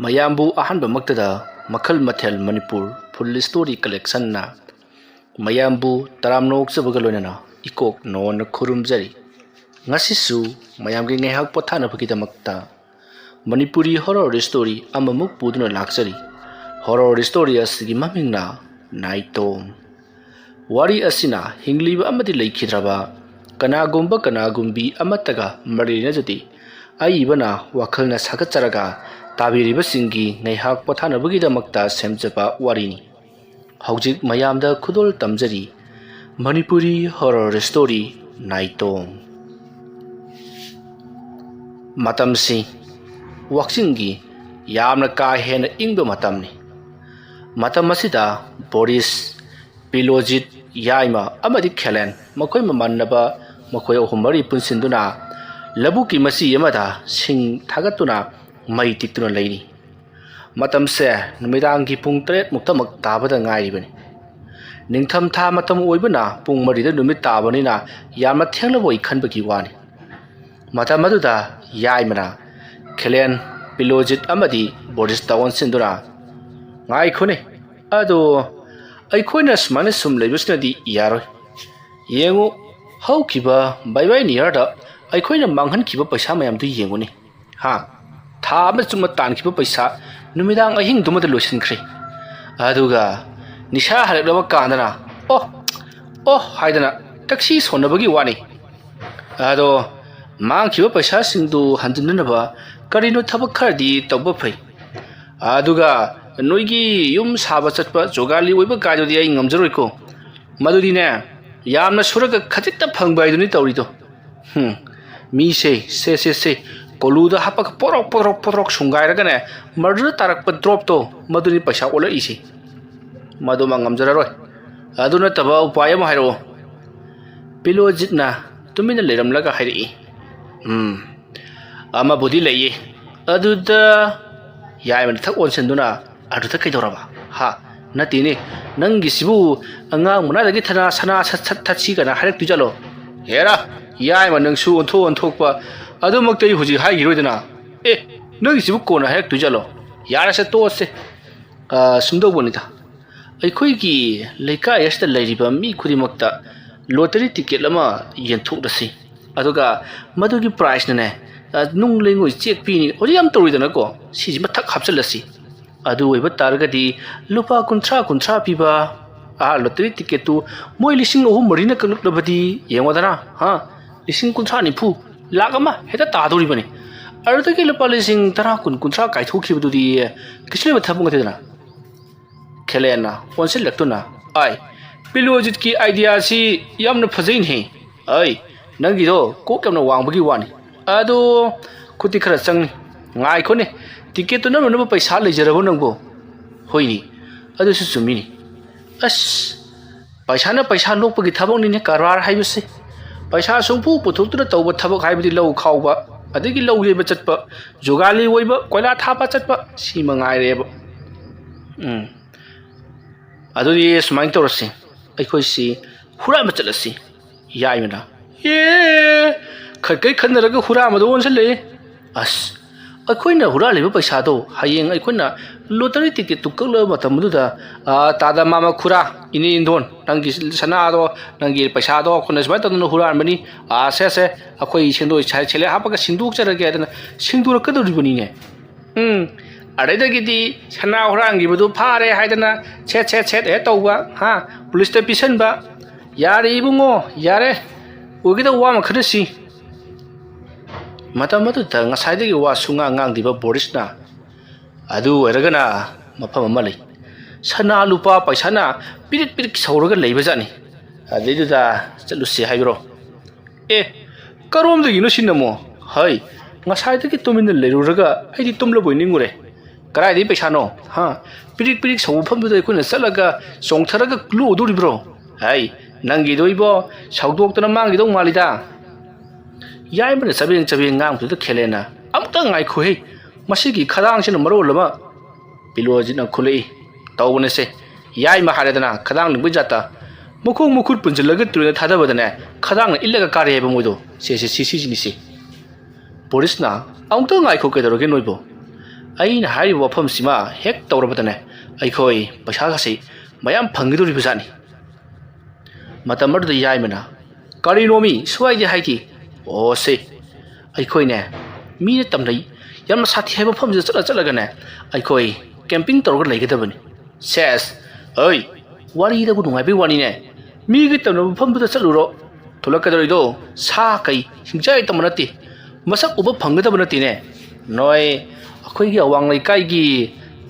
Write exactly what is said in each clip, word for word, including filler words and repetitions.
ꯃꯌꯥꯝꯕꯨ ꯑꯍꯥꯟꯕꯃꯛꯇꯗ ꯃꯈꯜ ꯃꯊꯦꯜ ꯃꯅꯤꯄꯨꯔ ꯐꯨꯜ ꯁ꯭ꯇꯣꯔꯤ ꯀꯂꯦꯛꯁꯟꯅ ꯃꯌꯥꯝꯕꯨ ꯇꯔꯥꯝꯅ ꯑꯣꯛꯆꯕꯒ ꯂꯣꯏꯅꯅ ꯏꯀꯣꯛ ꯅꯣꯟꯅ ꯈꯨꯔꯨꯝꯖꯔꯤ꯫ ꯉꯁꯤꯁꯨ ꯃꯌꯥꯝꯒꯤ ꯉꯥꯏꯍꯥꯛ ꯄꯣꯊꯥꯅꯕꯒꯤꯗꯃꯛꯇ ꯃꯅꯤꯄꯨꯔꯤ ꯍꯣꯔꯣꯔ ꯁ꯭ꯇꯣꯔꯤ ꯑꯃꯃꯨꯛ ꯄꯨꯗꯨꯅ ꯂꯥꯛꯆꯔꯤ꯫ ꯍꯣꯔꯣꯔ ꯁ꯭ꯇꯣꯔꯤ ꯑꯁꯤꯒꯤ ꯃꯃꯤꯡꯅ ꯅꯥꯏꯇꯣꯝ꯫ ꯋꯥꯔꯤ ꯑꯁꯤꯅ ꯍꯤꯡꯂꯤꯕ ꯑꯃꯗꯤ ꯂꯩꯈꯤꯗ꯭ꯔꯕ ꯀꯅꯥꯒꯨꯝꯕ ꯀꯅꯥꯒꯨꯝꯕꯤ ꯑꯃꯠꯇꯒ ꯃꯔꯤ ꯂꯩꯅꯖꯗꯦ꯫ ꯑꯏꯕꯅ ꯋꯥꯈꯜꯅ ꯁꯥꯒꯠꯆꯔꯒ ꯇꯥꯕꯤꯔꯤꯕꯁꯤꯡꯒꯤ ꯉꯥꯏꯍꯥꯛ ꯄꯣꯊꯥꯅꯕꯒꯤꯗꯃꯛꯇ ꯁꯦꯝꯖꯕ ꯋꯥꯔꯤꯅꯤ꯫ ꯍꯧꯖꯤꯛ ꯃꯌꯥꯝꯗ ꯈꯨꯗꯣꯜ ꯇꯝꯖꯔꯤ ꯃꯅꯤꯄꯨꯔꯤ ꯍꯣꯔꯣꯔ ꯁ꯭ꯇꯣꯔꯤ ꯅꯥꯏꯇꯣꯝ꯫ ꯃꯇꯝꯁꯤ ꯋꯥꯛꯆꯤꯡꯒꯤ ꯌꯥꯝꯅ ꯀꯥ ꯍꯦꯟꯅ ꯏꯪꯕ ꯃꯇꯝꯅꯤ꯫ ꯃꯇꯝ ꯑꯁꯤꯗ ꯕꯣꯔꯤꯁ, ꯄꯤꯂꯣꯖꯤꯠ, ꯌꯥꯏꯃ ꯑꯃꯗꯤ ꯈꯦꯂꯦꯟ, ꯃꯈꯣꯏ ꯃꯃꯥꯟꯅꯕ ꯃꯈꯣꯏ ꯑꯍꯨꯝ ꯃꯔꯤ ꯄꯨꯟꯁꯤꯟꯗꯨꯅ ꯂꯧꯕꯨꯛꯀꯤ ꯃꯆꯤ ꯑꯃꯗ ꯁꯤꯡ ꯊꯥꯒꯠꯇꯨꯅ ꯃꯩ ꯇꯤꯛꯇꯨꯅ ꯂꯩꯔꯤ꯫ ꯃꯇꯝꯁꯦ ꯅꯨꯃꯤꯗꯥꯡꯒꯤ ꯄꯨꯡ ꯇꯔꯦꯠ ꯃꯨꯛꯇꯃꯛ ꯇꯥꯕꯗ ꯉꯥꯏꯔꯤꯕꯅꯤ꯫ ꯅꯤꯡꯊꯝꯊꯥ ꯃꯇꯝ ꯑꯣꯏꯕꯅ ꯄꯨꯡ ꯃꯔꯤꯗ ꯅꯨꯃꯤꯠ ꯇꯥꯕꯅꯤꯅ ꯌꯥꯝꯅ ꯊꯦꯡꯂꯕꯣꯏ ꯈꯟꯕꯒꯤ ꯋꯥꯅꯤ꯫ ꯃꯇꯝ ꯑꯗꯨꯗ ꯌꯥꯏꯃꯅ ꯈꯦꯂꯦꯟ, ꯄꯤꯂꯣꯖꯤꯠ ꯑꯃꯗꯤ ꯕꯣꯔꯤꯁꯇ ꯑꯣꯟꯁꯤꯟꯗꯨꯅ, "ꯉꯥꯏꯈꯣꯅꯦ, ꯑꯗꯣ ꯑꯩꯈꯣꯏꯅ ꯁꯨꯃꯥꯏꯅ ꯁꯨꯝ ꯂꯩꯕꯁꯤꯅꯗꯤ ꯌꯥꯔꯣꯏ꯫ ꯌꯦꯡꯉꯨ, ꯍꯧꯈꯤꯕ ꯕꯥꯏ ꯕꯥꯏ ꯅꯤꯌꯔꯗ ꯑꯩꯈꯣꯏꯅ ꯃꯥꯡꯍꯟꯈꯤꯕ ꯄꯩꯁꯥ ꯃꯌꯥꯝꯗꯨ ꯌꯦꯡꯉꯨꯅꯦ꯫ ꯍꯥ? ꯊꯥ ꯑꯃ ꯆꯨꯞꯅ ꯇꯥꯟꯈꯤꯕ ꯄꯩꯁꯥ ꯅꯨꯃꯤꯗꯥꯡ ꯑꯍꯤꯡꯗꯨꯃꯗ ꯂꯣꯏꯁꯤꯟꯈ꯭ꯔꯦ꯫ ꯑꯗꯨꯒ ꯅꯤꯁꯥ ꯍꯜꯂꯛꯂꯕ ꯀꯥꯟꯗꯅ ꯑꯣ, ꯑꯣ ꯍꯥꯏꯗꯅ ꯇꯛꯁꯤ ꯁꯣꯟꯅꯕꯒꯤ ꯋꯥꯅꯤ꯫ ꯑꯗꯣ ꯃꯥꯡꯈꯤꯕ ꯄꯩꯁꯥꯁꯤꯡꯗꯨ ꯍꯟꯖꯤꯟꯅꯅꯕ ꯀꯔꯤꯅꯣ ꯊꯕꯛ ꯈꯔꯗꯤ ꯇꯧꯕ ꯐꯩ꯫ ꯑꯗꯨꯒ ꯅꯣꯏꯒꯤ ꯌꯨꯝ ꯁꯥꯕ ꯆꯠꯄ ꯖꯣꯒꯥꯂꯤ ꯑꯣꯏꯕ ꯀꯥꯏꯗꯨꯗꯤ ꯑꯩ ꯉꯝꯖꯔꯣꯏꯀꯣ꯫ ꯃꯗꯨꯗꯤꯅꯦ, ꯌꯥꯝꯅ ꯁꯨꯔꯒ ꯈꯖꯤꯛꯇ ꯐꯪꯕ ꯍꯥꯏꯗꯨꯅꯤ ꯇꯧꯔꯤꯗꯣ꯫ ꯍꯨꯝ, ꯃꯤꯁꯦ, ꯁꯦ, ꯁꯦ, ꯁꯦ, ꯀꯣꯂꯨꯗ ꯍꯥꯞꯄꯒ ꯄꯣꯔꯣꯛ, ꯄꯣꯔꯣꯛ, ꯄꯣꯔꯣꯛ ꯁꯨꯡꯒꯥꯏꯔꯒꯅꯦ, ꯃꯔꯗꯔꯗ ꯇꯥꯔꯛꯄ ꯗ꯭ꯔꯣꯞꯇꯣ, ꯃꯗꯨꯅꯤ ꯄꯩꯁꯥ ꯑꯣꯜꯂꯛꯏꯁꯦ꯫ ꯃꯗꯨꯃ ꯉꯝꯖꯔꯔꯣꯏ꯫ ꯑꯗꯨ ꯅꯠꯇꯕ ꯎꯄꯥꯏ ꯑꯃ ꯍꯥꯏꯔꯛꯑꯣ꯫" ꯄꯤꯂꯣꯖꯤꯠꯅ ꯇꯨꯃꯤꯟꯅ ꯂꯩꯔꯝꯂꯒ ꯍꯥꯏꯔꯛꯏ, "ꯎꯝ, ꯑꯃꯕꯨꯗꯤ ꯂꯩꯌꯦ꯫ ꯑꯗꯨꯗ", ꯌꯥꯏꯃꯅ ꯊꯛ ꯑꯣꯟꯁꯤꯟꯗꯨꯅ, "ꯑꯗꯨꯗ ꯀꯩꯗꯧꯔꯕ? ꯍꯥ? ꯅꯠꯇꯦꯅꯦ, ꯅꯪꯒꯤꯁꯤꯕꯨ ꯑꯉꯥꯡ ꯃꯅꯥꯗꯒꯤ ꯊꯅꯥ ꯁꯅꯥ ꯁꯠ ꯁꯠ ꯊꯠꯁꯤ ꯀꯅ ꯍꯥꯏꯔꯛꯇꯣꯏ ꯖꯥꯠꯂꯣ?" "ꯍꯦꯔꯥ, ꯌꯥꯏꯃ ꯅꯪꯁꯨ ꯑꯣꯟꯊꯣꯛ ꯑꯣꯟꯊꯣꯛꯄ꯫ ꯑꯗꯨꯃꯛꯇꯤ ꯑꯩ ꯍꯧꯖꯤꯛ ꯍꯥꯏꯈꯤꯔꯣꯏꯗꯅ꯫ ꯑꯦ, ꯅꯪꯒꯤꯁꯤꯕꯨ ꯀꯣꯟꯅ ꯍꯥꯏꯔꯛꯇꯣꯏ ꯖꯥꯠꯂꯣ?" ꯌꯥꯔꯁꯦ, ꯇꯣꯛꯑꯁꯦ꯫ ꯑ, ꯁꯨꯝꯗꯧꯕꯅꯤꯗ, ꯑꯩꯈꯣꯏꯒꯤ ꯂꯩꯀꯥꯏ ꯑꯁꯤꯗ ꯂꯩꯔꯤꯕ ꯃꯤ ꯈꯨꯗꯤꯡꯃꯛꯇ ꯂꯣꯇꯔꯤ ꯇꯤꯀꯦꯠ ꯑꯃ ꯌꯦꯟꯊꯣꯛꯂꯁꯤ, ꯑꯗꯨꯒ ꯃꯗꯨꯒꯤ ꯄ꯭ꯔꯥꯏꯖꯅꯅꯦ, ꯑ, ꯅꯨꯡ ꯂꯩꯉꯣꯏ ꯆꯦꯛ ꯄꯤꯅꯤ, ꯍꯧꯖꯤꯛ ꯌꯥꯝ ꯇꯧꯔꯤꯗꯅꯀꯣ, ꯁꯤꯁꯤ ꯃꯊꯛ ꯍꯥꯞꯆꯤꯜꯂꯁꯤ꯫ ꯑꯗꯨ ꯑꯣꯏꯕ ꯇꯥꯔꯒꯗꯤ ꯂꯨꯄꯥ ꯀꯨꯟꯊ꯭ꯔꯥ ꯀꯨꯟꯊ꯭ꯔꯥ ꯄꯤꯕ, ꯑꯥ, ꯂꯣꯇꯔꯤ ꯇꯤꯀꯦꯠꯇꯨ ꯃꯣꯏ ꯂꯤꯁꯤꯡ ꯑꯍꯨꯝ ꯃꯔꯤꯅ ꯀꯛꯂꯛꯂꯕꯗꯤ ꯌꯦꯡꯉꯣꯗꯅ, ꯍꯥ? ꯂꯤꯁꯤꯡ ꯀꯨꯟꯊ꯭ꯔꯥ ꯅꯤꯐꯨ, ꯂꯥꯛ ꯑꯃ ꯍꯦꯛꯇ ꯇꯥꯗꯧꯔꯤꯕꯅꯤ꯫ ꯑꯗꯨꯗꯒꯤ ꯂꯨꯄꯥ ꯂꯤꯁꯤꯡ ꯇꯔꯥ, ꯀꯨꯟ, ꯀꯨꯟꯊ꯭ꯔꯥ ꯀꯥꯏꯊꯣꯛꯈꯤꯕꯗꯨꯗꯤ ꯀꯩꯁꯨ ꯂꯩꯕ ꯊꯕꯛ ꯅꯠꯇꯦꯗꯅ꯫ ꯈꯦꯂꯦꯟꯅ ꯑꯣꯟꯁꯤꯜꯂꯛꯇꯨꯅ, "ꯑꯥꯏ, ꯄꯤꯂꯣꯖꯤꯠꯀꯤ ꯑꯥꯏꯗꯤꯌꯥꯁꯤ ꯌꯥꯝꯅ ꯐꯖꯩꯅꯦ꯫ ꯑꯩ, ꯅꯪꯒꯤꯗꯣ ꯀꯣꯛ ꯌꯥꯝꯅ ꯋꯥꯡꯕꯒꯤ ꯋꯥꯅꯤ꯫ ꯑꯗꯣ ꯈꯨꯠꯇꯤ ꯈꯔ ꯆꯪꯅꯤ꯫ ꯉꯥꯏꯈꯣꯅꯦ, ꯇꯤꯀꯦꯠꯇꯨ ꯅꯝꯅꯅꯕ ꯄꯩꯁꯥ ꯂꯩꯖꯔꯕꯣ ꯅꯪꯕꯣ?" "ꯍꯣꯏꯅꯦ, ꯑꯗꯨꯁꯨ ꯆꯨꯝꯃꯤꯅꯦ꯫ ꯑꯁ, ꯄꯩꯁꯥꯅ ꯄꯩꯁꯥ ꯂꯣꯛꯄꯒꯤ ꯊꯕꯛꯅꯤꯅꯦ ꯀꯔꯕꯥꯔ ꯍꯥꯏꯕꯁꯦ꯫ ꯄꯩꯁꯥ ꯁꯨꯡꯄꯨ ꯄꯨꯊꯣꯛꯇꯨꯅ ꯇꯧꯕ ꯊꯕꯛ ꯍꯥꯏꯕꯗꯤ ꯂꯧ ꯈꯥꯎꯕ, ꯑꯗꯒꯤ ꯂꯧ ꯌꯩꯕ ꯆꯠꯄ, ꯖꯨꯒꯥꯂꯤ ꯑꯣꯏꯕ, ꯀꯣꯏꯂꯥ ꯊꯥꯕ ꯆꯠꯄ, ꯁꯤ ꯃꯉꯥꯏꯔꯦꯕ꯫ ꯎꯝ, ꯑꯗꯨꯗꯤ ꯁꯨꯃꯥꯏꯅ ꯇꯧꯔꯁꯤ, ꯑꯩꯈꯣꯏꯁꯤ ꯍꯨꯔꯥꯟꯕ ꯆꯠꯂꯁꯤ꯫" ꯌꯥꯏꯃꯅ, "ꯑꯦ, ꯈꯠꯀꯩ ꯈꯟꯅꯔꯒ ꯍꯨꯔꯥꯟꯕꯗ ꯑꯣꯟꯁꯤꯜꯂꯛꯑꯦ꯫ ꯑꯁ, ꯑꯩꯈꯣꯏꯅ ꯍꯨꯔꯥꯜꯂꯤꯕ ꯄꯩꯁꯥꯗꯣ ꯍꯌꯦꯡ ꯑꯩꯈꯣꯏꯅ ꯂꯣꯇꯔꯤ ꯇꯤꯀꯦꯠꯇꯨ ꯀꯛꯂꯕ ꯃꯇꯝꯗꯨꯗ, ꯑꯥ, ꯇꯥꯗ ꯃꯥꯃ ꯈꯨꯔꯥ, ꯏꯅꯦ ꯏꯟꯗꯣꯟ, ꯅꯪꯒꯤ ꯁꯅꯥꯗꯣ, ꯅꯪꯒꯤ ꯄꯩꯁꯥꯗꯣ ꯑꯩꯈꯣꯏꯅ ꯁꯨꯃꯥꯏꯅ ꯇꯧꯗꯅ ꯍꯨꯔꯥꯟꯕꯅꯤ, ꯑꯥ, ꯁꯦ, ꯁꯦ, ꯑꯩꯈꯣꯏ ꯁꯦꯟꯗꯣꯏ ꯁꯦꯂꯦꯞ ꯍꯥꯞꯄꯒ ꯁꯤꯡꯗꯣꯛꯆꯔꯒꯦ" ꯍꯥꯏꯗꯅ ꯁꯤꯡꯗꯣꯔꯛꯀꯗꯧꯔꯤꯕꯅꯤꯅꯦ꯫ ꯎꯝ, ꯑꯗꯩꯗꯒꯤꯗꯤ ꯁꯅꯥ ꯍꯨꯔꯥꯟꯈꯤꯕꯗꯨ ꯐꯥꯔꯦ ꯍꯥꯏꯗꯅ ꯁꯦꯠ, ꯁꯦꯠ, ꯁꯦꯠ ꯍꯦꯛ ꯇꯧꯕ, ꯍꯥ, ꯄꯨꯂꯤꯁꯇ ꯄꯤꯁꯟꯕ꯫ ꯌꯥꯔꯦ ꯏꯕꯨꯡꯉꯣ, ꯌꯥꯔꯦ, ꯑꯣꯏꯒꯗꯧꯕ ꯋꯥ ꯑꯃ ꯈꯟꯅꯁꯤ꯫ ꯃꯇꯝ ꯑꯗꯨꯗ ꯉꯁꯥꯏꯗꯒꯤ ꯋꯥ ꯁꯨꯡꯉꯥꯡ ꯉꯥꯡꯗ꯭ꯔꯤꯕ ꯕꯣꯔꯤꯁꯅ, "ꯑꯗꯨ ꯑꯣꯏꯔꯒꯅ ꯃꯐꯝ ꯑꯃ ꯂꯩ꯫ ꯁꯅꯥ ꯂꯨꯄꯥ ꯄꯩꯁꯥꯅ ꯄꯤꯔꯤꯛ ꯄꯤꯔꯤꯛ ꯁꯧꯔꯒ ꯂꯩꯕꯖꯥꯠꯅꯤ꯫ ꯑꯗꯩꯗꯨꯗ ꯆꯠꯂꯨꯁꯤ ꯍꯥꯏꯕ꯭ꯔꯣ?" "ꯑꯦ, ꯀꯔꯣꯝꯗꯒꯤꯅꯣ ꯁꯤꯅꯃꯣ? ꯍꯩ, ꯉꯁꯥꯏꯗꯒꯤ ꯇꯨꯃꯤꯟꯅ ꯂꯩꯔꯨꯔꯒ ꯑꯩꯗꯤ ꯇꯨꯝꯂꯕꯣꯏ ꯅꯤꯡꯉꯨꯔꯦ꯫ ꯀꯗꯥꯏꯗꯒꯤ ꯄꯩꯁꯥꯅꯣ? ꯍꯥ? ꯄꯤꯔꯤꯛ ꯄꯤꯔꯤꯛ ꯁꯧꯕ ꯃꯐꯝꯗꯨꯗ ꯑꯩꯈꯣꯏꯅ ꯆꯠꯂꯒ ꯆꯣꯡꯊꯔꯒ ꯂꯣꯛꯎꯗꯣꯔꯤꯕ꯭ꯔꯣ? ꯍꯩ, ꯅꯪꯒꯤꯗꯣ ꯏꯕꯣ, ꯁꯧꯗꯣꯛꯇꯅ ꯃꯥꯡꯈꯤꯗꯧ ꯃꯥꯜꯂꯤꯗ꯫" ꯌꯥꯏꯃꯅ ꯆꯕꯦꯡ ꯆꯕꯦꯡ ꯉꯥꯡꯕꯗꯨꯗ ꯈꯦꯂꯦꯟꯅ, "ꯑꯃꯨꯛꯇ ꯉꯥꯏꯈꯣꯍꯦ, ꯃꯁꯤꯒꯤ ꯈꯗꯥꯡꯁꯤꯅ ꯃꯔꯣꯜ ꯑꯃ꯫" ꯄꯤꯂꯣꯖꯤꯠꯅ ꯈꯨꯠꯂꯛꯏ꯫ "ꯇꯧꯕꯅꯦꯁꯦ, ꯌꯥꯏꯃ ꯍꯥꯏꯔꯦꯗꯅ, ꯈꯗꯥꯡ ꯂꯤꯡꯕꯩ ꯖꯥꯠꯇ꯫ ꯃꯈꯣꯡ ꯃꯈꯨꯠ ꯄꯨꯟꯁꯤꯜꯂꯒ ꯇꯨꯔꯦꯜꯗ ꯊꯥꯗꯕꯗꯅꯦ, ꯈꯗꯥꯡꯅ ꯏꯜꯂꯒ ꯀꯥꯔꯛꯑꯦꯕ ꯃꯣꯏꯗꯣ꯫ ꯁꯦ, ꯁꯦ, ꯁꯤ, ꯁꯤꯁꯤꯅꯤꯁꯦ꯫" ꯕꯣꯔꯤꯁꯅ, "ꯑꯃꯨꯛꯇ ꯉꯥꯏꯈꯣ, ꯀꯩꯗꯧꯔꯒꯦ ꯅꯣꯏꯕꯣ? ꯑꯩꯅ ꯍꯥꯏꯔꯤꯕ ꯋꯥꯐꯝꯁꯤꯃ ꯍꯦꯛ ꯇꯧꯔꯕꯗꯅꯦ, ꯑꯩꯈꯣꯏ ꯄꯩꯁꯥꯒꯁꯤ ꯃꯌꯥꯝ ꯐꯪꯒꯗꯧꯔꯤꯕꯖꯥꯠꯅꯤ꯫ ꯃꯇꯝ ꯑꯗꯨꯗ ꯌꯥꯏꯃꯅ, "ꯀꯔꯤꯅꯣꯃꯤ, ꯁ꯭ꯋꯥꯏꯗꯤ ꯍꯥꯏꯗꯤ?" "ꯑꯣ ꯁꯦ, ꯑꯩꯈꯣꯏꯅꯦ ꯃꯤꯅ ꯇꯝꯅꯩ ꯌꯥꯝꯅ ꯁꯥꯊꯤ ꯍꯥꯏꯕ ꯃꯐꯝꯁꯤꯗ ꯆꯠꯂ ꯆꯠꯂꯒꯅꯦ ꯑꯩꯈꯣꯏ ꯀꯦꯝꯄꯤꯡ ꯇꯧꯔꯒ ꯂꯩꯒꯗꯕꯅꯤ꯫" "ꯁꯦꯁ, ꯑꯩ ꯋꯥꯔꯤꯗꯕꯨ ꯅꯨꯡꯉꯥꯏꯕꯩ ꯋꯥꯅꯤꯅꯦ, ꯃꯤꯒꯤ ꯇꯝꯅꯕ ꯃꯐꯝꯗꯨꯗ ꯆꯠꯂꯨꯔꯣ꯫ ꯊꯣꯛꯂꯛꯀꯗꯧꯔꯤꯗꯣ ꯁꯥ ꯀꯩ ꯍꯤꯡꯆꯥꯏ ꯇꯝꯕ ꯅꯠꯇꯦ, ꯃꯁꯛ ꯎꯕ ꯐꯪꯒꯗꯕ ꯅꯠꯇꯦꯅꯦ꯫ ꯅꯣꯏ ꯑꯩꯈꯣꯏꯒꯤ ꯑꯋꯥꯡ ꯂꯩꯀꯥꯏꯒꯤ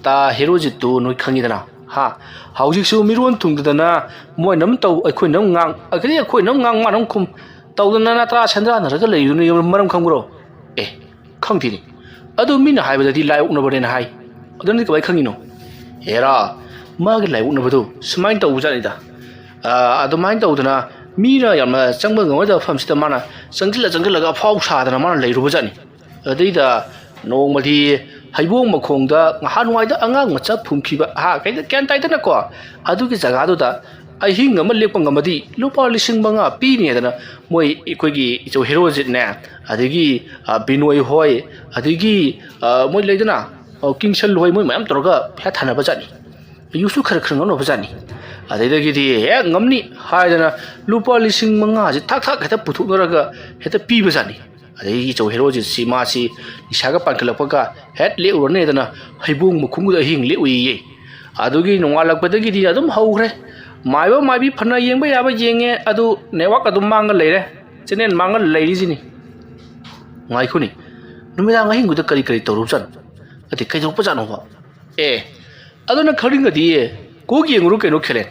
ꯇꯥ ꯍꯦꯔꯣꯖꯤꯠꯇꯨ ꯅꯣꯏ ꯈꯪꯉꯤꯗꯅ, ꯍꯥ? ꯍꯧꯖꯤꯛꯁꯨ ꯃꯤꯔꯣꯟ ꯊꯨꯡꯗꯗꯅ ꯃꯣꯏꯅ ꯑꯃ ꯇꯧ, ꯑꯩꯈꯣꯏꯅ ꯑꯃ ꯉꯥꯡ, ꯑꯗꯒꯤ ꯑꯩꯈꯣꯏꯅ ꯑꯃ ꯉꯥꯡ, ꯃꯥꯅ ꯑꯃ ꯈꯨꯝ ꯇꯧꯗꯅ ꯅꯇ꯭ꯔꯥ ꯁꯟꯗ꯭ꯔꯥꯟꯅꯔꯒ ꯂꯩꯔꯤꯗꯨꯅ ꯃꯔꯝ ꯈꯪꯕ꯭ꯔꯣ?" "ꯑꯦ, ꯈꯪꯗꯦꯅꯦ꯫ ꯑꯗꯨ ꯃꯤꯅ ꯍꯥꯏꯕꯗꯗꯤ ꯂꯥꯏ ꯑꯣꯛꯅꯕꯅꯦꯅ ꯍꯥꯏ꯫ ꯑꯗꯨ ꯅꯪꯗꯤ ꯀꯃꯥꯏꯅ ꯈꯪꯉꯤꯅꯣ?" "ꯍꯦꯔꯥ, ꯃꯥꯒꯤ ꯂꯥꯏ ꯑꯣꯛꯅꯕꯗꯨ ꯁꯨꯃꯥꯏꯅ ꯇꯧꯕꯖꯥꯠꯅꯤꯗ꯫ ꯑꯥ, ꯑꯗꯨꯃꯥꯏꯅ ꯇꯧꯗꯅ ꯃꯤꯅ ꯌꯥꯝꯅ ꯆꯪꯕ ꯉꯝꯒꯗꯕ ꯃꯐꯝꯁꯤꯗ ꯃꯥꯅ ꯆꯪꯁꯤꯜꯂ ꯆꯪꯁꯤꯜꯂꯒ ꯑꯐꯥꯎ ꯁꯥꯗꯅ ꯃꯥꯅ ꯂꯩꯔꯨꯕꯖꯥꯠꯅꯤ꯫ ꯑꯗꯩꯗ ꯅꯣꯡꯃꯗꯤ ꯍꯩꯕꯣꯡ ꯃꯈꯣꯡꯗ ꯉꯍꯥꯟꯋꯥꯏꯗ ꯑꯉꯥꯡ ꯃꯆꯥ ꯐꯨꯝꯈꯤꯕ, ꯍꯥ, ꯀꯩꯗ ꯒ꯭ꯌꯥꯟ ꯇꯥꯏꯗꯅꯀꯣ, ꯑꯗꯨꯒꯤ ꯖꯒꯥꯗꯨꯗ ꯑꯍꯤꯡ ꯑꯃ ꯂꯦꯛꯄ ꯉꯝꯃꯗꯤ ꯂꯨꯄꯥ ꯂꯤꯁꯤꯡ ꯃꯉꯥ ꯄꯤꯅꯦꯗꯅ ꯃꯣꯏ ꯑꯩꯈꯣꯏꯒꯤ ꯏꯆꯧ ꯍꯦꯔꯣꯖꯤꯠꯅꯦ, ꯑꯗꯒꯤ, ꯑ, ꯕꯤꯅꯣꯏ ꯍꯣꯏ, ꯑꯗꯒꯤ, ꯑ, ꯃꯣꯏ ꯂꯩꯗꯅ, ꯑ, ꯀꯤꯡꯁꯟ ꯍꯣꯏ, ꯃꯣꯏ ꯃꯌꯥꯝ ꯇꯧꯔꯒ ꯄꯩꯁꯥ ꯊꯥꯅꯕ ꯖꯥꯠꯅꯤ꯫ ꯌꯨꯁꯨ ꯈꯔ ꯈꯔ ꯉꯧꯅꯕ ꯖꯥꯠꯅꯤ꯫ ꯑꯗꯩꯗꯒꯤꯗꯤ ꯍꯦꯛ ꯉꯝꯅꯤ ꯍꯥꯏꯗꯅ ꯂꯨꯄꯥ ꯂꯤꯁꯤꯡ ꯃꯉꯥꯁꯤ ꯊꯥꯛ ꯊꯥꯛ ꯍꯦꯛꯇ ꯄꯨꯊꯣꯛꯅꯔꯒ ꯍꯦꯛꯇ ꯄꯤꯕ ꯖꯥꯠꯅꯤ꯫ ꯑꯗꯒꯤ ꯏꯆꯧ ꯍꯦꯔꯣꯖꯤꯠꯁꯤ ꯃꯥꯁꯤ ꯅꯤꯁꯥꯒ ꯄꯥꯟꯈꯠꯂꯛꯄꯒ ꯍꯦꯛ ꯂꯦꯛꯎꯔꯅꯦꯗꯅ ꯍꯩꯕꯣꯡ ꯃꯈꯣꯡꯗꯨꯗ ꯑꯍꯤꯡ ꯂꯦꯛꯎꯏꯌꯦ꯫ ꯑꯗꯨꯒꯤ ꯅꯣꯡꯉꯥꯜꯂꯛꯄꯗꯒꯤꯗꯤ ꯑꯗꯨꯝ ꯍꯧꯈ꯭ꯔꯦ꯫ ꯃꯥꯏꯕ ꯃꯥꯏꯕꯤ ꯐꯅ ꯌꯦꯡꯕ ꯌꯥꯕ ꯌꯦꯡꯉꯦ, ꯑꯗꯨ network ꯑꯗꯨꯝ ꯃꯥꯡꯉ ꯂꯩꯔꯦ, channel ꯃꯥꯡꯉ ꯂꯩꯔꯤꯁꯤꯅꯤ꯫ ꯉꯥꯏꯈꯣꯅꯦ, ꯅꯨꯃꯤꯗꯥꯡ ꯑꯍꯤꯡꯗꯨꯗ ꯀꯔꯤ ꯀꯔꯤ ꯇꯧꯔꯨꯕꯖꯥꯠꯅꯣ? ꯅꯠꯇꯦ, ꯀꯩꯗꯧꯔꯛꯄꯖꯥꯠꯅꯣꯕ? ꯑꯦ, ꯑꯗꯨ ꯅꯪ ꯈꯪꯅꯤꯡꯉꯗꯤ ꯀꯣꯛ ꯌꯦꯡꯉꯨꯔꯣ ꯀꯩꯅꯣ, ꯈꯦꯂꯦꯟ꯫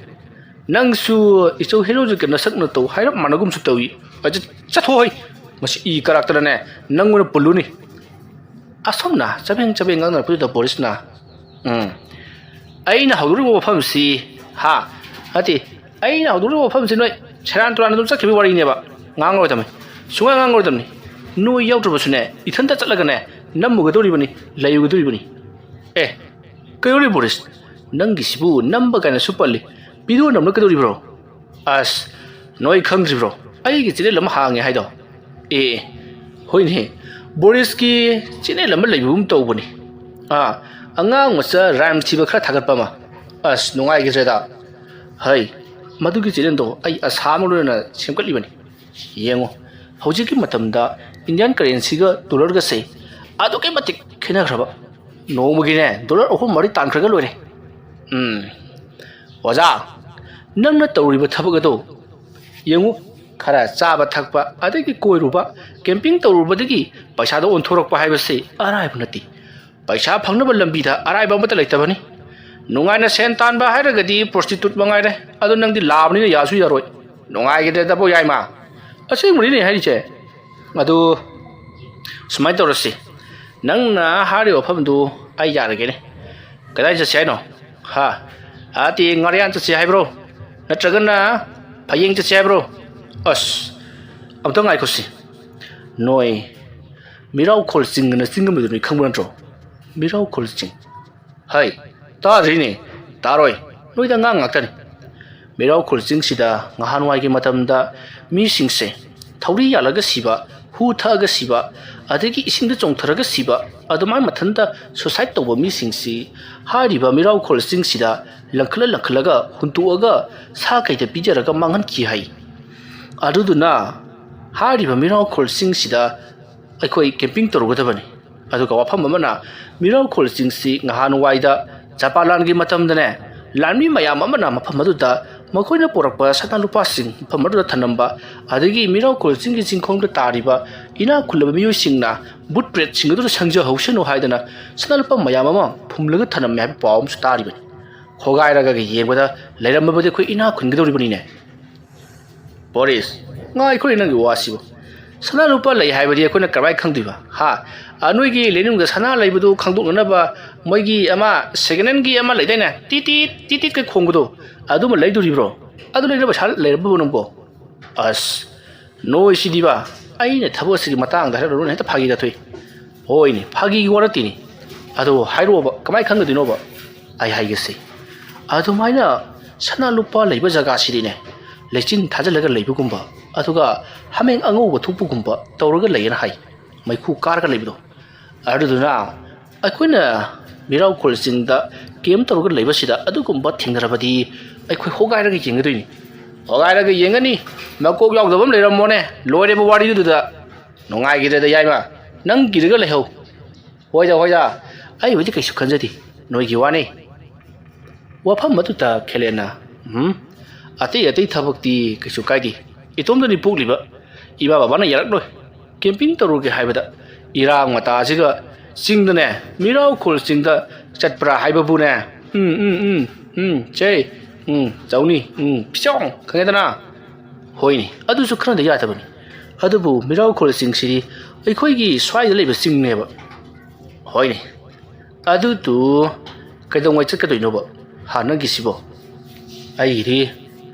ꯅꯪꯁꯨ ꯏꯆꯧ ꯍꯦꯔꯣꯖꯤꯠꯀ ꯅꯁꯛ ꯅꯇꯧ ꯍꯥꯏꯔꯞ ꯃꯥꯟꯅꯒꯨꯝꯁꯨ ꯇꯧꯏ꯫ ꯑ, ꯆꯠ-, ꯆꯠꯊꯣꯛꯑꯣꯏ꯫ ꯃꯁꯤ ꯏ ꯀꯔꯥꯛꯇꯅꯅꯦ ꯅꯪꯉꯣꯟꯗ ꯄꯨꯜꯂꯨꯅꯤ꯫ ꯑꯁꯣꯝꯅ ꯆꯕꯦꯡ ꯆꯕꯦꯡ ꯉꯥꯡꯅꯔꯛꯄꯗꯨꯗ ꯕꯣꯔꯤꯁꯅ, "ꯎꯝ, ꯑꯩꯅ ꯍꯧꯗꯣꯔꯤꯕ ꯋꯥꯐꯝꯁꯤ, ꯍꯥ, ꯅꯠꯇꯦ, ꯑꯩꯅ ꯍꯧꯗꯣꯔꯤꯕ ꯋꯥꯐꯝꯁꯤ ꯅꯣꯏ ꯁꯦꯔꯥꯟ ꯇꯨꯔꯥꯟ ꯑꯗꯨꯝ ꯆꯠꯈꯤꯕꯒꯤ ꯋꯥꯔꯤꯅꯦꯕ꯫ ꯉꯥꯡꯉꯔꯣꯏꯗꯕꯅꯤ, ꯁꯨꯡꯉꯥꯡ ꯉꯥꯡꯉꯔꯣꯏꯗꯕꯅꯤ꯫ ꯅꯣꯏ ꯌꯥꯎꯗ꯭ꯔꯕꯁꯨꯅꯦ, ꯏꯊꯟꯇ ꯆꯠꯂꯒꯅꯦ ꯅꯝꯃꯨꯒꯗꯧꯔꯤꯕꯅꯤ, ꯂꯩꯔꯨꯒꯗꯧꯔꯤꯕꯅꯤ꯫" "ꯑꯦ, ꯀꯩꯗꯧꯔꯦ ꯕꯣꯔꯤꯁ? ꯅꯪꯒꯤꯁꯤꯕꯨ ꯅꯝꯕ ꯀꯥꯏꯅꯁꯨ ꯄꯜꯂꯤ꯫ ꯚꯤꯗꯤꯑꯣ ꯅꯝꯂꯛꯀꯗꯧꯔꯤꯕ꯭ꯔꯣ?" "ꯑꯁ, ꯅꯣꯏ ꯈꯪꯗ꯭ꯔꯤꯕ꯭ꯔꯣ? ꯑꯩꯒꯤ channel ꯑꯃ ꯍꯥꯡꯉꯦ ꯍꯥꯏꯗꯣ?" "ꯑꯦ, ꯍꯣꯏꯅꯦ, ꯕꯣꯔꯤꯁꯀꯤ channel ꯑꯃ ꯂꯩꯕꯒꯨꯝ ꯇꯧꯕꯅꯤ꯫ ꯑꯥ, ꯑꯉꯥꯡ ꯃꯆꯥ ꯔꯥꯏꯝꯁ ꯊꯤꯕ ꯈꯔ ꯊꯥꯒꯠꯄ ꯑꯃ꯫ ꯑꯁ, ꯅꯨꯡꯉꯥꯏꯈꯤꯗ꯭ꯔꯦꯗ꯫ ꯍꯩ, ꯃꯗꯨꯒꯤ ꯆꯦꯅꯦꯜꯗꯣ ꯑꯩ ꯑꯁꯥ ꯑꯃ ꯂꯣꯏꯅ ꯁꯦꯝꯒꯠꯂꯤꯕꯅꯤ꯫ ꯌꯦꯡꯉꯨ, ꯍꯧꯖꯤꯛꯀꯤ ꯃꯇꯝꯗ ꯏꯟꯗꯤꯌꯥꯟ ꯀꯔꯦꯟꯁꯤꯒ ꯗꯣꯂꯔꯒꯁꯦ ꯑꯗꯨꯛꯀꯤ ꯃꯇꯤꯛ ꯈꯦꯠꯅꯈ꯭ꯔꯕ꯫ ꯅꯣꯡꯃꯒꯤꯅꯦ ꯗꯣꯂꯔ ꯑꯍꯨꯝ ꯃꯔꯤ ꯇꯥꯟꯈ꯭ꯔꯒ ꯂꯣꯏꯔꯦ꯫ ꯎꯝ, ꯑꯣꯖꯥ, ꯅꯪꯅ ꯇꯧꯔꯤꯕ ꯊꯕꯛ ꯑꯗꯣ ꯌꯦꯡꯉꯨ, ꯈꯔ ꯆꯥꯕ ꯊꯛꯄ, ꯑꯗꯒꯤ ꯀꯣꯏꯔꯨꯕ, ꯀꯦꯝꯄꯤꯡ ꯇꯧꯔꯨꯕꯗꯒꯤ ꯄꯩꯁꯥꯗꯣ ꯑꯣꯟꯊꯣꯔꯛꯄ ꯍꯥꯏꯕꯁꯤ ꯑꯔꯥꯏꯕ ꯅꯠꯇꯦ꯫ ꯄꯩꯁꯥ ꯐꯪꯅꯕ ꯂꯝꯕꯤꯗ ꯑꯔꯥꯏꯕ ꯑꯃꯠꯇ ꯂꯩꯇꯕꯅꯤ꯫ ꯅꯨꯡꯉꯥꯏꯅ ꯁꯦꯟ ꯇꯥꯟꯕ ꯍꯥꯏꯔꯒꯗꯤ ꯄ꯭ꯔꯣꯁꯇꯤꯇꯨꯠ ꯃꯉꯥꯏꯔꯦ, ꯑꯗꯣ ꯅꯪꯗꯤ ꯂꯥꯕꯅꯤꯅ ꯌꯥꯁꯨ ꯌꯥꯔꯣꯏ꯫ ꯅꯨꯡꯉꯥꯏꯈꯤꯗ꯭ꯔꯦꯗꯕꯣ ꯌꯥꯏꯃ꯫ ꯑꯁꯦꯡꯕꯅꯤꯅꯦ ꯍꯥꯏꯔꯤꯁꯦ꯫ ꯑꯗꯨ ꯁꯨꯃꯥꯏꯅ ꯇꯧꯔꯁꯤ, ꯅꯪꯅ ꯍꯥꯏꯔꯤꯕ ꯋꯥꯐꯝꯗꯨ ꯑꯩ ꯌꯥꯔꯒꯦꯅꯦ꯫ ꯀꯗꯥꯏ ꯆꯠꯁꯤ ꯍꯥꯏꯅꯣ? ꯍꯥ? ꯑꯥ, ꯇꯤ ꯉꯥꯔꯤꯌꯥꯟ ꯆꯠꯁꯤ ꯍꯥꯏꯕ꯭ꯔꯣ? ꯅꯠꯇ꯭ꯔꯒꯅ ꯐꯌꯦꯡ ꯆꯠꯁꯤ ꯍꯥꯏꯕ꯭ꯔꯣ? ꯑꯁ, ꯑꯝꯇ ꯉꯥꯏꯈꯣꯁꯤ꯫ ꯅꯣꯏ ꯃꯤꯔꯥꯎꯈꯣꯜ ꯆꯤꯡ ꯑꯅ ꯆꯤꯡ ꯑꯃ ꯂꯩꯕꯗꯨ ꯅꯣꯏ ꯈꯪꯕ ꯅꯠꯇ꯭ꯔꯣ? ꯃꯤꯔꯥꯎꯈꯣꯜ ꯆꯤꯡ꯫ ꯍꯩ, ꯇꯥꯗ꯭ꯔꯤꯅꯦ꯫ ꯇꯥꯔꯣꯏ꯫ ꯅꯣꯏꯗ ꯑꯉꯥꯡ ꯉꯥꯛꯇꯅꯤ꯫ ꯃꯤꯔꯥꯎꯈꯣꯜ ꯆꯤꯡꯁꯤꯗ ꯉꯍꯥꯟꯋꯥꯏꯒꯤ ꯃꯇꯝꯗ ꯃꯤꯁꯤꯡꯁꯦ ꯊꯧꯔꯤ ꯌꯥꯜꯂꯒ ꯁꯤꯕ, ꯍꯨ ꯊꯛꯑꯒ ꯁꯤꯕ, ꯑꯗꯒꯤ ꯏꯁꯤꯡꯗ ꯆꯣꯡꯊꯔꯒ ꯁꯤꯕ, ꯑꯗꯨꯃꯥꯏꯅ ꯃꯊꯟꯇ suicide ꯇꯧꯕ ꯃꯤꯁꯤꯡꯁꯤ ꯍꯥꯏꯔꯤꯕ ꯃꯤꯔꯥꯎꯈꯣꯜ ꯆꯤꯡꯁꯤꯗ ꯂꯪꯈꯠꯂ ꯂꯪꯈꯠꯂꯒ ꯍꯨꯟꯇꯣꯛꯑꯒ ꯁꯥ ꯀꯩꯗ ꯄꯤꯖꯔꯒ ꯃꯥꯡꯍꯟꯈꯤ ꯍꯥꯏ꯫ ꯑꯗꯨꯗꯨꯅ ꯍꯥꯏꯔꯤꯕ ꯃꯤꯔꯥꯎꯈꯣꯜ ꯆꯤꯡꯁꯤꯗ ꯑꯩꯈꯣꯏ camping ꯇꯧꯔꯨꯒꯗꯕꯅꯤ꯫ ꯑꯗꯨꯒ ꯋꯥꯐꯝ ꯑꯃꯅ, ꯃꯤꯔꯥꯎꯈꯣꯜ ꯆꯤꯡꯁꯤ ꯉꯍꯥꯟꯋꯥꯏꯗ ꯖꯄꯥꯟ ꯂꯥꯟꯒꯤ ꯃꯇꯝꯗꯅꯦ, ꯂꯥꯟꯃꯤ ꯃꯌꯥꯝ ꯑꯃꯅ ꯃꯐꯝ ꯑꯗꯨꯗ ꯃꯈꯣꯏꯅ ꯄꯨꯔꯛꯄ ꯁꯅꯥ ꯂꯨꯄꯥꯁꯤꯡ ꯃꯐꯝ ꯑꯗꯨꯗ ꯊꯅꯝꯕ, ꯑꯗꯒꯤ ꯃꯤꯔꯥꯎꯈꯣꯜ ꯆꯤꯡꯒꯤ ꯆꯤꯡꯈꯣꯡꯗ ꯇꯥꯔꯤꯕ ꯏꯅꯥꯛ ꯈꯨꯜꯂꯕ ꯃꯤꯑꯣꯏꯁꯤꯡꯅ ꯚꯨꯠ ꯄ꯭ꯔꯦꯠꯁꯤꯡ ꯑꯗꯨꯗ ꯁꯪꯖꯍꯧꯁꯅꯨ ꯍꯥꯏꯗꯅ ꯁꯅꯥ ꯂꯨꯄꯥ ꯃꯌꯥꯝ ꯑꯃ ꯐꯨꯝꯂꯒ ꯊꯅꯝꯃꯦ ꯍꯥꯏꯕ ꯄꯥꯎ ꯑꯃꯁꯨ ꯇꯥꯔꯤꯕꯅꯤ꯫ ꯈꯣꯒꯥꯏꯔꯒ ꯌꯦꯡꯕꯗ ꯂꯩꯔꯝꯃꯕꯗꯤ ꯑꯩꯈꯣꯏ ꯏꯅꯥꯛ ꯈꯨꯟꯒꯗꯧꯔꯤꯕꯅꯤꯅꯦ꯫ ꯕꯣꯔꯤꯁ, ꯉꯥꯏꯈꯣꯅꯦ ꯅꯪꯒꯤ ꯋꯥꯁꯤꯕꯨ꯫ ꯁꯅꯥ ꯂꯨꯄꯥ ꯂꯩ ꯍꯥꯏꯕꯗꯤ ꯑꯩꯈꯣꯏꯅ ꯀꯔꯝꯍꯥꯏꯅ ꯈꯪꯗꯣꯏꯕ? ꯍꯥ? ꯑ, ꯅꯣꯏꯒꯤ ꯂꯩꯅꯨꯡꯗ ꯁꯅꯥ ꯂꯩꯕꯗꯨ ꯈꯪꯗꯣꯛꯅꯅꯕ ꯃꯣꯏꯒꯤ ꯑꯃ second handꯒꯤ ꯑꯃ ꯂꯩꯗꯥꯏꯅꯦ? ꯇꯤꯠ ꯇꯤꯠ, ꯇꯤꯠ ꯇꯤꯠ ꯀꯩ ꯈꯣꯡꯕꯗꯣ, ꯑꯗꯨꯃ ꯂꯩꯗꯣꯔꯤꯕ꯭ꯔꯣ? ꯑꯗꯨ ꯂꯩꯅꯕ ꯄꯩꯁꯥ ꯂꯩꯔꯕꯣ ꯅꯪꯕꯣ? ꯑꯁ, ꯅꯣꯏꯁꯤꯗꯤꯕ, ꯑꯩꯅ ꯊꯕꯛ ꯑꯁꯤꯒꯤ ꯃꯇꯥꯡꯗ ꯍꯥꯏꯔꯛꯂꯨꯔꯅꯦ ꯍꯦꯛꯇ ꯐꯥꯒꯤ ꯇꯥꯊꯣꯛꯏ꯫ ꯍꯣꯏꯅꯦ, ꯐꯥꯒꯤꯒꯤ ꯋꯥ ꯅꯠꯇꯦꯅꯦ꯫ ꯑꯗꯣ ꯍꯥꯏꯔꯛꯑꯣꯕ, ꯀꯃꯥꯏꯅ ꯈꯪꯒꯗꯣꯏꯅꯣꯕ? ꯑꯩ ꯍꯥꯏꯒꯦꯁꯦ꯫ ꯑꯗꯨꯃꯥꯏꯅ ꯁꯅꯥ ꯂꯨꯄꯥ ꯂꯩꯕ ꯖꯒꯥꯁꯤꯗꯤꯅꯦ, ꯂꯩꯆꯤꯟ ꯊꯥꯖꯤꯜꯂꯒ ꯂꯩꯕꯒꯨꯝꯕ, ꯑꯗꯨꯒ ꯍꯥꯃꯦꯡ ꯑꯉꯧꯕ ꯊꯣꯛꯄꯒꯨꯝꯕ ꯇꯧꯔꯒ ꯂꯩꯌꯦꯅ ꯍꯥꯏ, ꯃꯩꯈꯨ ꯀꯥꯔꯒ ꯂꯩꯕꯗꯣ꯫ ꯑꯗꯨꯗꯨꯅ ꯑꯩꯈꯣꯏꯅ ꯃꯤꯔꯥꯎꯈꯣꯜ ꯆꯤꯡꯗ ꯀꯦꯝ ꯇꯧꯔꯒ ꯂꯩꯕꯁꯤꯗ ꯑꯗꯨꯒꯨꯝꯕ ꯊꯦꯡꯅꯔꯕꯗꯤ ꯑꯩꯈꯣꯏ ꯍꯣꯒꯥꯏꯔꯒ ꯌꯦꯡꯒꯗꯣꯏꯅꯤ꯫ ꯍꯣꯒꯥꯏꯔꯒ ꯌꯦꯡꯒꯅꯤ꯫ ꯃꯀꯣꯛ ꯌꯥꯎꯗꯕ ꯑꯃ ꯂꯩꯔꯝꯃꯣꯅꯦ꯫ ꯂꯣꯏꯔꯦꯕ ꯋꯥꯔꯤꯗꯨꯗ꯫ ꯅꯨꯡꯉꯥꯏꯈꯤꯗ꯭ꯔꯦꯗ ꯌꯥꯏꯃ꯫ ꯅꯪ ꯀꯤꯔꯒ ꯂꯩꯍꯧ꯫ ꯍꯣꯏꯗ, ꯍꯣꯏꯗ꯫ ꯑꯩꯕꯨꯗꯤ ꯀꯩꯁꯨ ꯈꯟꯖꯗꯦ꯫ ꯅꯣꯏꯒꯤ ꯋꯥꯅꯤ꯫ ꯋꯥꯐꯝ ꯑꯗꯨꯗ ꯈꯦꯂꯦꯟꯅ, "ꯎꯝ, ꯑꯇꯩ ꯑꯇꯩ ꯊꯕꯛꯇꯤ ꯀꯩꯁꯨ ꯀꯥꯏꯗꯦ꯫ ꯏꯇꯣꯝꯇꯅꯤ ꯄꯣꯛꯂꯤꯕ꯫ ꯏꯃꯥ ꯕꯕꯥꯅ ꯌꯥꯔꯛꯂꯣꯏ꯫ ꯀꯦꯝꯄꯤꯡ ꯇꯧꯔꯨꯒꯦ ꯍꯥꯏꯕꯗ ꯏꯔꯥꯡ ꯃꯇꯥꯁꯤꯒ ꯆꯤꯡꯗꯅꯦ, ꯃꯤꯔꯥꯎꯈꯣꯜ ꯆꯤꯡꯗ ꯆꯠꯄ꯭ꯔꯥ ꯍꯥꯏꯕꯕꯨꯅꯦ꯫ ꯎꯝ, ꯎꯝ, ꯎꯝ, ꯎꯝ, ꯆꯩ, ꯎꯝ, ꯆꯧꯅꯤ, ꯎꯝ, ꯄꯤꯆꯥꯎ, ꯈꯪꯉꯦꯗꯅ?" ꯍꯣꯏꯅꯦ, ꯑꯗꯨꯁꯨ ꯈꯔꯗ ꯌꯥꯗꯕꯅꯤ꯫ ꯑꯗꯨꯕꯨ ꯃꯤꯔꯥꯎꯈꯣꯜ ꯆꯤꯡꯁꯤꯗꯤ ꯑꯩꯈꯣꯏꯒꯤ ꯁ꯭ꯋꯥꯏꯗ ꯂꯩꯕ ꯆꯤꯡꯅꯦꯕ꯫ ꯍꯣꯏꯅꯦ, ꯑꯗꯨꯗꯨ ꯀꯩꯗꯧꯉꯩ ꯆꯠꯀꯗꯣꯏꯅꯣꯕ? ꯍꯥ, ꯅꯪꯒꯤꯁꯤꯕꯣ? ꯑꯩꯒꯤꯗꯤ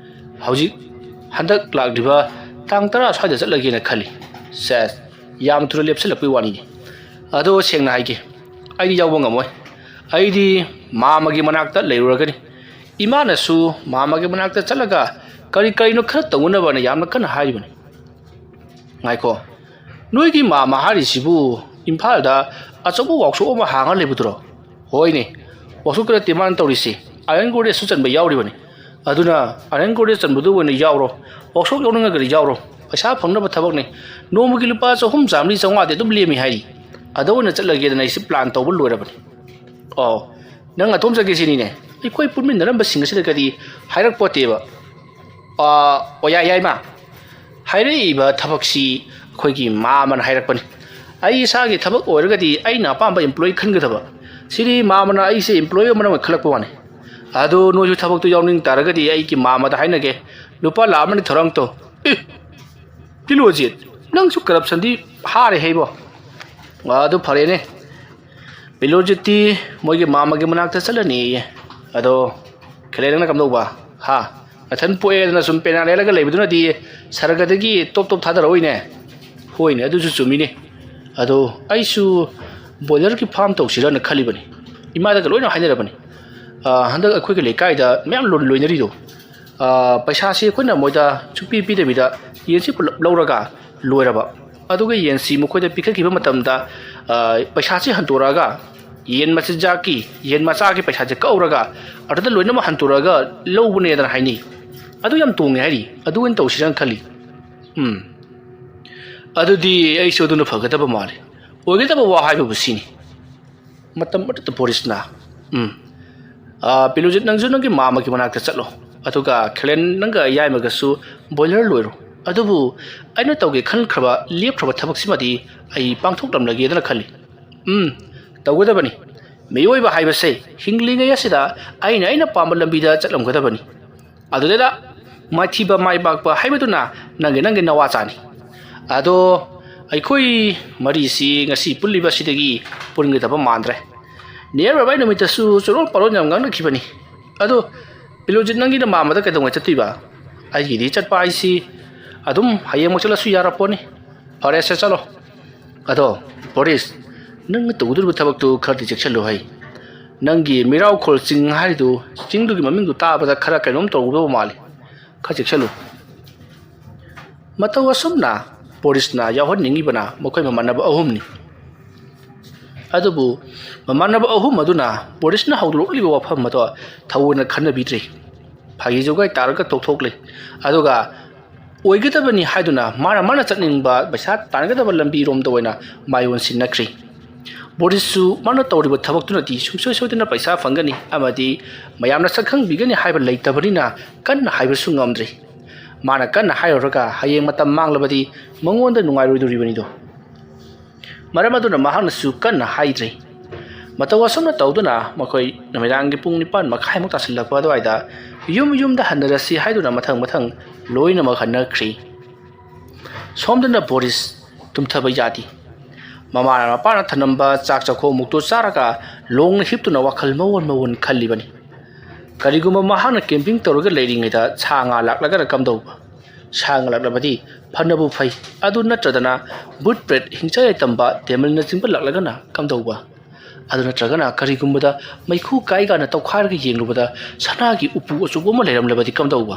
ꯍꯧꯖꯤꯛ ꯍꯟꯗꯛ ꯂꯥꯛꯂꯤꯕ ꯇꯥꯡ ꯇꯔꯥ ꯁ꯭ꯋꯥꯏꯗ ꯆꯠꯂꯒꯦꯅ ꯈꯜꯂꯤ꯫ ꯁꯦꯁ, ꯌꯥꯝ ꯊꯨꯅ ꯂꯦꯞꯁꯤꯜꯂꯛꯄꯩ ꯋꯥꯅꯤꯅꯦ꯫ ꯑꯗꯣ ꯁꯦꯡꯅ ꯍꯥꯏꯒꯦ, ꯑꯩꯗꯤ ꯌꯥꯎꯕ ꯉꯝꯃꯣꯏ꯫ ꯑꯩꯗꯤ ꯃꯥꯃꯒꯤ ꯃꯅꯥꯛꯇ ꯂꯩꯔꯨꯔꯒꯅꯤ꯫ ꯏꯃꯥꯅꯁꯨ ꯃꯥꯃꯒꯤ ꯃꯅꯥꯛꯇ ꯆꯠꯂꯒ ꯀꯔꯤ ꯀꯔꯤꯅꯣ ꯈꯔ ꯇꯧꯅꯅꯕꯅ ꯌꯥꯝꯅ ꯀꯟꯅ ꯍꯥꯏꯔꯤꯕꯅꯤ꯫ ꯉꯥꯏꯈꯣ, ꯅꯣꯏꯒꯤ ꯃꯥꯃ ꯍꯥꯏꯔꯤꯁꯤꯕꯨ ꯏꯝꯐꯥꯜꯗ ꯑꯆꯧꯕ ꯋꯥꯛꯁꯣꯞ ꯑꯃ ꯍꯥꯡꯉ ꯂꯩꯕꯗꯨꯔꯣ? ꯍꯣꯏꯅꯦ, ꯋꯥꯛꯁꯣꯞꯇ ꯅꯠꯇꯦ ꯃꯥꯅ ꯇꯧꯔꯤꯁꯤ, ꯑꯥꯏꯔꯟ ꯒꯣꯗ꯭ꯔꯦꯖꯁꯨ ꯆꯟꯕ ꯌꯥꯎꯔꯤꯕꯅꯤ꯫ ꯑꯗꯨꯅ ꯑꯥꯏꯔꯟ ꯒꯣꯗ꯭ꯔꯦꯖ ꯆꯟꯕꯗꯨ ꯑꯣꯏꯅ ꯌꯥꯎꯔꯣ, ꯋꯥꯛꯁꯣꯞ ꯌꯥꯎꯅꯤꯡꯉꯒꯗꯤ ꯌꯥꯎꯔꯣ, ꯄꯩꯁꯥ ꯐꯪꯅꯕ ꯊꯕꯛꯅꯤ꯫ ꯅꯣꯡꯃꯒꯤ ꯂꯨꯄꯥ ꯆꯍꯨꯝ, ꯆꯥꯃꯔꯤ, ꯆꯥꯝꯃꯉꯥꯗꯤ ꯑꯗꯨꯝ ꯂꯦꯝꯃꯤ ꯍꯥꯏꯔꯤ꯫ ꯑꯗ ꯑꯣꯏꯅ ꯆꯠꯂꯒꯦꯗꯅ ꯑꯩꯁꯦ ꯄ꯭ꯂꯥꯟ ꯇꯧꯕ ꯂꯣꯏꯔꯕꯅꯤ꯫ ꯑꯣ, ꯅꯪ ꯑꯗꯣꯝ ꯆꯠꯀꯦ ꯁꯤꯅꯤꯅꯦ? ꯑꯩꯈꯣꯏ ꯄꯨꯟꯃꯤꯟꯅꯔꯝꯕꯁꯤꯡ ꯑꯁꯤꯗꯒꯗꯤ ꯍꯥꯏꯔꯛꯄꯣꯠꯇꯦꯕ꯫ ꯑꯥ, ꯑꯣ, ꯌꯥꯏ, ꯌꯥꯏꯃ꯫ ꯍꯥꯏꯔꯛꯏꯕ ꯊꯕꯛꯁꯤ ꯑꯩꯈꯣꯏꯒꯤ ꯃꯥꯃꯅ ꯍꯥꯏꯔꯛꯄꯅꯤ꯫ ꯑꯩ ꯏꯁꯥꯒꯤ ꯊꯕꯛ ꯑꯣꯏꯔꯒꯗꯤ ꯑꯩꯅ ꯑꯄꯥꯝꯕ employee ꯈꯟꯒꯗꯕ꯫ ꯁꯤꯗꯤ ꯃꯥꯃꯅ ꯑꯩꯁꯦ employee ꯑꯃꯅ ꯑꯣꯏꯅ ꯈꯜꯂꯛꯄ ꯋꯥꯅꯤ꯫ ꯑꯗꯨ ꯅꯣꯏꯁꯨ ꯊꯕꯛꯇꯨ ꯌꯥꯎꯅꯤꯡ ꯇꯥꯔꯒꯗꯤ ꯑꯩꯒꯤ ꯃꯥꯃꯗ ꯍꯥꯏꯅꯒꯦ꯫ ꯂꯨꯄꯥ ꯂꯥꯈ ꯑꯃꯅꯤ ꯊꯧꯔꯥꯡ ꯇꯧ꯫ ꯑꯦ, ꯕꯤꯂꯣꯖꯤꯠ, ꯅꯪꯁꯨ corruptionꯗꯤ ꯍꯥꯔꯦ ꯍꯩꯕꯣ꯫ ꯑꯗꯨ ꯐꯔꯦꯅꯦ꯫ ꯕꯤꯂꯣꯖꯤꯠꯇꯤ ꯃꯣꯏꯒꯤ ꯃꯥꯃꯒꯤ ꯃꯅꯥꯛꯇ ꯆꯠꯂꯅꯤꯌꯦ꯫ ꯑꯗꯣ ꯈꯦꯂꯦꯟ, ꯅꯪꯅ ꯀꯝꯗꯧꯕ? ꯍꯥ? ꯅꯊꯟ ꯄꯣꯛꯑꯦꯗꯅ ꯁꯨꯝ ꯄꯦꯅꯥ ꯂꯦꯜꯂꯒ ꯂꯩꯕꯗꯨꯅꯗꯤ ꯁꯔꯒꯗꯒꯤ ꯇꯣꯞ ꯇꯣꯞ ꯊꯥꯗꯔꯛꯑꯣꯏꯅꯦ? ꯍꯣꯏꯅꯦ, ꯑꯗꯨꯁꯨ ꯆꯨꯝꯃꯤꯅꯦ꯫ ꯑꯗꯣ ꯑꯩꯁꯨ ꯕꯣꯏꯂꯔꯒꯤ ꯐꯥꯔꯝ ꯇꯧꯁꯤꯔꯅ ꯈꯜꯂꯤꯕꯅꯤ꯫ ꯏꯃꯥꯗꯒ ꯂꯣꯏꯅ ꯍꯥꯏꯅꯔꯕꯅꯤ꯫ ꯑꯥ, ꯍꯟꯗꯛ ꯑꯩꯈꯣꯏꯒꯤ ꯂꯩꯀꯥꯏꯗ ꯃꯌꯥꯝ ꯂꯣꯟ-, ꯂꯣꯏꯅꯔꯤꯗꯣ꯫ ꯑꯥ, ꯄꯩꯁꯥꯁꯤ ꯑꯩꯈꯣꯏꯅ ꯃꯣꯏꯗ ꯁꯨꯡꯄꯤ ꯄꯤꯗꯕꯤꯗ ꯌꯦꯟꯁꯤ ꯄꯨꯂꯞ ꯂꯧꯔꯒ ꯂꯣꯏꯔꯕ꯫ ꯑꯗꯨꯒ ꯌꯦꯟꯁꯤ ꯃꯈꯣꯏꯗ ꯄꯤꯈꯠꯈꯤꯕ ꯃꯇꯝꯗ, ꯑꯥ, ꯄꯩꯁꯥꯁꯤ ꯍꯟꯇꯣꯔꯛꯑꯒ ꯌꯦꯟ ꯃꯆꯤꯟꯖꯥꯛꯀꯤ, ꯌꯦꯟ ꯃꯆꯥꯒꯤ ꯄꯩꯁꯥꯁꯦ ꯀꯛꯎꯔꯒ ꯑꯗꯨꯗ ꯂꯣꯏꯅꯃꯛ ꯍꯟꯇꯣꯔꯛꯑꯒ ꯂꯧꯕꯅꯦꯗꯅ ꯍꯥꯏꯅꯩ꯫ ꯑꯗꯨ ꯌꯥꯝ ꯇꯣꯡꯉꯦ ꯍꯥꯏꯔꯤ, ꯑꯗꯨ ꯑꯣꯏꯅ ꯇꯧꯁꯤꯔꯅ ꯈꯜꯂꯤ꯫ ꯎꯝ, ꯑꯗꯨꯗꯤ ꯑꯩꯁꯨ ꯑꯗꯨꯅ ꯐꯒꯗꯕ ꯃꯥꯜꯂꯤ꯫ ꯑꯣꯏꯒꯗꯕ ꯋꯥ ꯍꯥꯏꯕꯕꯨ ꯁꯤꯅꯤ꯫ ꯃꯇꯝ ꯑꯗꯨꯗ ꯕꯣꯔꯤꯁꯅ, "ꯎꯝ, ꯑꯥ, ꯕꯤꯂꯣꯖꯤꯠ, ꯅꯪꯁꯨ ꯅꯪꯒꯤ ꯃꯥꯝꯃꯒꯤ ꯃꯅꯥꯛꯇ ꯆꯠꯂꯣ, ꯑꯗꯨꯒ ꯈꯦꯂꯦꯟ ꯅꯪꯒ ꯌꯥꯏꯃꯒꯁꯨ ꯕꯣꯏꯂꯔ ꯂꯣꯏꯔꯣ꯫ ꯑꯗꯨꯕꯨ ꯑꯩꯅ ꯇꯧꯒꯦ ꯈꯟꯈ꯭ꯔꯕ, ꯂꯦꯞꯈ꯭ꯔꯕ ꯊꯕꯛꯁꯤꯃꯗꯤ ꯑꯩ ꯄꯥꯡꯊꯣꯛꯂꯝꯂꯒꯦꯗꯅ ꯈꯜꯂꯤ꯫" "ꯎꯝ, ꯇꯧꯒꯗꯕꯅꯤ꯫ ꯃꯤꯑꯣꯏꯕ ꯍꯥꯏꯕꯁꯦ ꯍꯤꯡꯂꯤꯉꯩ ꯑꯁꯤꯗ ꯑꯩꯅ ꯑꯩꯅ ꯄꯥꯝꯕ ꯂꯝꯕꯤꯗ ꯆꯠꯂꯝꯒꯗꯕꯅꯤ꯫ ꯑꯗꯨꯗ ꯃꯥꯏꯊꯤꯕ ꯃꯥꯏ ꯄꯥꯛꯄ ꯍꯥꯏꯕꯗꯨꯅ ꯅꯪꯒꯤ ꯅꯪꯒꯤ ꯅꯋꯥ ꯆꯥꯅꯤ꯫ ꯑꯗꯣ ꯑꯩꯈꯣꯏ ꯃꯔꯤꯁꯤ ꯉꯁꯤ ꯄꯨꯜꯂꯤꯕꯁꯤꯗꯒꯤ ꯄꯨꯟꯒꯗꯕ ꯃꯥꯟꯗ꯭ꯔꯦ꯫ ꯅꯤꯌꯔ ꯕꯥꯏ ꯅꯨꯃꯤꯠꯇꯁꯨ ꯆꯨꯔꯣꯜ ꯄꯥꯔꯣꯜ ꯌꯥꯝ ꯉꯥꯡꯅꯈꯤꯕꯅꯤ꯫ ꯑꯗꯣ ꯕꯤꯂꯣꯖꯤꯠ, ꯅꯪꯒꯤ ꯅꯃꯥꯝꯃꯗ ꯀꯩꯗꯧꯉꯩ ꯆꯠꯇꯣꯏꯕ?" "ꯑꯩꯒꯤꯗꯤ ꯆꯠꯄ ꯍꯥꯏꯁꯤ ꯑꯗꯨꯝ ꯍꯌꯦꯡꯃꯛ ꯆꯠꯂꯁꯨ ꯌꯥꯔꯄꯣꯠꯅꯤ꯫" "ꯐꯔꯦꯁꯦ, ꯆꯠꯂꯣ꯫ ꯑꯗꯣ ꯕꯣꯔꯤꯁ, ꯅꯪꯅ ꯇꯧꯒꯗꯧꯔꯤꯕ ꯊꯕꯛꯇꯨ ꯈꯔꯗꯤ ꯆꯦꯛꯁꯤꯜꯂꯨ ꯍꯩ꯫ ꯅꯪꯒꯤ ꯃꯤꯔꯥꯎꯈꯣꯜ ꯆꯤꯡ ꯍꯥꯏꯔꯤꯗꯨ, ꯆꯤꯡꯗꯨꯒꯤ ꯃꯃꯤꯡꯗꯨ ꯇꯥꯕꯗ ꯈꯔ ꯀꯩꯅꯣꯝ ꯇꯧꯒꯗꯧꯕ ꯃꯥꯜꯂꯤ꯫ ꯈꯔ ꯆꯦꯛꯁꯤꯜꯂꯨ꯫" ꯃꯇꯧ ꯑꯁꯨꯝꯅ ꯕꯣꯔꯤꯁꯅ ꯌꯥꯎꯍꯟꯅꯤꯡꯉꯤꯕꯅ ꯃꯈꯣꯏ ꯃꯃꯥꯟꯅꯕ ꯑꯍꯨꯝꯅꯤ꯫ ꯑꯗꯨꯕꯨ ꯃꯃꯥꯟꯅꯕ ꯑꯍꯨꯝ ꯑꯗꯨꯅ ꯕꯣꯔꯤꯁꯅ ꯍꯧꯗꯣꯔꯛꯂꯤꯕ ꯋꯥꯐꯝ ꯑꯗꯣ ꯊꯑꯣꯏꯅ ꯈꯟꯅꯕꯤꯗ꯭ꯔꯦ꯫ ꯐꯥꯒꯤ ꯖꯣꯒꯥꯏ ꯇꯥꯔꯒ ꯇꯣꯛꯊꯣꯛꯂꯦ꯫ ꯑꯗꯨꯒ ꯑꯣꯏꯒꯗꯕꯅꯤ ꯍꯥꯏꯗꯨꯅ ꯃꯥꯅ ꯃꯥꯅ ꯆꯠꯅꯤꯡꯕ ꯄꯩꯁꯥ ꯇꯥꯟꯒꯗꯕ ꯂꯝꯕꯤꯔꯣꯝꯗ ꯑꯣꯏꯅ ꯃꯥꯏ ꯑꯣꯟꯁꯤꯟꯅꯈ꯭ꯔꯦ꯫ ꯕꯣꯔꯤꯁꯁꯨ ꯃꯥꯅ ꯇꯧꯔꯤꯕ ꯊꯕꯛꯇꯨꯅꯗꯤ ꯁꯨꯡꯁꯣꯏ ꯁꯣꯏꯗꯅ ꯄꯩꯁꯥ ꯐꯪꯒꯅꯤ ꯑꯃꯗꯤ ꯃꯌꯥꯝꯅ ꯁꯛꯈꯪꯕꯤꯒꯅꯤ ꯍꯥꯏꯕ ꯂꯩꯇꯕꯅꯤꯅ ꯀꯟꯅ ꯍꯥꯏꯕꯁꯨ ꯉꯝꯗ꯭ꯔꯦ꯫ ꯃꯥꯅ ꯀꯟꯅ ꯍꯥꯏꯔꯨꯔꯒ ꯍꯌꯦꯡ ꯃꯇꯝ ꯃꯥꯡꯂꯕꯗꯤ ꯃꯉꯣꯟꯗ ꯅꯨꯡꯉꯥꯏꯔꯣꯏꯗꯣꯔꯤꯕꯅꯤꯗꯣ꯫ ꯃꯔꯝ ꯑꯗꯨꯅ ꯃꯍꯥꯛꯅꯁꯨ ꯀꯟꯅ ꯍꯥꯏꯗ꯭ꯔꯦ꯫ ꯃꯇꯧ ꯑꯁꯨꯝꯅ ꯇꯧꯗꯨꯅ ꯃꯈꯣꯏ ꯅꯨꯃꯤꯗꯥꯡꯒꯤ ꯄꯨꯡ ꯅꯤꯄꯥꯟ ꯃꯈꯥꯏꯃꯨꯛ ꯇꯥꯁꯤꯜꯂꯛꯄ ꯑꯗꯨꯋꯥꯏꯗ ꯌꯨꯝ ꯌꯨꯝꯗ ꯍꯟꯅꯔꯁꯤ ꯍꯥꯏꯗꯨꯅ ꯃꯊꯪ ꯃꯊꯪ ꯂꯣꯏꯅꯃꯛ ꯍꯟꯅꯈ꯭ꯔꯤ꯫ ꯁꯣꯝꯗꯅ ꯕꯣꯔꯤꯁ ꯇꯨꯝꯊꯕ ꯌꯥꯗꯦ꯫ ꯃꯃꯥꯅ ꯃꯄꯥꯅ ꯊꯅꯝꯕ ꯆꯥꯛ ꯆꯥꯛꯈꯣꯝꯃꯨꯛꯇꯨ ꯆꯥꯔꯒ ꯂꯣꯡꯅ ꯍꯤꯞꯇꯨꯅ ꯋꯥꯈꯜ ꯃꯑꯣꯟ ꯃꯑꯣꯟ ꯈꯜꯂꯤꯕꯅꯤ꯫ ꯀꯔꯤꯒꯨꯝꯕ ꯃꯍꯥꯛꯅ ꯀꯦꯝꯄꯤꯡ ꯇꯧꯔꯒ ꯂꯩꯔꯤꯉꯩꯗ ꯁꯥ ꯉꯥ ꯂꯥꯛꯂꯒꯅ ꯀꯝꯗꯧꯕ? ꯁꯥ ꯉꯥ ꯂꯥꯛꯂꯕꯗꯤ ꯐꯅꯕꯨ ꯐꯩ, ꯑꯗꯨ ꯅꯠꯇ꯭ꯔꯗꯅ ꯚꯨꯠ ꯄ꯭ꯔꯦꯠ, ꯍꯤꯡꯆꯥ ꯌꯥꯏꯇꯝꯕ, ꯗꯦꯃꯜꯅꯆꯤꯡꯕ ꯂꯥꯛꯂꯒꯅ ꯀꯝꯗꯧꯕ? ꯑꯗꯨ ꯅꯠꯇ꯭ꯔꯒꯅ ꯀꯔꯤꯒꯨꯝꯕꯗ ꯃꯩꯈꯨ ꯀꯥꯏꯒꯥꯅ ꯇꯧꯈꯥꯏꯔꯒ ꯌꯦꯡꯂꯨꯕꯗ ꯁꯅꯥꯒꯤ ꯎꯄꯨ ꯑꯆꯧꯕ ꯑꯃ ꯂꯩꯔꯝꯂꯕꯗꯤ ꯀꯝꯗꯧꯕ?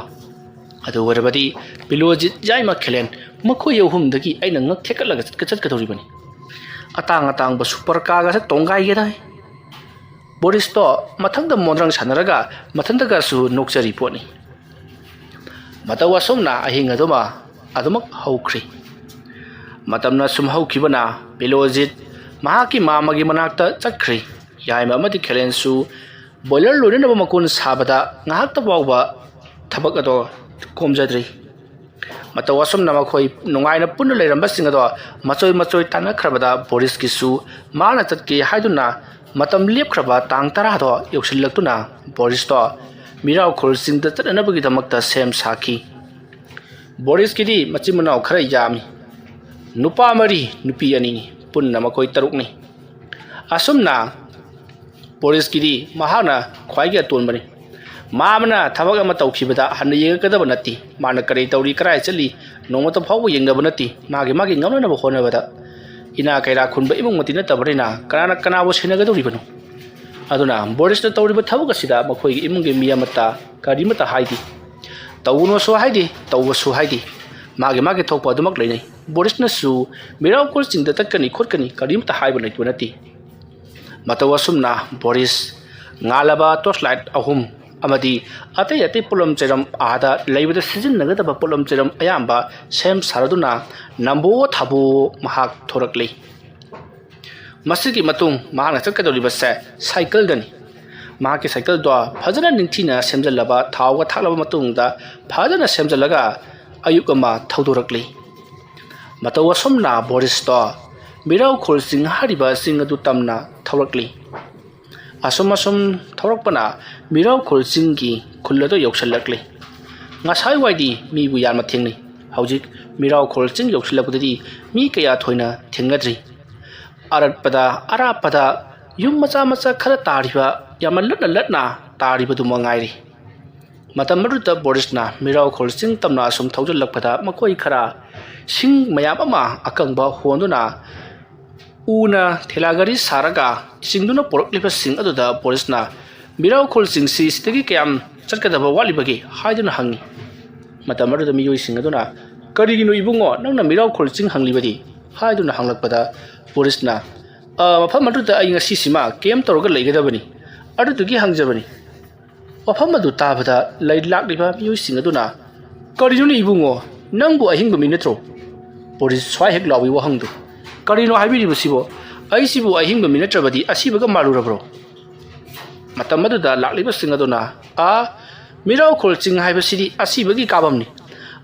ꯑꯗꯨ ꯑꯣꯏꯔꯕꯗꯤ ꯕꯤꯂꯣꯖꯤꯠ, ꯌꯥꯏꯃ, ꯈꯦꯂꯦꯟ, ꯃꯈꯣꯏ ꯑꯍꯨꯝꯗꯒꯤ ꯑꯩꯅ ꯉꯛ ꯊꯦꯛꯀꯠꯂꯒ ꯆꯠꯀ-, ꯆꯠꯀꯗꯧꯔꯤꯕꯅꯤ꯫ ꯑꯇꯥꯡ ꯑꯇꯥꯡꯕ ꯁꯨꯄꯔ ꯀꯥꯔꯒꯁꯦ ꯇꯣꯡꯒꯥꯏꯒꯦꯗꯥꯏ꯫ ꯕꯣꯔꯤꯁꯇꯣ ꯃꯊꯪꯗ ꯃꯣꯟꯗ꯭ꯔꯪ ꯁꯥꯟꯅꯔꯒ ꯃꯊꯟꯇꯒꯁꯨ ꯅꯣꯛꯆꯔꯤ ꯄꯣꯠꯅꯤ꯫ ꯃꯇꯧ ꯑꯁꯨꯝꯅ ꯑꯍꯤꯡ ꯑꯗꯨꯃ ꯑꯗꯨꯃꯛ ꯍꯧꯈ꯭ꯔꯤ꯫ ꯃꯇꯝꯅ ꯁꯨꯝ ꯍꯧꯈꯤꯕꯅ ꯕꯤꯂꯣꯖꯤꯠ ꯃꯍꯥꯛꯀꯤ ꯃꯥꯃꯒꯤ ꯃꯅꯥꯛꯇ ꯆꯠꯈ꯭ꯔꯤ꯫ ꯌꯥꯏꯃ ꯑꯃꯗꯤ ꯈꯦꯂꯦꯟꯁꯨ ꯕꯣꯏꯂꯔ ꯂꯣꯏꯅꯅꯕ ꯃꯀꯣꯟ ꯁꯥꯕꯗ ꯉꯥꯏꯍꯥꯛꯇ ꯐꯥꯎꯕ ꯊꯕꯛ ꯑꯗꯣ ꯀꯣꯝꯖꯗ꯭ꯔꯤ꯫ ꯃꯇꯧ ꯑꯁꯨꯝꯅ ꯃꯈꯣꯏ ꯅꯨꯡꯉꯥꯏꯅ ꯄꯨꯟꯅ ꯂꯩꯔꯝꯕꯁꯤꯡ ꯑꯗꯣ ꯃꯆꯣꯏ ꯃꯆꯣꯏ ꯇꯥꯟꯅꯈ꯭ꯔꯕꯗ ꯕꯣꯔꯤꯁꯀꯤꯁꯨ ꯃꯥꯅ ꯆꯠꯀꯦ ꯍꯥꯏꯗꯨꯅ ꯃꯇꯝ ꯂꯦꯞꯈ꯭ꯔꯕ ꯇꯥꯡ ꯇꯔꯥꯗꯣ ꯌꯧꯁꯤꯜꯂꯛꯇꯨꯅ ꯕꯣꯔꯤꯁꯇꯣ ꯃꯤꯔꯥꯎꯈꯣꯜ ꯆꯤꯡꯗ ꯆꯠꯅꯅꯕꯒꯤꯗꯃꯛꯇ ꯁꯦꯝ ꯁꯥꯈꯤ꯫ ꯕꯣꯔꯤꯁꯀꯤꯗꯤ ꯃꯆꯤꯟ ꯃꯅꯥꯎ ꯈꯔ ꯌꯥꯝꯃꯤ꯫ ꯅꯨꯄꯥ ꯃꯔꯤ, ꯅꯨꯄꯤ ꯑꯅꯤꯅꯤ꯫ ꯄꯨꯟꯅ ꯃꯈꯣꯏ ꯇꯔꯨꯛꯅꯤ꯫ ꯑꯁꯨꯝꯅ ꯕꯣꯔꯤꯁꯀꯤꯗꯤ ꯃꯍꯥꯛꯅ ꯈ꯭ꯋꯥꯏꯒꯤ ꯑꯇꯣꯟꯕꯅꯤ꯫ ꯃꯥ ꯑꯃꯅ ꯊꯕꯛ ꯑꯃ ꯇꯧꯈꯤꯕꯗ ꯍꯟꯅ ꯌꯦꯡꯉꯛꯀꯗꯕ ꯅꯠꯇꯦ꯫ ꯃꯥꯅ ꯀꯔꯤ ꯇꯧꯔꯤ, ꯀꯗꯥꯏ ꯆꯠꯂꯤ, ꯅꯣꯡꯃꯇ ꯐꯥꯎꯕ ꯌꯦꯡꯗꯕ ꯅꯠꯇꯦ꯫ ꯃꯥꯒꯤ ꯃꯥꯒꯤ ꯉꯝꯅꯅꯕ ꯍꯣꯠꯅꯕꯗ ꯏꯅꯥ ꯀꯩꯔꯥ ꯈꯨꯟꯕ ꯏꯃꯨꯡꯃꯛꯇꯤ ꯅꯠꯇꯕꯅꯤꯅ ꯀꯅꯥꯅ ꯀꯅꯥꯕꯨ ꯁꯦꯟꯅꯒꯗꯧꯔꯤꯕꯅꯣ? ꯑꯗꯨꯅ ꯕꯣꯔꯤꯁꯅ ꯇꯧꯔꯤꯕ ꯊꯕꯛ ꯑꯁꯤꯗ ꯃꯈꯣꯏꯒꯤ ꯏꯃꯨꯡꯒꯤ ꯃꯤ ꯑꯃꯠꯇ ꯀꯔꯤꯃꯠꯇ ꯍꯥꯏꯗꯦ꯫ ꯇꯧꯒꯅꯨꯁꯨ ꯍꯥꯏꯗꯦ, ꯇꯧꯕꯁꯨ ꯍꯥꯏꯗꯦ꯫ ꯃꯥꯒꯤ ꯃꯥꯒꯤ ꯊꯣꯛꯄ ꯑꯗꯨꯃꯛ ꯂꯩꯅꯩ꯫ ꯕꯣꯔꯤꯁꯅꯁꯨ ꯃꯤꯔꯥꯎꯈꯣꯜ ꯆꯤꯡꯗ ꯆꯠꯀꯅꯤ ꯈꯣꯠꯀꯅꯤ ꯀꯔꯤꯃꯠꯇ ꯍꯥꯏꯕ ꯂꯩꯇꯕ ꯅꯠꯇꯦ꯫ ꯃꯇꯧ ꯑꯁꯨꯝꯅ ꯕꯣꯔꯤꯁ ꯉꯥꯜꯂꯕ ꯇꯣꯔꯆ ꯂꯥꯏꯠ ꯑꯍꯨꯝ ꯑꯃꯗꯤ ꯑꯇꯩ ꯑꯇꯩ ꯄꯣꯠꯂꯝ ꯆꯩꯔꯝ ꯑꯥꯗ ꯂꯩꯕꯗ ꯁꯤꯖꯤꯟꯅꯒꯗꯕ ꯄꯣꯠꯂꯝ ꯆꯩꯔꯝ ꯑꯌꯥꯝꯕ ꯁꯦꯝ ꯁꯥꯔꯗꯨꯅ ꯅꯝꯕꯣ ꯊꯥꯕꯣ ꯃꯍꯥꯛ ꯊꯣꯔꯛꯂꯤ꯫ ꯃꯁꯤꯒꯤ ꯃꯇꯨꯡ ꯃꯍꯥꯛꯅ ꯆꯠꯀꯗꯧꯔꯤꯕꯁꯦ ꯁꯥꯏꯀꯜꯗꯅꯤ꯫ ꯃꯍꯥꯛꯀꯤ ꯁꯥꯏꯀꯜꯗꯣ ꯐꯖꯅ ꯅꯤꯡꯊꯤꯅ ꯁꯦꯝꯖꯤꯜꯂꯕ, ꯊꯥꯎꯒ ꯊꯥꯛꯂꯕ ꯃꯇꯨꯡꯗ ꯐꯖꯅ ꯁꯦꯝꯖꯤꯜꯂꯒ ꯑꯌꯨꯛ ꯑꯃ ꯊꯧꯗꯣꯔꯛꯂꯤ꯫ ꯃꯇꯧ ꯑꯁꯨꯝꯅ ꯕꯣꯔꯤꯁꯇꯣ ꯃꯤꯔꯥꯎꯈꯣꯜ ꯆꯤꯡ ꯍꯥꯏꯔꯤꯕ ꯆꯤꯡ ꯑꯗꯨ ꯇꯝꯅ ꯊꯧꯔꯛꯂꯤ꯫ ꯑꯁꯨꯝ ꯑꯁꯨꯝ ꯊꯧꯔꯛꯄꯅ ꯃꯤꯔꯥꯎꯈꯣꯜ ꯆꯤꯡꯒꯤ ꯈꯨꯜ ꯑꯗꯨ ꯌꯧꯁꯤꯜꯂꯛꯂꯤ꯫ ꯉꯁꯥꯏꯋꯥꯏꯗꯤ ꯃꯤꯕꯨ ꯌꯥꯝꯅ ꯊꯦꯡꯅꯩ꯫ ꯍꯧꯖꯤꯛ ꯃꯤꯔꯥꯎꯈꯣꯜ ꯆꯤꯡ ꯌꯧꯁꯤꯜꯂꯛꯄꯗꯗꯤ ꯃꯤ ꯀꯌꯥ ꯊꯣꯏꯅ ꯊꯦꯡꯅꯗ꯭ꯔꯤ꯫ ꯑꯔꯠꯄꯗ, ꯑꯔꯥꯞꯄꯗ ꯌꯨꯝ ꯃꯆꯥ ꯃꯆꯥ ꯈꯔ ꯇꯥꯔꯤꯕ, ꯌꯥꯝꯅ ꯂꯠꯅ ꯂꯠꯅ ꯇꯥꯔꯤꯕꯗꯨ ꯃꯉꯥꯏꯔꯤ꯫ ꯃꯇꯝ ꯑꯗꯨꯗ ꯕꯣꯔꯤꯁꯅ ꯃꯤꯔꯥꯎꯈꯣꯜ ꯆꯤꯡ ꯇꯝꯅ ꯑꯁꯨꯝ ꯊꯧꯖꯤꯜꯂꯛꯄꯗ ꯃꯈꯣꯏ ꯈꯔ ꯁꯤꯡ ꯃꯌꯥꯝ ꯑꯃ ꯑꯀꯪꯕ ꯍꯣꯟꯗꯨꯅ ꯎꯅ ꯊꯦꯂꯥ ꯒꯥꯔꯤ ꯁꯥꯔꯒ ꯆꯤꯡꯗꯨꯅ ꯄꯨꯔꯛꯂꯤꯕꯁꯤꯡ ꯑꯗꯨꯗ ꯕꯣꯔꯤꯁꯅ, "ꯃꯤꯔꯥꯎꯈꯣꯜ ꯆꯤꯡꯁꯤ ꯁꯤꯗꯒꯤ ꯀꯌꯥꯝ ꯆꯠꯀꯗꯕ ꯋꯥꯠꯂꯤꯕꯒꯦ?" ꯍꯥꯏꯗꯨꯅ ꯍꯪꯉꯤ꯫ ꯃꯇꯝ ꯑꯗꯨꯗ ꯃꯤꯑꯣꯏꯁꯤꯡ ꯑꯗꯨꯅ, "ꯀꯔꯤꯒꯤꯅꯣ ꯏꯕꯨꯡꯉꯣ, ꯅꯪꯅ ꯃꯤꯔꯥꯎꯈꯣꯜ ꯆꯤꯡ ꯍꯪꯂꯤꯕꯗꯤ?" ꯍꯥꯏꯗꯨꯅ ꯍꯪꯂꯛꯄꯗ ꯕꯣꯔꯤꯁꯅ, "ꯑ, ꯃꯐꯝ ꯑꯗꯨꯗ ꯑꯩ ꯉꯁꯤꯁꯤꯃ ꯀꯦꯝ ꯇꯧꯔꯒ ꯂꯩꯒꯗꯕꯅꯤ, ꯑꯗꯨꯗꯨꯒꯤ ꯍꯪꯖꯕꯅꯤ꯫" ꯋꯥꯐꯝ ꯑꯗꯨ ꯇꯥꯕꯗ ꯂꯩ ꯂꯥꯛꯂꯤꯕ ꯃꯤꯑꯣꯏꯁꯤꯡ ꯑꯗꯨꯅ, "ꯀꯔꯤꯅꯣꯅꯦ ꯏꯕꯨꯡꯉꯣ, ꯅꯪꯕꯨ ꯑꯍꯤꯡꯕ ꯃꯤ ꯅꯠꯇ꯭ꯔꯣ?" ꯕꯣꯔꯤꯁ ꯁ꯭ꯋꯥꯏ ꯍꯦꯛ ꯂꯥꯎꯏ ꯋꯥꯍꯪꯗꯨ꯫ "ꯀꯔꯤꯅꯣ ꯍꯥꯏꯕꯤꯔꯤꯕꯁꯤꯕꯣ? ꯑꯩꯁꯤꯕꯨ ꯑꯍꯤꯡꯕ ꯃꯤ ꯅꯠꯇ꯭ꯔꯕꯗꯤ ꯑꯁꯤꯕꯒ ꯃꯥꯜꯂꯨꯔꯕ꯭ꯔꯣ?" ꯃꯇꯝ ꯑꯗꯨꯗ ꯂꯥꯛꯂꯤꯕꯁꯤꯡ ꯑꯗꯨꯅ, "ꯑꯥ, ꯃꯤꯔꯥꯎꯈꯣꯜ ꯆꯤꯡ ꯍꯥꯏꯕꯁꯤꯗꯤ ꯑꯁꯤꯕꯒꯤ ꯀꯥꯐꯝꯅꯤ,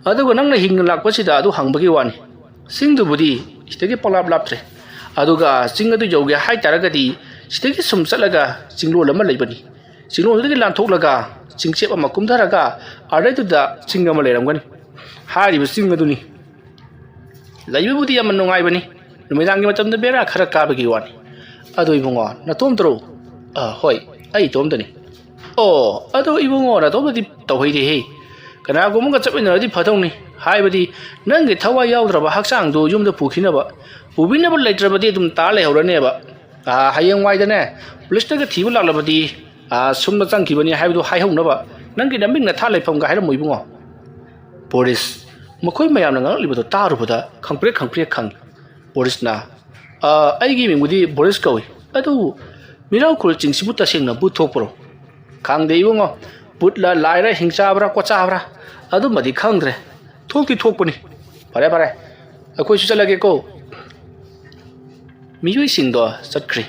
ꯑꯗꯨꯒ ꯅꯪꯅ ꯍꯤꯡꯅ ꯂꯥꯛꯄꯁꯤꯗ ꯑꯗꯨ ꯍꯪꯕꯒꯤ ꯋꯥꯅꯤ꯫ ꯆꯤꯡꯗꯨꯕꯨꯗꯤ ꯁꯤꯗꯒꯤ ꯄꯪꯂꯥꯞ ꯂꯥꯞꯇ꯭ꯔꯦ, ꯑꯗꯨꯒ ꯆꯤꯡ ꯑꯗꯨ ꯌꯧꯒꯦ ꯍꯥꯏ ꯇꯥꯔꯒꯗꯤ ꯁꯤꯗꯒꯤ ꯁꯨꯝ ꯆꯠꯂꯒ ꯆꯤꯡꯂꯣꯜ ꯑꯃ ꯂꯩꯕꯅꯤ꯫ ꯆꯤꯡꯂꯣꯜꯗꯨꯗꯒꯤ ꯂꯥꯟꯊꯣꯛꯂꯒ ꯆꯤꯡꯆꯦꯞ ꯑꯃ ꯀꯨꯝꯊꯔꯒ ꯑꯗꯩꯗꯨꯗ ꯆꯤꯡ ꯑꯃ ꯂꯩꯔꯝꯒꯅꯤ꯫ ꯍꯥꯏꯔꯤꯕ ꯆꯤꯡ ꯑꯗꯨꯅꯤ꯫ ꯂꯩꯕꯕꯨꯗꯤ ꯌꯥꯝꯅ ꯅꯨꯡꯉꯥꯏꯕꯅꯤ, ꯅꯨꯃꯤꯗꯥꯡꯒꯤ ꯃꯇꯝꯗ ꯕꯦꯔꯥ ꯈꯔ ꯀꯥꯕꯒꯤ ꯋꯥꯅꯤ꯫ ꯑꯗꯨ ꯏꯕꯨꯡꯉꯣ, ꯅꯇꯣꯝꯇꯔꯣ?" "ꯑ, ꯍꯣꯏ, ꯑꯩ ꯏꯇꯣꯝꯇꯅꯤ꯫" "ꯑꯣ, ꯑꯗꯨ ꯏꯕꯨꯡꯉꯣ, ꯅꯇꯣꯝꯇꯗꯤ ꯇꯧꯍꯩꯗꯦꯍꯦ꯫ ꯀꯅꯥꯒꯨꯝꯕꯒ ꯆꯠꯃꯤꯟꯅꯔꯗꯤ ꯐꯗꯧꯅꯤ, ꯍꯥꯏꯕꯗꯤ ꯅꯪꯒꯤ ꯊꯋꯥꯏ ꯌꯥꯎꯗ꯭ꯔꯕ ꯍꯛꯆꯥꯡꯗꯨ ꯌꯨꯝꯗ ꯄꯨꯈꯤꯅꯕ꯫ ꯄꯨꯕꯤꯅꯕ ꯂꯩꯇ꯭ꯔꯕꯗꯤ ꯑꯗꯨꯝ ꯇꯥ ꯂꯩꯍꯧꯔꯅꯦꯕ꯫ ꯑꯥ, ꯍꯌꯦꯡꯋꯥꯏꯗꯅꯦ, ꯄꯨꯂꯤꯁꯅꯒ ꯊꯤꯕ ꯂꯥꯛꯂꯕꯗꯤ, ꯑꯥ, ꯁꯨꯝꯅ ꯆꯪꯈꯤꯕꯅꯤ ꯍꯥꯏꯕꯗꯨ ꯍꯥꯏꯍꯧꯅꯕ ꯅꯪꯒꯤ ꯅꯃꯤꯡ ꯅꯊꯥ ꯂꯩꯐꯝꯒ ꯍꯥꯏꯔꯝꯃꯨ ꯏꯕꯨꯡꯉꯣ꯫" ꯕꯣꯔꯤꯁ ꯃꯈꯣꯏ ꯃꯌꯥꯝꯅ ꯉꯥꯡꯂꯛꯂꯤꯕꯗꯨ ꯇꯥꯔꯨꯕꯗ ꯈꯪꯄ꯭ꯔꯦꯛ ꯈꯪꯄ꯭ꯔꯦꯛ ꯈꯪꯏ꯫ ꯕꯣꯔꯤꯁꯅ, "ꯑ, ꯑꯩꯒꯤ ꯃꯤꯡꯕꯨꯗꯤ ꯕꯣꯔꯤꯁ ꯀꯧꯏ, ꯑꯗꯨꯕꯨ ꯃꯤꯔꯥꯎꯈꯣꯜ ꯆꯤꯡꯁꯤꯕꯨ ꯇꯁꯦꯡꯅ ꯚꯨꯠ ꯊꯣꯛꯄ꯭ꯔꯣ?" "ꯈꯪꯗꯦ ꯏꯕꯨꯡꯉꯣ, ꯚꯨꯠꯂ ꯂꯥꯏꯔ ꯍꯤꯡꯆꯥꯕ꯭ꯔꯥ ꯀꯣꯆꯥꯕ꯭ꯔꯥ ꯑꯗꯨꯃꯗꯤ ꯈꯪꯗ꯭ꯔꯦ꯫ ꯊꯣꯛꯇꯤ ꯊꯣꯛꯄꯅꯤ꯫ ꯐꯔꯦ ꯐꯔꯦ, ꯑꯩꯈꯣꯏꯁꯨ ꯆꯠꯂꯒꯦꯀꯣ꯫" ꯃꯤꯑꯣꯏꯁꯤꯡꯗꯣ ꯆꯠꯈ꯭ꯔꯦ꯫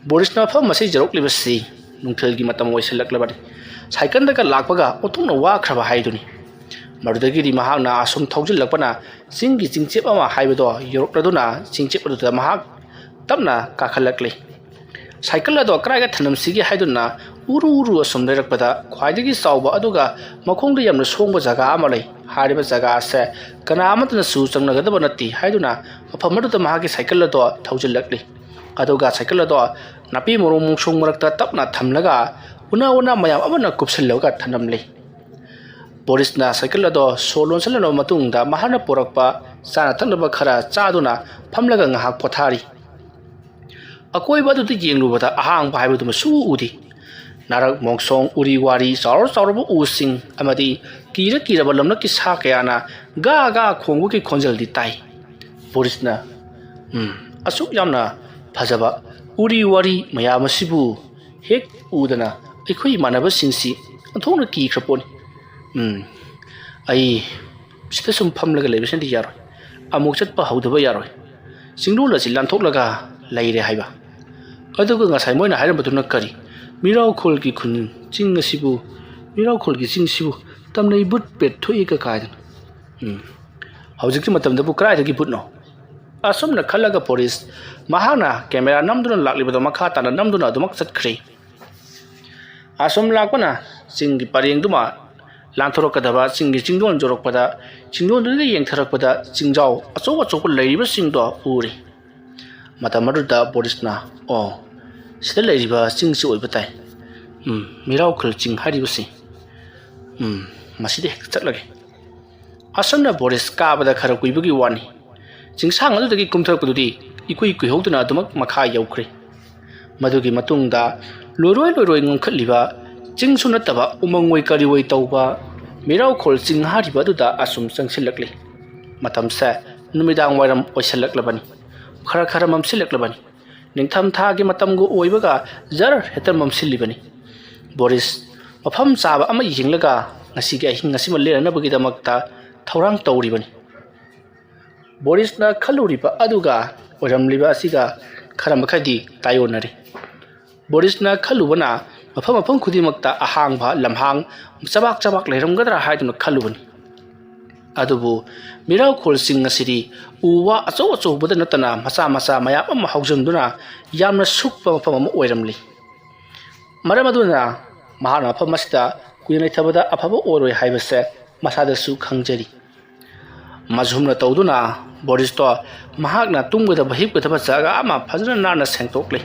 ꯕꯣꯔꯤꯁꯅ ꯃꯐꯝ ꯑꯁꯤ ꯌꯧꯔꯛꯂꯤꯕꯁꯤ ꯅꯨꯡꯊꯤꯜꯒꯤ ꯃꯇꯝ ꯑꯣꯏꯁꯤꯜꯂꯛꯂꯕꯅꯤ꯫ ꯁꯥꯏꯀꯜꯗꯒ ꯂꯥꯛꯄꯒ ꯑꯣꯟꯊꯣꯛꯅ ꯋꯥꯈ꯭ꯔꯕ ꯍꯥꯏꯗꯨꯅꯤ꯫ ꯃꯗꯨꯗꯒꯤꯗꯤ ꯃꯍꯥꯛꯅ ꯑꯁꯨꯝ ꯊꯧꯖꯤꯜꯂꯛꯄꯅ ꯆꯤꯡꯒꯤ ꯆꯤꯡꯆꯦꯞ ꯑꯃ ꯍꯥꯏꯕꯗꯣ ꯌꯧꯔꯛꯂꯗꯨꯅ ꯆꯤꯡꯆꯦꯞ ꯑꯗꯨꯗ ꯃꯍꯥꯛ ꯇꯞꯅ ꯀꯥꯈꯠꯂꯛꯂꯤ꯫ ꯁꯥꯏꯀꯜ ꯑꯗꯣ ꯀꯗꯥꯏꯗ ꯊꯅꯝꯁꯤꯒꯦ ꯍꯥꯏꯗꯨꯅ ꯎꯔꯨ ꯎꯔꯨ ꯑꯁꯨꯝ ꯂꯩꯔꯛꯄꯗ ꯈ꯭ꯋꯥꯏꯗꯒꯤ ꯆꯥꯎꯕ ꯑꯗꯨꯒ ꯃꯈꯣꯡꯗ ꯌꯥꯝꯅ ꯁꯣꯡꯕ ꯖꯒꯥ ꯑꯃ ꯂꯩ꯫ ꯍꯥꯏꯔꯤꯕ ꯖꯒꯥ ꯑꯁꯦ ꯀꯅꯥ ꯑꯃꯠꯇꯅꯁꯨ ꯆꯪꯅꯒꯗꯕ ꯅꯠꯇꯦ ꯍꯥꯏꯗꯨꯅ ꯃꯐꯝ ꯑꯗꯨꯗ ꯃꯍꯥꯛꯀꯤ ꯁꯥꯏꯀꯜ ꯑꯗꯣ ꯊꯧꯖꯤꯜꯂꯛꯂꯤ꯫ ꯑꯗꯨꯒ ꯁꯥꯏꯀꯜ ꯑꯗꯣ ꯅꯥꯄꯤ ꯃꯔꯨꯝ ꯃꯣꯡꯁꯣꯡ ꯃꯔꯛꯇ ꯇꯞꯅ ꯊꯝꯂꯒ ꯎꯅꯥ ꯎꯅꯥ ꯃꯌꯥꯝ ꯑꯃꯅ ꯀꯨꯞꯁꯤꯜꯂꯒ ꯊꯅꯝꯂꯤ꯫ ꯕꯣꯔꯤꯁꯅ ꯁꯥꯏꯀꯜ ꯑꯗꯣ ꯁꯣ ꯂꯣꯟꯁꯤꯜꯂꯕ ꯃꯇꯨꯡꯗ ꯃꯍꯥꯛꯅ ꯄꯨꯔꯛꯄ ꯆꯥꯅ ꯊꯛꯅꯕ ꯈꯔ ꯆꯥꯗꯨꯅ ꯐꯝꯂꯒ ꯉꯥꯏꯍꯥꯛ ꯄꯣꯊꯥꯔꯤ꯫ ꯑꯀꯣꯏꯕ ꯑꯗꯨꯗ ꯌꯦꯡꯂꯨꯕꯗ ꯑꯍꯥꯡꯕ ꯍꯥꯏꯕꯗꯨꯃꯁꯨ ꯎꯗꯦ꯫ ꯅꯥꯔꯛ ꯃꯣꯡꯁꯣꯡ, ꯎꯔꯤ ꯋꯥꯔꯤ, ꯆꯥꯎꯔ ꯆꯥꯎꯔꯕ ꯎꯁꯤꯡ ꯑꯃꯗꯤ ꯀꯤꯔ ꯀꯤꯔꯕ ꯂꯝꯂꯛꯀꯤ ꯁꯥ ꯀꯌꯥꯅ ꯒꯥ ꯒꯥ ꯈꯣꯡꯕꯒꯤ ꯈꯣꯟꯖꯦꯜꯗꯤ ꯇꯥꯏ꯫ ꯕꯣꯔꯤꯁꯅ, "ꯎꯝ, ꯑꯁꯨꯛ ꯌꯥꯝꯅ ꯐꯖꯕ ꯎꯔꯤ ꯋꯥꯔꯤ ꯃꯌꯥꯝ ꯑꯁꯤꯕꯨ ꯍꯦꯛ ꯎꯗꯅ ꯑꯩꯈꯣꯏ ꯏꯃꯥꯟꯅꯕꯁꯤꯡꯁꯤ ꯑꯣꯟꯊꯣꯛꯅ ꯀꯤꯈ꯭ꯔ ꯄꯣꯠꯅꯤ꯫ ꯎꯝ, ꯑꯩ ꯁꯤꯗ ꯁꯨꯝ ꯐꯝꯂꯒ ꯂꯩꯕꯁꯤꯅꯗꯤ ꯌꯥꯔꯣꯏ꯫ ꯑꯃꯨꯛ ꯆꯠꯄ ꯍꯧꯗꯕ ꯌꯥꯔꯣꯏ꯫ ꯆꯤꯡꯂꯣꯟ ꯑꯁꯤ ꯂꯥꯟꯊꯣꯛꯂꯒ ꯂꯩꯔꯦ ꯍꯥꯏꯕ꯫ ꯑꯗꯨꯒ ꯉꯁꯥꯏ ꯃꯣꯏꯅ ꯍꯥꯏꯔꯝꯕꯗꯨꯅ ꯀꯔꯤ? ꯃꯤꯔꯥꯎꯈꯣꯜꯒꯤ ꯈꯨꯟ ꯆꯤꯡ ꯑꯁꯤꯕꯨ, ꯃꯤꯔꯥꯎꯈꯣꯜꯒꯤ ꯆꯤꯡꯁꯤꯕꯨ ꯇꯝꯅꯩ ꯕꯨꯠ ꯄꯦꯠ ꯊꯣꯛꯏꯒ ꯀꯥꯏꯗꯅ꯫ ꯎꯝ, ꯍꯧꯖꯤꯛꯀꯤ ꯃꯇꯝꯗꯕꯨ ꯀꯗꯥꯏꯗꯒꯤ ꯕꯨꯠꯅꯣ? ꯑꯁꯨꯝꯅ ꯈꯜꯂꯒ ꯕꯣꯔꯤꯁ ꯃꯍꯥꯛꯅ ꯀꯦꯃꯦꯔꯥ ꯅꯝꯗꯨꯅ ꯂꯥꯛꯂꯤꯕꯗꯣ ꯃꯈꯥ ꯇꯥꯅ ꯅꯝꯗꯨꯅ ꯑꯗꯨꯃꯛ ꯆꯠꯈ꯭ꯔꯦ꯫ ꯑꯁꯨꯝ ꯂꯥꯛꯄꯅ ꯆꯤꯡꯒꯤ ꯄꯔꯦꯡꯗꯨꯃ ꯂꯥꯟꯊꯣꯔꯛꯀꯗꯕ, ꯆꯤꯡꯒꯤ ꯆꯤꯡꯗꯣꯟ ꯌꯧꯔꯛꯄꯗ ꯆꯤꯡꯗꯣꯟꯗꯨꯗꯒꯤ ꯌꯦꯡꯊꯔꯛꯄꯗ ꯆꯤꯡꯖꯥꯎ ꯑꯆꯧ ꯑꯆꯧꯕ ꯂꯩꯔꯤꯕꯁꯤꯡꯗꯣ ꯎꯔꯦ꯫ ꯃꯇꯝ ꯑꯗꯨꯗ ꯕꯣꯔꯤꯁꯅ, "ꯑꯣ, ꯁꯤꯗ ꯂꯩꯔꯤꯕ ꯆꯤꯡꯁꯤ ꯑꯣꯏꯕ ꯇꯥꯏ꯫ ꯎꯝ, ꯃꯤꯔꯥꯎꯈꯨꯜ ꯆꯤꯡ ꯍꯥꯏꯔꯤꯕꯁꯤ꯫ ꯎꯝ, ꯃꯁꯤꯗ ꯍꯦꯛꯇ ꯆꯠꯂꯒꯦ"꯫ ꯑꯁꯨꯝꯅ ꯕꯣꯔꯤꯁ ꯀꯥꯕꯗ ꯈꯔ ꯀꯨꯏꯕꯒꯤ ꯋꯥꯅꯤ꯫ ꯆꯤꯡꯁꯥꯡ ꯑꯗꯨꯗꯒꯤ ꯀꯨꯝꯊꯔꯛꯄꯗꯨꯗꯤ ꯏꯀꯨꯏ ꯀꯨꯏꯍꯧꯗꯅ ꯑꯗꯨꯃꯛ ꯃꯈꯥ ꯌꯧꯈ꯭ꯔꯦ꯫ ꯃꯗꯨꯒꯤ ꯃꯇꯨꯡꯗ ꯂꯣꯏꯔꯣꯏ ꯂꯣꯏꯔꯣꯏ ꯉꯝꯈꯠꯂꯤꯕ ꯆꯤꯡꯁꯨ ꯅꯠꯇꯕ ꯎꯃꯪ ꯑꯣꯏ ꯀꯔꯤ ꯑꯣꯏ ꯇꯧꯕ ꯃꯤꯔꯥꯎꯈꯣꯜ ꯆꯤꯡ ꯍꯥꯏꯔꯤꯕ ꯑꯗꯨꯗ ꯑꯁꯨꯝ ꯆꯪꯁꯤꯜꯂꯛꯂꯤ꯫ ꯃꯇꯝꯁꯦ ꯅꯨꯃꯤꯗꯥꯡ ꯋꯥꯏꯔꯝ ꯑꯣꯏꯁꯤꯜꯂꯛꯂꯕꯅꯤ꯫ ꯈꯔ ꯈꯔ ꯃꯝꯁꯤꯜꯂꯛꯂꯕꯅꯤ꯫ ꯅꯤꯡꯊꯝ ꯊꯥꯒꯤ ꯃꯇꯝꯒ ꯑꯣꯏꯕꯒ ꯖꯔ ꯍꯦꯛꯇ ꯃꯝꯁꯤꯜꯂꯤꯕꯅꯤ꯫ ꯕꯣꯔꯤꯁ ꯃꯐꯝ ꯆꯥꯕ ꯑꯃ ꯌꯦꯡꯂꯒ ꯉꯁꯤꯒꯤ ꯑꯍꯤꯡ ꯑꯁꯤꯃ ꯂꯦꯟꯅꯅꯕꯒꯤꯗꯃꯛꯇ ꯊꯧꯔꯥꯡ ꯇꯧꯔꯤꯕꯅꯤ꯫ ꯕꯣꯔꯤꯁꯅ ꯈꯜꯂꯨꯔꯤꯕ ꯑꯗꯨꯒ ꯑꯣꯏꯔꯝꯂꯤꯕ ꯑꯁꯤꯒ ꯈꯔ ꯃꯈꯩꯗꯤ ꯇꯥꯏꯑꯣꯟꯅꯔꯤ꯫ ꯕꯣꯔꯤꯁꯅ ꯈꯜꯂꯨꯕꯅ ꯃꯐꯝ ꯃꯐꯝ ꯈꯨꯗꯤꯡꯃꯛꯇ ꯑꯍꯥꯡꯕ ꯂꯝꯍꯥꯡ ꯆꯕꯥꯛ ꯆꯕꯥꯛ ꯂꯩꯔꯝꯒꯗ꯭ꯔꯥ ꯍꯥꯏꯗꯨꯅ ꯈꯜꯂꯨꯕꯅꯤ꯫ ꯑꯗꯨꯕꯨ ꯃꯤꯔꯥꯎꯈꯣꯜꯁꯤꯡ ꯑꯁꯤꯗꯤ ꯎ ꯋꯥ ꯑꯆꯧ ꯑꯆꯧꯕꯗ ꯅꯠꯇꯅ ꯃꯆꯥ ꯃꯆꯥ ꯃꯌꯥꯝ ꯑꯃ ꯍꯧꯖꯤꯟꯗꯨꯅ ꯌꯥꯝꯅ ꯁꯨꯛꯄ ꯃꯐꯝ ꯑꯃ ꯑꯣꯏꯔꯝꯂꯤ꯫ ꯃꯔꯝ ꯑꯗꯨꯅ ꯃꯍꯥꯛꯅ ꯃꯐꯝ ꯑꯁꯤꯗ ꯀꯨꯏꯅ ꯂꯩꯊꯕꯗ ꯑꯐꯕ ꯑꯣꯏꯔꯣꯏ ꯍꯥꯏꯕꯁꯦ ꯃꯁꯥꯗꯁꯨ ꯈꯪꯖꯔꯤ꯫ ꯃꯁꯨꯝꯅ ꯇꯧꯗꯨꯅ ꯕꯣꯔꯤꯁꯇꯣ ꯃꯍꯥꯛꯅ ꯇꯨꯝꯒꯗꯕ ꯍꯤꯞꯀꯗꯕ ꯖꯒꯥ ꯑꯃ ꯐꯖꯅ ꯅꯥꯟꯅ ꯁꯦꯡꯗꯣꯛꯂꯤ꯫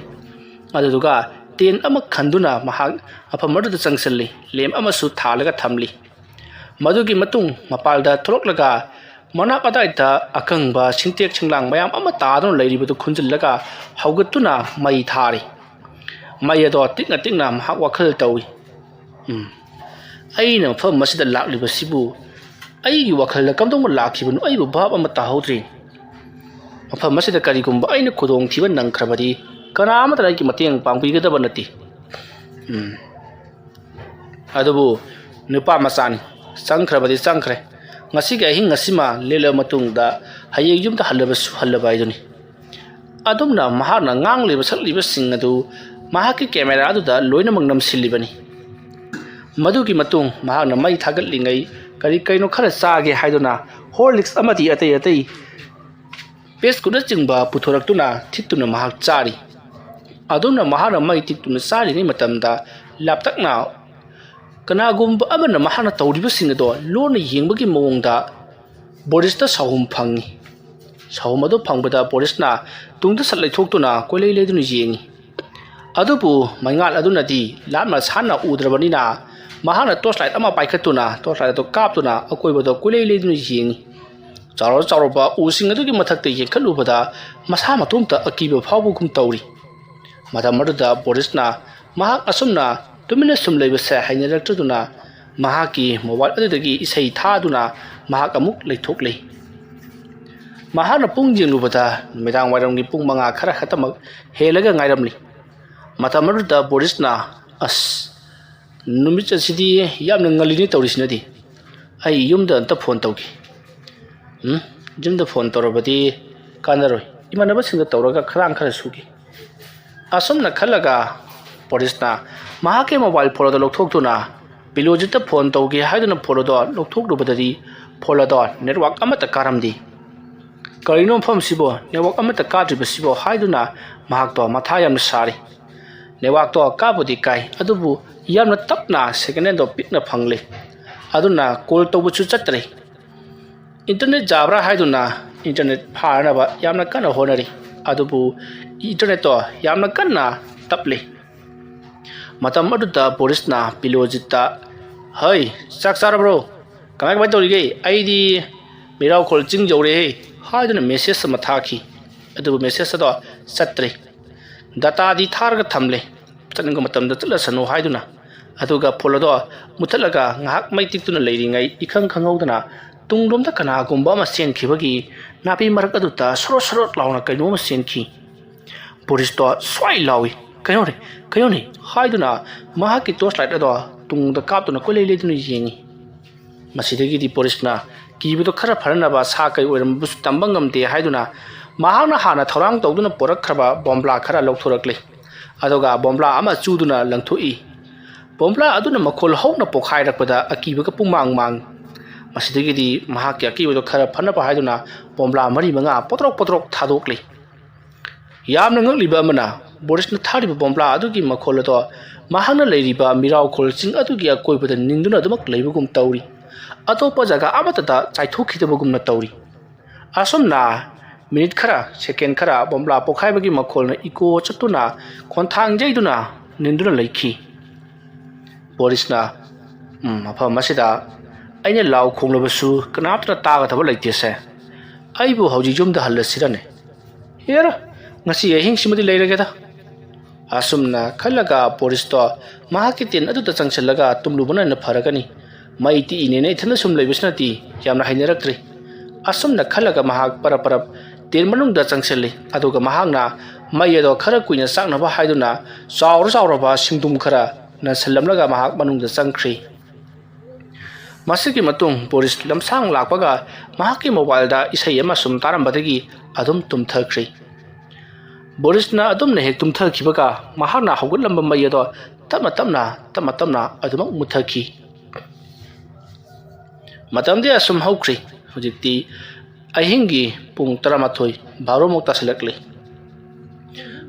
ꯑꯗꯨꯗꯨꯒ ꯇꯦꯟ ꯑꯃ ꯈꯟꯗꯨꯅ ꯃꯍꯥꯛ ꯃꯐꯝ ꯑꯗꯨꯗ ꯆꯪꯁꯤꯜꯂꯤ꯫ ꯂꯦꯝ ꯑꯃꯁꯨ ꯊꯥꯜꯂꯒ ꯊꯝꯂꯤ꯫ ꯃꯗꯨꯒꯤ ꯃꯇꯨꯡ ꯃꯄꯥꯜꯗ ꯊꯣꯛꯂꯛꯂꯒ ꯃꯅꯥꯛ ꯑꯗꯥꯏꯗ ꯑꯀꯪꯕ ꯁꯤꯡꯇꯦꯛ ꯁꯤꯡꯂꯥꯡ ꯃꯌꯥꯝ ꯑꯃ ꯇꯥꯗꯨꯅ ꯂꯩꯔꯤꯕꯗꯨ ꯈꯨꯟꯖꯤꯜꯂꯒ ꯍꯧꯒꯠꯇꯨꯅ ꯃꯩ ꯊꯥꯔꯤ꯫ ꯃꯩ ꯑꯗꯣ ꯇꯤꯛꯅ ꯇꯤꯛꯅ ꯃꯍꯥꯛ ꯋꯥꯈꯜ ꯇꯧꯏ꯫ "ꯎꯝ, ꯑꯩꯅ ꯃꯐꯝ ꯑꯁꯤꯗ ꯂꯥꯛꯂꯤꯕꯁꯤꯕꯨ ꯑꯩꯒꯤ ꯋꯥꯈꯜꯗ ꯀꯝꯗꯧꯅ ꯂꯥꯛꯈꯤꯕꯅꯣ? ꯑꯩꯕꯨ ꯚꯥꯞ ꯑꯃ ꯇꯥꯍꯧꯗ꯭ꯔꯤ"꯫ ꯃꯐꯝ ꯑꯁꯤꯗ ꯀꯔꯤꯒꯨꯝꯕ ꯑꯩꯅ ꯈꯨꯗꯣꯡꯊꯤꯕ ꯅꯪꯈ꯭ꯔꯕꯗꯤ ꯀꯅꯥ ꯑꯃꯠꯇꯅ ꯑꯩꯒꯤ ꯃꯇꯦꯡ ꯄꯥꯡꯕꯤꯒꯗꯕ ꯅꯠꯇꯦ꯫ ꯎꯝ꯫ ꯑꯗꯨꯕꯨ ꯅꯨꯄꯥ ꯃꯆꯥꯅꯤ, ꯆꯪꯈ꯭ꯔꯕꯗꯤ ꯆꯪꯈ꯭ꯔꯦ꯫ ꯉꯁꯤꯒꯤ ꯑꯍꯤꯡ ꯑꯁꯤꯃ ꯂꯦꯜꯂꯕ ꯃꯇꯨꯡꯗ ꯍꯌꯦꯡ ꯌꯨꯝꯗ ꯍꯜꯂꯕꯁꯨ ꯍꯜꯂꯕ ꯍꯥꯏꯗꯨꯅꯤ꯫ ꯑꯗꯨꯝꯅ ꯃꯍꯥꯛꯅ ꯉꯥꯡꯂꯤꯕ ꯁꯛꯂꯤꯕꯁꯤꯡ ꯑꯗꯨ ꯃꯍꯥꯛꯀꯤ ꯀꯦꯃꯦꯔꯥꯗꯨꯗ ꯂꯣꯏꯅꯃꯛ ꯅꯝꯁꯤꯜꯂꯤꯕꯅꯤ꯫ ꯃꯗꯨꯒꯤ ꯃꯇꯨꯡ ꯃꯍꯥꯛꯅ ꯃꯩ ꯊꯥꯒꯠꯂꯤꯉꯩ ꯀꯔꯤ ꯀꯩꯅꯣ ꯈꯔ ꯆꯥꯒꯦ ꯍꯥꯏꯗꯨꯅ ꯍꯣꯔꯂꯤꯛꯁ ꯑꯃꯗꯤ ꯑꯇꯩ ꯑꯇꯩ ꯕꯤꯁꯀꯨꯠꯅꯆꯤꯡꯕ ꯄꯨꯊꯣꯔꯛꯇꯨꯅ ꯊꯤꯠꯇꯨꯅ ꯃꯍꯥꯛ ꯆꯥꯔꯤ꯫ ꯑꯗꯨꯝꯅ ꯃꯍꯥꯛꯅ ꯃꯩ ꯇꯤꯛꯇꯨꯅ ꯆꯥꯔꯤꯉꯩ ꯃꯇꯝꯗ ꯂꯥꯞꯇꯛꯅ ꯀꯅꯥꯒꯨꯝꯕ ꯑꯃꯅ ꯃꯍꯥꯛꯅ ꯇꯧꯔꯤꯕꯁꯤꯡ ꯑꯗꯣ ꯂꯣꯟꯅ ꯌꯦꯡꯕꯒꯤ ꯃꯑꯣꯡꯗ ꯕꯣꯔꯤꯁꯇ ꯁꯥꯎꯍꯨꯝ ꯐꯪꯉꯤ꯫ ꯁꯥꯎꯍꯨꯝ ꯑꯗꯨ ꯐꯪꯕꯗ ꯕꯣꯔꯤꯁꯅ ꯇꯨꯡꯗ ꯁꯠ ꯂꯩꯊꯣꯛꯇꯨꯅ ꯀꯣꯏꯂꯩ ꯂꯩꯗꯨꯅ ꯌꯦꯡꯉꯤ꯫ ꯑꯗꯨꯕꯨ ꯃꯩꯉꯥꯜ ꯑꯗꯨꯅꯗꯤ ꯂꯥꯞꯅ ꯁꯥꯟꯅ ꯎꯗ꯭ꯔꯕꯅꯤꯅ ꯃꯍꯥꯛꯅ ꯇꯣꯔꯆ ꯂꯥꯏꯠ ꯑꯃ ꯄꯥꯏꯈꯠꯇꯨꯅ ꯇꯣꯔꯆ ꯂꯥꯏꯠ ꯑꯗꯨ ꯀꯥꯞꯇꯨꯅ ꯑꯀꯣꯏꯕꯗ ꯀꯣꯏꯂꯩ ꯂꯩꯗꯨꯅ ꯌꯦꯡꯉꯤ꯫ ꯆꯥꯎꯔ ꯆꯥꯎꯔꯕ ꯎꯁꯤꯡ ꯑꯗꯨꯒꯤ ꯃꯊꯛꯇ ꯌꯦꯡꯈꯠꯂꯨꯕꯗ ꯃꯁꯥ ꯃꯇꯣꯝꯇ ꯑꯀꯤꯕ ꯐꯥꯎꯕꯒꯨꯝ ꯇꯧꯔꯤ꯫ ꯃꯇꯝ ꯑꯗꯨꯗ ꯕꯣꯔꯤꯁꯅ ꯃꯍꯥꯛ ꯑꯁꯨꯝꯅ ꯇꯨꯃꯤꯟꯅ ꯁꯨꯝ ꯂꯩꯕꯁꯦ ꯍꯩꯅꯔꯛꯇ꯭ꯔꯗꯨꯅ ꯃꯍꯥꯛꯀꯤ ꯃꯣꯕꯥꯏꯜ ꯑꯗꯨꯗꯒꯤ ꯏꯁꯩ ꯊꯥꯗꯨꯅ ꯃꯍꯥꯛ ꯑꯃꯨꯛ ꯂꯩꯊꯣꯛꯂꯦ꯫ ꯃꯍꯥꯛꯅ ꯄꯨꯡ ꯌꯦꯡꯂꯨꯕꯗ ꯅꯨꯃꯤꯗꯥꯡ ꯋꯥꯏꯔꯝꯒꯤ ꯄꯨꯡ ꯃꯉꯥ ꯈꯔ ꯈꯛꯇꯃꯛ ꯍꯦꯜꯂꯒ ꯉꯥꯏꯔꯝꯂꯤ꯫ ꯃꯇꯝ ꯑꯗꯨꯗ ꯕꯣꯔꯤꯁꯅ, "ꯑꯁ, ꯅꯨꯃꯤꯠ ꯑꯁꯤꯗꯤ ꯌꯥꯝꯅ ꯉꯜꯂꯤꯅꯦ ꯇꯧꯔꯤꯁꯤꯅꯗꯤ꯫ ꯑꯩ ꯌꯨꯝꯗ ꯑꯝꯇ ꯐꯣꯟ ꯇꯧꯒꯦ꯫ ꯎꯝ, ꯌꯨꯝꯗ ꯐꯣꯟ ꯇꯧꯔꯕꯗꯤ ꯀꯥꯟꯅꯔꯣꯏ꯫ ꯏꯃꯥꯟꯅꯕꯁꯤꯡꯗ ꯇꯧꯔꯒ ꯈꯗꯥꯡ ꯈꯔ ꯁꯨꯒꯦ"꯫ ꯑꯁꯨꯝꯅ ꯈꯜꯂꯒ ꯕꯣꯔꯤꯁꯅ ꯃꯍꯥꯛꯀꯤ ꯃꯣꯕꯥꯏꯜ ꯐꯣꯟ ꯑꯗꯨ ꯂꯧꯊꯣꯛꯇꯨꯅ ꯕꯤꯂꯣꯖꯤꯠꯇ ꯐꯣꯟ ꯇꯧꯒꯦ ꯍꯥꯏꯗꯨꯅ ꯐꯣꯟ ꯑꯗꯣ ꯂꯧꯊꯣꯛꯂꯨꯕꯗꯗꯤ ꯐꯣꯟ ꯑꯗꯣ ꯅꯦꯠꯋꯥꯛ ꯑꯃꯠꯇ ꯀꯥꯔꯝꯗꯦ꯫ "ꯀꯔꯤꯅꯣ ꯃꯐꯝꯁꯤꯕꯣ ꯅꯦꯠꯋꯥꯛ ꯑꯃꯠꯇ ꯀꯥꯗ꯭ꯔꯤꯕꯁꯤꯕꯣ?" ꯍꯥꯏꯗꯨꯅ ꯃꯍꯥꯛꯇꯣ ꯃꯊꯥ ꯌꯥꯝꯅ ꯁꯥꯔꯤ꯫ ꯅꯦꯠꯋꯥꯛꯇꯣ ꯀꯥꯕꯨꯗꯤ ꯀꯥꯏ, ꯑꯗꯨꯕꯨ ꯌꯥꯝꯅ ꯇꯞꯅ ꯁꯦꯀꯦꯟꯗꯣ ꯄꯤꯛꯅ ꯐꯪꯂꯤ꯫ ꯑꯗꯨꯅ ꯀꯣꯜ ꯇꯧꯕꯁꯨ ꯆꯠꯇ꯭ꯔꯦ꯫ ꯏꯟꯇꯔꯅꯦꯠ ꯌꯥꯕ꯭ꯔꯥ ꯍꯥꯏꯗꯨꯅ ꯏꯟꯇꯔꯅꯦꯠ ꯐꯥꯅꯅꯕ ꯌꯥꯝꯅ ꯀꯟꯅ ꯍꯣꯠꯅꯔꯤ, ꯑꯗꯨꯕꯨ ꯏꯟꯇꯔꯅꯦꯠꯇꯣ ꯌꯥꯝꯅ ꯀꯟꯅ ꯇꯞꯂꯤ꯫ ꯃꯇꯝ ꯑꯗꯨꯗ ꯕꯣꯔꯤꯁꯅ ꯕꯤꯂꯣꯖꯤꯠꯇ, "ꯍꯩ, ꯆꯥꯛ ꯆꯥꯔꯕ꯭ꯔꯣ? ꯀꯃꯥꯏ ꯀꯃꯥꯏ ꯇꯧꯔꯤꯒꯦ? ꯑꯩꯗꯤ ꯃꯤꯔꯥꯎꯈꯣꯜ ꯆꯤꯡ ꯌꯧꯔꯦꯍꯦ" ꯍꯥꯏꯗꯨꯅ ꯃꯦꯁꯦꯖ ꯑꯃ ꯊꯥꯈꯤ꯫ ꯑꯗꯨꯕꯨ ꯃꯦꯁꯦꯖ ꯑꯗꯣ ꯆꯠꯇ꯭ꯔꯦ꯫ ꯗꯇꯥꯗꯤ ꯊꯥꯔꯒ ꯊꯝꯂꯦ꯫ ꯆꯠꯅꯤꯡꯕ ꯃꯇꯝꯗ ꯆꯠꯂꯁꯅꯨ ꯍꯥꯏꯗꯨꯅ꯫ ꯑꯗꯨꯒ ꯐꯣꯟ ꯑꯗꯣ ꯃꯨꯊꯠꯂꯒ ꯉꯥꯏꯍꯥꯛ ꯃꯩ ꯇꯤꯛꯇꯨꯅ ꯂꯩꯔꯤꯉꯩ ꯏꯈꯪ ꯈꯪꯍꯧꯗꯅ ꯇꯨꯡꯂꯣꯝꯗ ꯀꯅꯥꯒꯨꯝꯕ ꯑꯃ ꯆꯦꯟꯈꯤꯕꯒꯤ ꯅꯥꯄꯤ ꯃꯔꯛ ꯑꯗꯨꯗ ꯁꯣꯔꯣꯠ ꯁꯣꯔꯣꯠ ꯂꯥꯎꯅ ꯀꯩꯅꯣꯝꯃ ꯆꯦꯟꯈꯤ꯫ ꯕꯣꯔꯤꯁꯇꯣ ꯁ꯭ꯋꯥꯏ ꯂꯥꯎꯏ, "ꯀꯩꯅꯣꯅꯦ? ꯀꯩꯅꯣꯅꯦ?" ꯍꯥꯏꯗꯨꯅ ꯃꯍꯥꯛꯀꯤ torch light ꯑꯗꯣ ꯇꯨꯡꯗ ꯀꯥꯞꯇꯨꯅ ꯀꯣꯏꯂꯩ ꯂꯩꯗꯨꯅ ꯌꯦꯡꯉꯤ꯫ ꯃꯁꯤꯗꯒꯤꯗꯤ ꯕꯣꯔꯤꯁꯅ ꯀꯤꯕꯗꯣ ꯈꯔ ꯐꯅꯅꯕ ꯁꯥ ꯀꯩ ꯑꯣꯏꯔꯝꯕꯁꯨ ꯇꯝꯕ ꯉꯝꯗꯦ ꯍꯥꯏꯗꯨꯅ ꯃꯍꯥꯛꯅ ꯍꯥꯟꯅ ꯊꯧꯔꯥꯡ ꯇꯧꯗꯨꯅ ꯄꯨꯔꯛꯈ꯭ꯔꯕ ꯕꯣꯝꯕ꯭ꯂꯥ ꯈꯔ ꯂꯧꯊꯣꯔꯛꯂꯤ꯫ ꯑꯗꯨꯒ ꯕꯣꯝꯕ꯭ꯂꯥ ꯑꯃ ꯆꯨꯗꯨꯅ ꯂꯪꯊꯣꯛꯏ꯫ ꯕꯣꯝꯕ꯭ꯂꯥ ꯑꯗꯨꯅ ꯃꯈꯣꯜ ꯍꯧꯅ ꯄꯣꯈꯥꯏꯔꯛꯄꯗ ꯑꯀꯤꯕꯒ ꯄꯨꯡꯃꯥꯡ ꯃꯥꯡ꯫ ꯃꯁꯤꯗꯒꯤꯗꯤ ꯃꯍꯥꯛꯀꯤ ꯑꯀꯤꯕꯗꯣ ꯈꯔ ꯐꯅꯕ ꯍꯥꯏꯗꯨꯅ ꯕꯣꯝꯕ꯭ꯂꯥ ꯃꯔꯤ ꯃꯉꯥ ꯄꯣꯇ꯭ꯔꯣꯛ ꯄꯣꯇ꯭ꯔꯣꯛ ꯊꯥꯗꯣꯛꯂꯤ꯫ ꯌꯥꯝꯅ ꯉꯛꯂꯤꯕ ꯑꯃꯅ, ꯕꯣꯔꯤꯁꯅ ꯊꯥꯔꯤꯕ ꯕꯣꯝꯕ꯭ꯂꯥ ꯑꯗꯨꯒꯤ ꯃꯈꯣꯜ ꯑꯗꯣ ꯃꯍꯥꯛꯅ ꯂꯩꯔꯤꯕ ꯃꯤꯔꯥꯎꯈꯣꯜ ꯆꯤꯡ ꯑꯗꯨꯒꯤ ꯑꯀꯣꯏꯕꯗ ꯅꯤꯟꯗꯨꯅ ꯑꯗꯨꯃꯛ ꯂꯩꯕꯒꯨꯝ ꯇꯧꯔꯤ꯫ ꯑꯇꯣꯞꯄ ꯖꯒꯥ ꯑꯃꯠꯇꯗ ꯆꯥꯏꯊꯣꯛꯈꯤꯗꯕꯒꯨꯝꯅ ꯇꯧꯔꯤ꯫ ꯑꯁꯨꯝꯅ ꯃꯤꯅꯤꯠ ꯈꯔ, second ꯈꯔ ꯕꯣꯝꯕ꯭ꯂꯥ ꯄꯣꯈꯥꯏꯕꯒꯤ ꯃꯈꯣꯜꯅ echo ꯆꯠꯇꯨꯅ ꯈꯣꯟꯊꯥꯡ ꯌꯩꯗꯨꯅ ꯅꯤꯟꯗꯨꯅ ꯂꯩꯈꯤ꯫ ꯕꯣꯔꯤꯁꯅ, "ꯎꯝ, ꯃꯐꯝ ꯑꯁꯤꯗ ꯑꯩꯅ ꯂꯥꯎ ꯈꯣꯡꯂꯕꯁꯨ ꯀꯅꯥꯝꯇꯅ ꯇꯥꯒꯗꯕ ꯂꯩꯇꯦꯁꯦ꯫ ꯑꯩꯕꯨ ꯍꯧꯖꯤꯛ ꯌꯨꯝꯗ ꯍꯜꯂꯁꯤꯔꯅꯦ? ꯍꯦꯔꯥ, ꯉꯁꯤ ꯑꯍꯤꯡꯁꯤꯃꯗꯤ ꯂꯩꯔꯒꯦꯗ"꯫ ꯑꯁꯨꯝꯅ ꯈꯜꯂꯒ ꯕꯣꯔꯤꯁꯇꯣ ꯃꯍꯥꯛꯀꯤ tent ꯑꯗꯨꯗ ꯆꯪꯁꯤꯜꯂꯒ ꯇꯨꯝꯂꯨꯕꯅ ꯍꯦꯟꯅ ꯐꯔꯒꯅꯤ꯫ ꯃꯩ ꯇꯤꯛꯏꯅꯦꯅ ꯏꯊꯟꯗ ꯁꯨꯝ ꯂꯩꯕꯁꯤꯅꯗꯤ ꯌꯥꯝꯅ ꯍꯩꯅꯔꯛꯇ꯭ꯔꯤ꯫ ꯑꯁꯨꯝꯅ ꯈꯜꯂꯒ ꯃꯍꯥꯛ ꯄꯔꯞ ꯄꯔꯞ tent ꯃꯅꯨꯡꯗ ꯆꯪꯁꯤꯜꯂꯤ꯫ ꯑꯗꯨꯒ ꯃꯍꯥꯛꯅ ꯃꯩ ꯑꯗꯣ ꯈꯔ ꯀꯨꯏꯅ ꯆꯥꯛꯅꯕ ꯍꯥꯏꯗꯨꯅ ꯆꯥꯎꯔ ꯆꯥꯎꯔꯕ ꯁꯤꯡꯗꯨꯝ ꯈꯔ ꯅꯟꯁꯤꯜꯂꯝꯂꯒ ꯃꯍꯥꯛ ꯃꯅꯨꯡꯗ ꯆꯪꯈ꯭ꯔꯤ꯫ ꯃꯁꯤꯒꯤ ꯃꯇꯨꯡ ꯕꯣꯔꯤꯁ ꯂꯝꯁꯥꯡ ꯂꯥꯛꯄꯒ ꯃꯍꯥꯛꯀꯤ mobileꯗ ꯏꯁꯩ ꯑꯃ ꯁꯨꯝ ꯇꯥꯔꯝꯕꯗꯒꯤ ꯑꯗꯨꯝ ꯇꯨꯝꯊꯈ꯭ꯔꯤ꯫ ꯕꯣꯔꯤꯁꯅ ꯑꯗꯨꯝꯅ ꯍꯦꯛ ꯇꯨꯝꯊꯈꯤꯕꯒ ꯃꯍꯥꯛꯅ ꯍꯧꯒꯠꯂꯝꯕ ꯃꯩ ꯑꯗꯣ ꯇꯞꯅ ꯇꯞꯅ, ꯇꯞꯅ ꯇꯞꯅ ꯑꯗꯨꯃꯛ ꯃꯨꯠꯊꯈꯤ꯫ ꯃꯇꯝꯗꯤ ꯑꯁꯨꯝ ꯍꯧꯈ꯭ꯔꯤ꯫ ꯍꯧꯖꯤꯛꯇꯤ ꯑꯍꯤꯡꯒꯤ ꯄꯨꯡ ꯇꯔꯥꯃꯥꯊꯣꯏ, ꯕꯥꯔꯣꯃꯨꯛ ꯇꯥꯁꯤꯜꯂꯛꯂꯤ꯫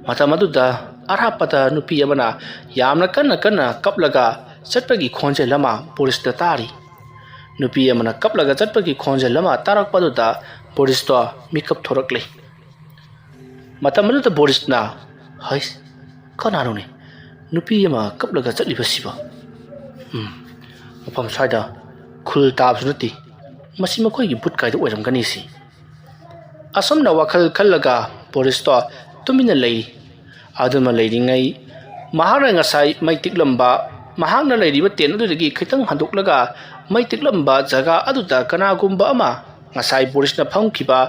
ꯃꯇꯝ ꯑꯗꯨꯗ ꯑꯔꯥꯞꯄꯗ ꯅꯨꯄꯤ ꯑꯃꯅ ꯌꯥꯝꯅ ꯀꯟꯅ ꯀꯟꯅ ꯀꯞꯂꯒ ꯆꯠꯄꯒꯤ ꯈꯣꯟꯖꯦꯜ ꯑꯃ ꯕꯣꯔꯤꯁꯇ ꯇꯥꯔꯤ꯫ ꯅꯨꯄꯤ ꯑꯃꯅ ꯀꯞꯂꯒ ꯆꯠꯄꯒꯤ ꯈꯣꯟꯖꯦꯜ ꯑꯃ ꯇꯥꯔꯛꯄ ꯑꯗꯨꯗ ꯕꯣꯔꯤꯁꯇꯣ ꯃꯤꯀꯞ ꯊꯣꯔꯛꯂꯤ꯫ ꯃꯇꯝ ꯑꯗꯨꯗ ꯕꯣꯔꯤꯁꯅ, "ꯍꯩꯁ, ꯀꯅꯥꯅꯣꯅꯦ ꯅꯨꯄꯤ ꯑꯃ ꯀꯞꯂꯒ ꯆꯠꯂꯤꯕꯁꯤꯕꯣ? ꯎꯝ, ꯃꯐꯝ ꯁ꯭ꯋꯥꯏꯗ ꯈꯨꯜ ꯇꯥꯕꯁꯨ ꯅꯠꯇꯦ꯫ ꯃꯁꯤ ꯃꯈꯣꯏꯒꯤ ꯚꯨꯠ ꯀꯥꯏꯗ ꯑꯣꯏꯔꯝꯒꯅꯤ ꯁꯤ?" ꯑꯁꯨꯝꯅ ꯋꯥꯈꯜ ꯈꯜꯂꯒ ꯕꯣꯔꯤꯁꯇꯣ ꯇꯨꯃꯤꯟꯅ ꯂꯩꯔꯤ꯫ ꯑꯗꯨꯃ ꯂꯩꯔꯤꯉꯩ ꯃꯍꯥꯛꯅ ꯉꯁꯥꯏ ꯃꯩ ꯇꯤꯛꯂꯝꯕ, ꯃꯍꯥꯛꯅ ꯂꯩꯔꯤꯕ tent ꯑꯗꯨꯗꯒꯤ ꯈꯤꯇꯪ ꯍꯟꯗꯣꯛꯂꯒ ꯃꯩ ꯇꯤꯛꯂꯝꯕ ꯖꯒꯥ ꯑꯗꯨꯗ ꯀꯅꯥꯒꯨꯝꯕ ꯑꯃ ꯉꯁꯥꯏ ꯕꯣꯔꯤꯁꯅ ꯐꯝꯈꯤꯕ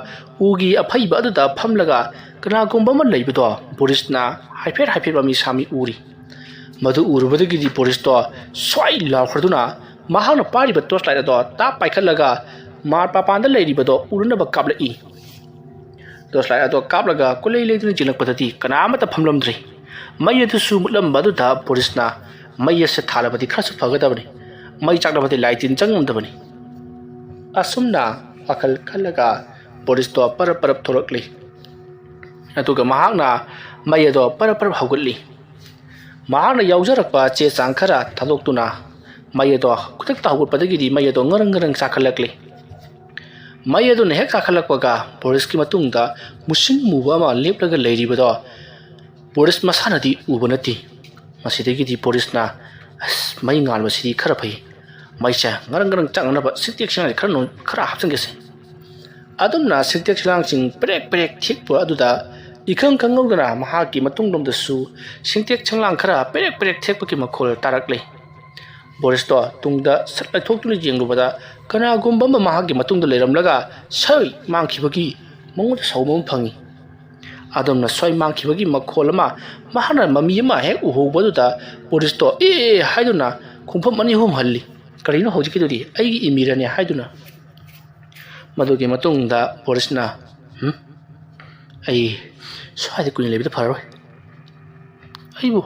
ꯎꯒꯤ ꯑꯐꯩꯕ ꯑꯗꯨꯗ ꯐꯝꯂꯒ ꯀꯅꯥꯒꯨꯝꯕ ꯑꯃ ꯂꯩꯕꯗꯣ ꯕꯣꯔꯤꯁꯅ ꯍꯥꯏꯐꯦꯠ ꯍꯥꯏꯐꯦꯠ ꯃꯃꯤ ꯁꯥꯃꯤ ꯎꯔꯤ꯫ ꯃꯗꯨ ꯎꯔꯨꯕꯗꯒꯤꯗꯤ ꯕꯣꯔꯤꯁꯇꯣ ꯁ꯭ꯋꯥꯏ ꯂꯥꯎꯈ꯭ꯔꯗꯨꯅ ꯃꯍꯥꯛꯅ ꯄꯥꯏꯔꯤꯕ ꯇꯣꯔꯆ ꯂꯥꯏꯠ ꯑꯗꯣ ꯇꯥꯞ ꯄꯥꯏꯈꯠꯂꯒ ꯃꯥꯔ ꯃꯄꯥꯟꯗ ꯂꯩꯔꯤꯕꯗꯣ ꯎꯅꯅꯕ ꯀꯥꯞꯂꯛꯏ꯫ ꯇꯣꯔꯆ ꯂꯥꯏꯠ ꯑꯗꯣ ꯀꯥꯞꯂꯒ ꯀꯣꯏꯂꯩ ꯂꯩꯗꯨꯅ ꯌꯦꯡꯂꯛꯄꯗꯗꯤ ꯀꯅꯥ ꯑꯃꯠꯇ ꯐꯝꯂꯝꯗ꯭ꯔꯤ꯫ ꯃꯩ ꯑꯗꯨꯁꯨ ꯃꯨꯠꯂꯝꯕ ꯑꯗꯨꯗ ꯕꯣꯔꯤꯁꯅ ꯃꯩ ꯑꯁꯦ ꯊꯥꯜꯂꯕꯗꯤ ꯈꯔꯁꯨ ꯐꯒꯗꯕꯅꯤ, ꯃꯩ ꯆꯥꯛꯂꯕꯗꯤ ꯂꯥꯏ ꯇꯤꯟ ꯆꯪꯉꯝꯗꯕꯅꯤ꯫ ꯑꯁꯨꯝꯅ ꯋꯥꯈꯜ ꯈꯜꯂꯒ ꯕꯣꯔꯤꯁꯇꯣ ꯄꯔꯞ ꯄꯔꯞ ꯊꯣꯛꯂꯛꯂꯤ꯫ ꯑꯗꯨꯒ ꯃꯍꯥꯛꯅ ꯃꯩ ꯑꯗꯣ ꯄꯔꯞ ꯄꯔꯞ ꯍꯧꯒꯠꯂꯤ꯫ ꯃꯍꯥꯛꯅ ꯌꯥꯎꯖꯔꯛꯄ ꯆꯦ ꯆꯥꯡ ꯈꯔ ꯊꯥꯗꯣꯛꯇꯨꯅ ꯃꯩ ꯑꯗꯣ ꯈꯨꯗꯛꯇ ꯍꯧꯒꯠꯄꯗꯒꯤꯗꯤ ꯃꯩ ꯑꯗꯣ ꯉꯔꯪ ꯉꯔꯪ ꯆꯥꯈꯠꯂꯛꯂꯤ꯫ ꯃꯩ ꯑꯗꯨꯅ ꯍꯦꯛ ꯀꯥꯈꯠꯂꯛꯄꯒ ꯕꯣꯔꯤꯁꯀꯤ ꯃꯇꯨꯡꯗ ꯃꯨꯁꯤꯟ ꯃꯨꯕ ꯑꯃ ꯂꯦꯞꯂꯒ ꯂꯩꯔꯤꯕꯗꯣ ꯕꯣꯔꯤꯁ ꯃꯁꯥꯅꯗꯤ ꯎꯕ ꯅꯠꯇꯦ꯫ ꯃꯁꯤꯗꯒꯤꯗꯤ ꯕꯣꯔꯤꯁꯅ, "ꯑꯁ, ꯃꯩ ꯉꯥꯟꯕꯁꯤꯗꯤ ꯈꯔ ꯐꯩ꯫ ꯃꯩꯁꯦ ꯉꯔꯪ ꯉꯔꯪ ꯆꯥꯛꯅꯅꯕ ꯁꯤꯟꯇꯦꯛꯁ ꯁꯤꯡꯁꯦ ꯈꯔ ꯅꯣꯡ-, ꯈꯔ ꯍꯥꯞꯆꯤꯟꯒꯦꯁꯦ"꯫ ꯑꯗꯨꯝꯅ ꯁꯤꯟꯇꯦꯛꯁ ꯂꯥꯡꯁꯤꯡ ꯄꯦꯔꯦꯛ ꯄꯦꯔꯦꯛ ꯊꯦꯛꯄ ꯑꯗꯨꯗ ꯏꯈꯪ ꯈꯪꯍꯧꯗꯅ ꯃꯍꯥꯛꯀꯤ ꯃꯇꯨꯡꯂꯣꯝꯗꯁꯨ ꯁꯤꯟꯇꯦꯛꯁ ꯂꯥꯡ ꯈꯔ ꯄꯦꯔꯦꯛ ꯄꯦꯔꯦꯛ ꯊꯦꯛꯄꯒꯤ ꯃꯈꯣꯜ ꯇꯥꯔꯛꯂꯦ꯫ ꯕꯣꯔꯤꯁꯇꯣ ꯇꯨꯡꯗ ꯁꯠ ꯂꯩꯊꯣꯛꯇꯨꯅ ꯌꯦꯡꯂꯨꯕꯗ ꯀꯅꯥꯒꯨꯝꯕ ꯑꯃ ꯃꯍꯥꯛꯀꯤ ꯃꯇꯨꯡꯗ ꯂꯩꯔꯝꯂꯒ ꯁꯣꯏ ꯃꯥꯡꯈꯤꯕꯒꯤ ꯃꯉꯣꯟꯗ ꯁꯥꯎꯕ ꯑꯃ ꯐꯪꯉꯤ꯫ ꯑꯗꯨꯝꯅ ꯁꯣꯏ ꯃꯥꯡꯈꯤꯕꯒꯤ ꯃꯈꯣꯜ ꯑꯃ ꯃꯍꯥꯛꯅ ꯃꯃꯤ ꯑꯃ ꯍꯦꯛ ꯎꯍꯧꯕꯗꯨꯗ ꯕꯣꯔꯤꯁꯇꯣ "ꯑꯦ" ꯍꯥꯏꯗꯨꯅ ꯈꯣꯡꯐꯝ ꯑꯅꯤ ꯑꯍꯨꯝ ꯍꯜꯂꯤ꯫ "ꯀꯔꯤꯅꯣ ꯍꯧꯖꯤꯛꯀꯤꯗꯨꯗꯤ? ꯑꯩꯒꯤ ꯏꯃꯤꯔꯅꯦ" ꯍꯥꯏꯗꯨꯅ꯫ ꯃꯗꯨꯒꯤ ꯃꯇꯨꯡꯗ ꯕꯣꯔꯤꯁꯅ, "ꯍꯨꯝ? ꯑꯩ ꯁ꯭ꯋꯥꯏꯗ ꯀꯨꯏꯅ ꯂꯩꯕꯗ ꯐꯔꯔꯣꯏ꯫ ꯑꯩꯕꯨ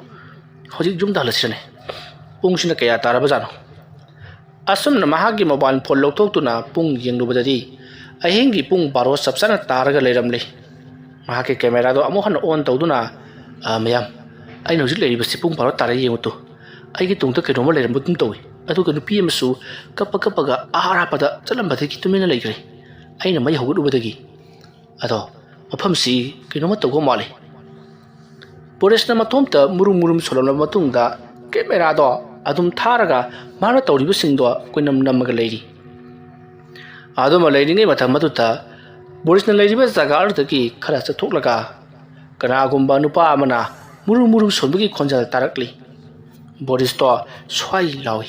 ꯍꯧꯖꯤꯛ ꯌꯨꯝꯗ ꯍꯜꯂꯁꯤꯔꯅꯦ? ꯄꯨꯡꯁꯤꯅ ꯀꯌꯥ ꯇꯥꯔꯕꯖꯥꯠꯅꯣ?" ꯑꯁꯨꯝꯅ ꯃꯍꯥꯛꯀꯤ ꯃꯣꯕꯥꯏꯜ ꯐꯣꯟ ꯂꯧꯊꯣꯛꯇꯨꯅ ꯄꯨꯡ ꯌꯦꯡꯂꯨꯕꯗꯗꯤ ꯑꯍꯤꯡꯒꯤ ꯄꯨꯡ ꯕꯥꯔꯣ ꯆꯞ ꯆꯥꯅ ꯇꯥꯔꯒ ꯂꯩꯔꯝꯂꯦ꯫ ꯃꯍꯥꯛꯀꯤ ꯀꯦꯃꯦꯔꯥꯗꯣ ꯑꯃꯨꯛ ꯍꯟꯅ ꯑꯣꯟ ꯇꯧꯗꯨꯅ, "ꯑ, ꯃꯌꯥꯝ, ꯑꯩꯅ ꯍꯧꯖꯤꯛ ꯂꯩꯔꯤꯕꯁꯤ ꯄꯨꯡ ꯕꯥꯔꯣ ꯇꯥꯔꯦ ꯌꯦꯡꯉꯨ ꯇꯨ꯫ ꯑꯩꯒꯤ ꯇꯨꯡꯗ ꯀꯩꯅꯣꯝꯃ ꯂꯩꯔꯝꯕꯒꯨꯝ ꯇꯧꯏ꯫ ꯑꯗꯨꯒ ꯅꯨꯄꯤ ꯑꯃꯁꯨ ꯀꯞꯄ ꯀꯞꯄꯒ ꯑꯥ ꯑꯔꯥꯞꯄꯗ ꯆꯠꯂꯝꯕꯗꯒꯤ ꯇꯨꯃꯤꯟꯅ ꯂꯩꯈ꯭ꯔꯦ꯫ ꯑꯩꯅ ꯃꯩ ꯍꯧꯒꯠꯂꯨꯕꯗꯒꯤ꯫ ꯑꯗꯣ ꯃꯐꯝꯁꯤ ꯀꯩꯅꯣꯝꯃ ꯇꯧꯕ ꯃꯥꯜꯂꯤ"꯫ ꯕꯣꯔꯤꯁꯅ ꯃꯇꯣꯝꯇ ꯃꯨꯔꯨꯝ ꯃꯨꯔꯨꯝ ꯁꯣꯜꯂꯝꯂꯕ ꯃꯇꯨꯡꯗ ꯀꯦꯃꯦꯔꯥꯗꯣ ꯑꯗꯨꯝ ꯊꯥꯔꯒ ꯃꯥꯅ ꯇꯧꯔꯤꯕꯁꯤꯡꯗꯣ ꯀꯣꯏꯅꯝ ꯅꯝꯃꯒ ꯂꯩꯔꯤ꯫ ꯑꯗꯨꯃ ꯂꯩꯔꯤꯉꯩ ꯃꯇꯝ ꯑꯗꯨꯗ ꯕꯣꯔꯤꯁꯅ ꯂꯩꯔꯤꯕ ꯖꯒꯥ ꯑꯗꯨꯗꯒꯤ ꯈꯔ ꯆꯠꯊꯣꯛꯂꯒ ꯀꯅꯥꯒꯨꯝꯕ ꯅꯨꯄꯥ ꯑꯃꯅ ꯃꯨꯔꯨ ꯃꯨꯔꯨ ꯁꯣꯟꯕꯒꯤ ꯈꯣꯟꯖꯦꯜ ꯇꯥꯔꯛꯂꯤ꯫ ꯕꯣꯔꯤꯁꯇꯣ ꯁ꯭ꯋꯥꯏ ꯂꯥꯎꯏ꯫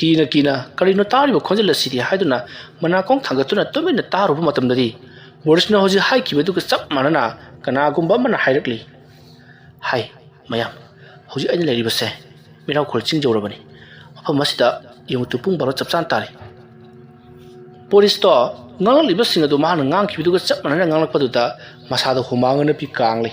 ꯀꯤꯅ ꯀꯤꯅ "ꯀꯔꯤꯅꯣ ꯇꯥꯔꯤꯕ ꯈꯣꯟꯖꯦꯜ ꯑꯁꯤꯗꯤ?" ꯍꯥꯏꯗꯨꯅ ꯃꯅꯥꯀꯣꯡ ꯊꯥꯡꯒꯠꯇꯨꯅ ꯇꯨꯃꯤꯟꯅ ꯇꯥꯔꯨꯕ ꯃꯇꯝꯗꯗꯤ, ꯕꯣꯔꯤꯁꯅ ꯍꯧꯖꯤꯛ ꯍꯥꯏꯈꯤꯕꯗꯨꯒ ꯆꯞ ꯃꯥꯟꯅꯅ ꯀꯅꯥꯒꯨꯝꯕ ꯑꯃꯅ ꯍꯥꯏꯔꯛꯂꯤ, "ꯍꯥꯏ ꯃꯌꯥꯝ, ꯍꯧꯖꯤꯛ ꯑꯩꯅ ꯂꯩꯔꯤꯕꯁꯦ ꯃꯤꯔꯥꯎꯈꯣꯜ ꯆꯤꯡ ꯌꯧꯔꯕꯅꯤ꯫ ꯃꯐꯝ ꯑꯁꯤꯗ ꯌꯦꯡꯉꯨ ꯇꯨ, ꯄꯨꯡ ꯕꯥꯔꯣ ꯆꯞ ꯆꯥꯅ ꯇꯥꯔꯦ꯫" ꯕꯣꯔꯤꯁꯇꯣ ꯉꯥꯡꯂꯛꯂꯤꯕꯁꯤꯡ ꯑꯗꯨ ꯃꯍꯥꯛꯅ ꯉꯥꯡꯈꯤꯕꯗꯨꯒ ꯆꯞ ꯃꯥꯟꯅꯅ ꯉꯥꯡꯂꯛꯄꯗꯨꯗ ꯃꯁꯥꯗ ꯍꯨꯃꯥꯡ ꯑꯅꯞꯄꯤ ꯀꯥꯡꯂꯤ꯫